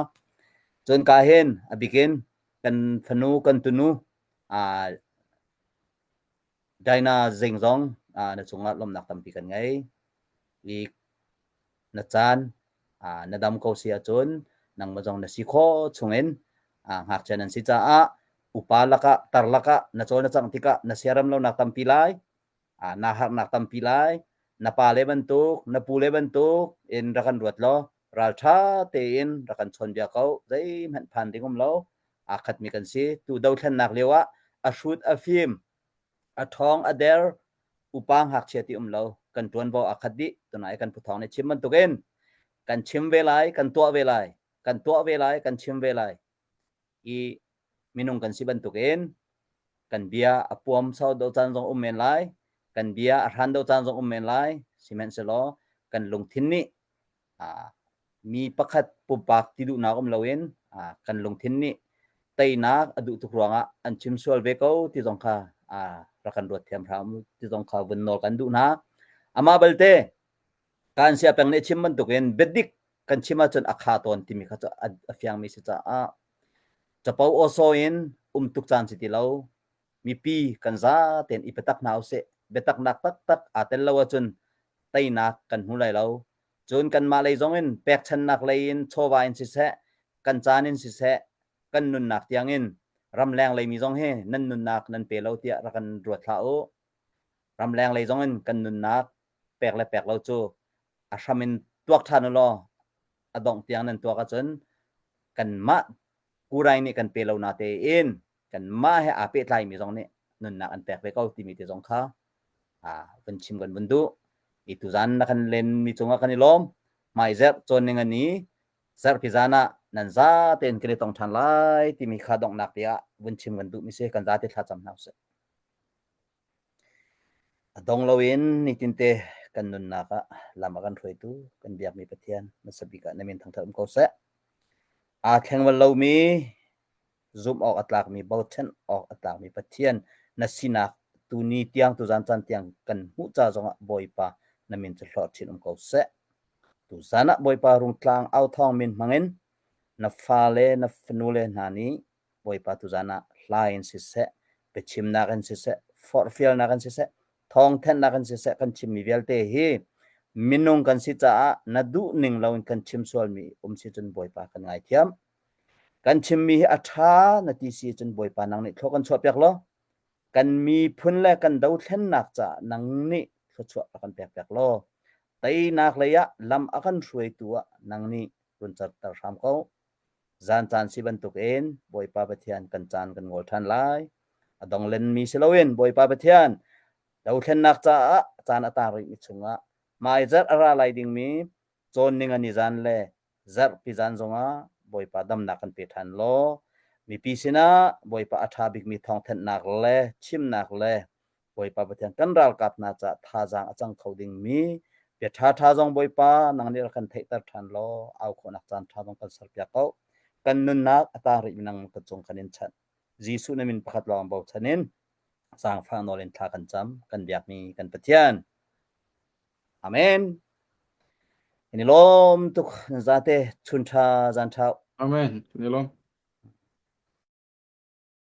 Cun ka hin a bikin kan fanu kan tunu Dinah Zing zong na cungah lawmhnak tampi kan ngei. I na caan na dam ko si ahcun nangmah zong na si khawh chungin ngakchia nan si caah upa lakah tar lakah na cawl na cangh tikah na siarem lonak tampi lai, naa harhnak tampi lai. Na pa le bantuk, na pu le bantuk in rak kan ruat law ralṭha tein rak kan chawnbia ko. Zeihmanh phan ding um lo. Aa khatmi kan si. Tu dothlennak lio ah a hrut a fim, a ṭhawng a der, upa ngakchia ti um lo. Kan ṭuanvo aa khat dih. Tunai kan phuthawng nih chim bantukin kan chim ve lai, kan tuah ve lai, kan tuah ve lai, kan chim ve lai. I minung kan si bantukin kan bia a puam sau do caan zong um men lai, kan bia a hran do caan zong um men lai. Sihmanhsehlaw kan lungthin nih mi pakhat pumpak ti duhnak um loin kan lungthin nih teinak a duh tuk ruangah an chim sual ve ko ti zong kha rak kan ruat thiam hram ti zong kha vun nawl kan duh hna. Amah balte kan sia peng nih chim bantukin biadik kan chim ahcun a kha tawn timi kha cu a fiangmi si caah capo awsaw in um tuk caan si ti lo. Mipi kan za tein i biatak hna usih. Biataknak taktak aa tel lo ahcun teinak kan hmu lai lo. Cun kanmah lei zong in pekchannak lei in chawva in siseh, kan caan in siseh, kan nunnak tiang in ramleng lei mi zong hi nan nunnak nan pe lo tiah rak kan ruat hlah u. Ramleng lei zong in kan nunnak pek le pek lo cu a hram in tuak ṭhan u law a dongh tiang nan tuak ahcun kanmah kurai nih kan pe lo na tein kanmah he aa pehtlaimi zong nih nunnak an pek ve ko timi te zong kha van chim kan vun duh. I tuzan na kan lenmi cungah kan i lawm. Hmaizerh cawn ning ani zarhpi zan ah nan za tein kan i tong ṭhan lai timi kha donghnak te ah vun chim kan duhmi si kan zate thla cam hna usih. A dong loin nitinte kan nunnak ah lam a kan hruaitu kan biakmi Pathian hmasa bik ah na min thangṭhat um ko seh. Aa thleng bal lomi zumh awk a tlakmi bochan awk a tlakmi Pathian na sinak tuni tiang tuzan caan tiang kan hmuh ca zongah Bawipa na min cu hlorh chin um ko seh. Tuzan ah Bawipa rungtlang au thawng min hmangin na fale na fanule hna nih Bawipa tuzan ah hla in siseh, biachimnak in siseh, forhfialnak in siseh, thawngthanhnak in siseh kan chimmi vialte hi minung kan si caah na duh ning loin kan chim sualmi um si cun Bawipa kan ngaithiam. Kan chimmi hi a ṭha na ti si cun Bawipa nang nih thlua kan chuahpiak law kan miphun le kan dothlennak caah nang nih thluachuah a kan pekpiak law teinak lei ah lam a kan hruaitu ah nang nih run certer hram ko. Zan caan si bantukin Bawipa Pathian kan caan kan ngol ṭhan lai. A dong lenmi si loin Bawipa Pathian dothlennak caah caan a taang rihmi chungah hmaizarh a ra lai dingmi cawn ning an i zan le zarhpi zan zongah Bawipa damnak kan pe ṭhan law mipi sinah Bawipa a ṭha bikmi thawngthanhnak le chimnak le Bawipa Pathian kan ralkap hna caah thazaang a cang kho dingmi bia ṭhaṭha zong Bawipa nang nih rak kan theihter ṭhan law au khawhnak caan ṭha zong kan serpiak ko. Kan nunnak a taang rih nang kan cung kan in chanh. Jesuh na min pakhat lawng bochan in zaangfah nawl in thla kan cam kan biakmi kan Pathian. Amen. In i lawm tuk zate chun ṭha zan ṭha. Amen. In i lawm.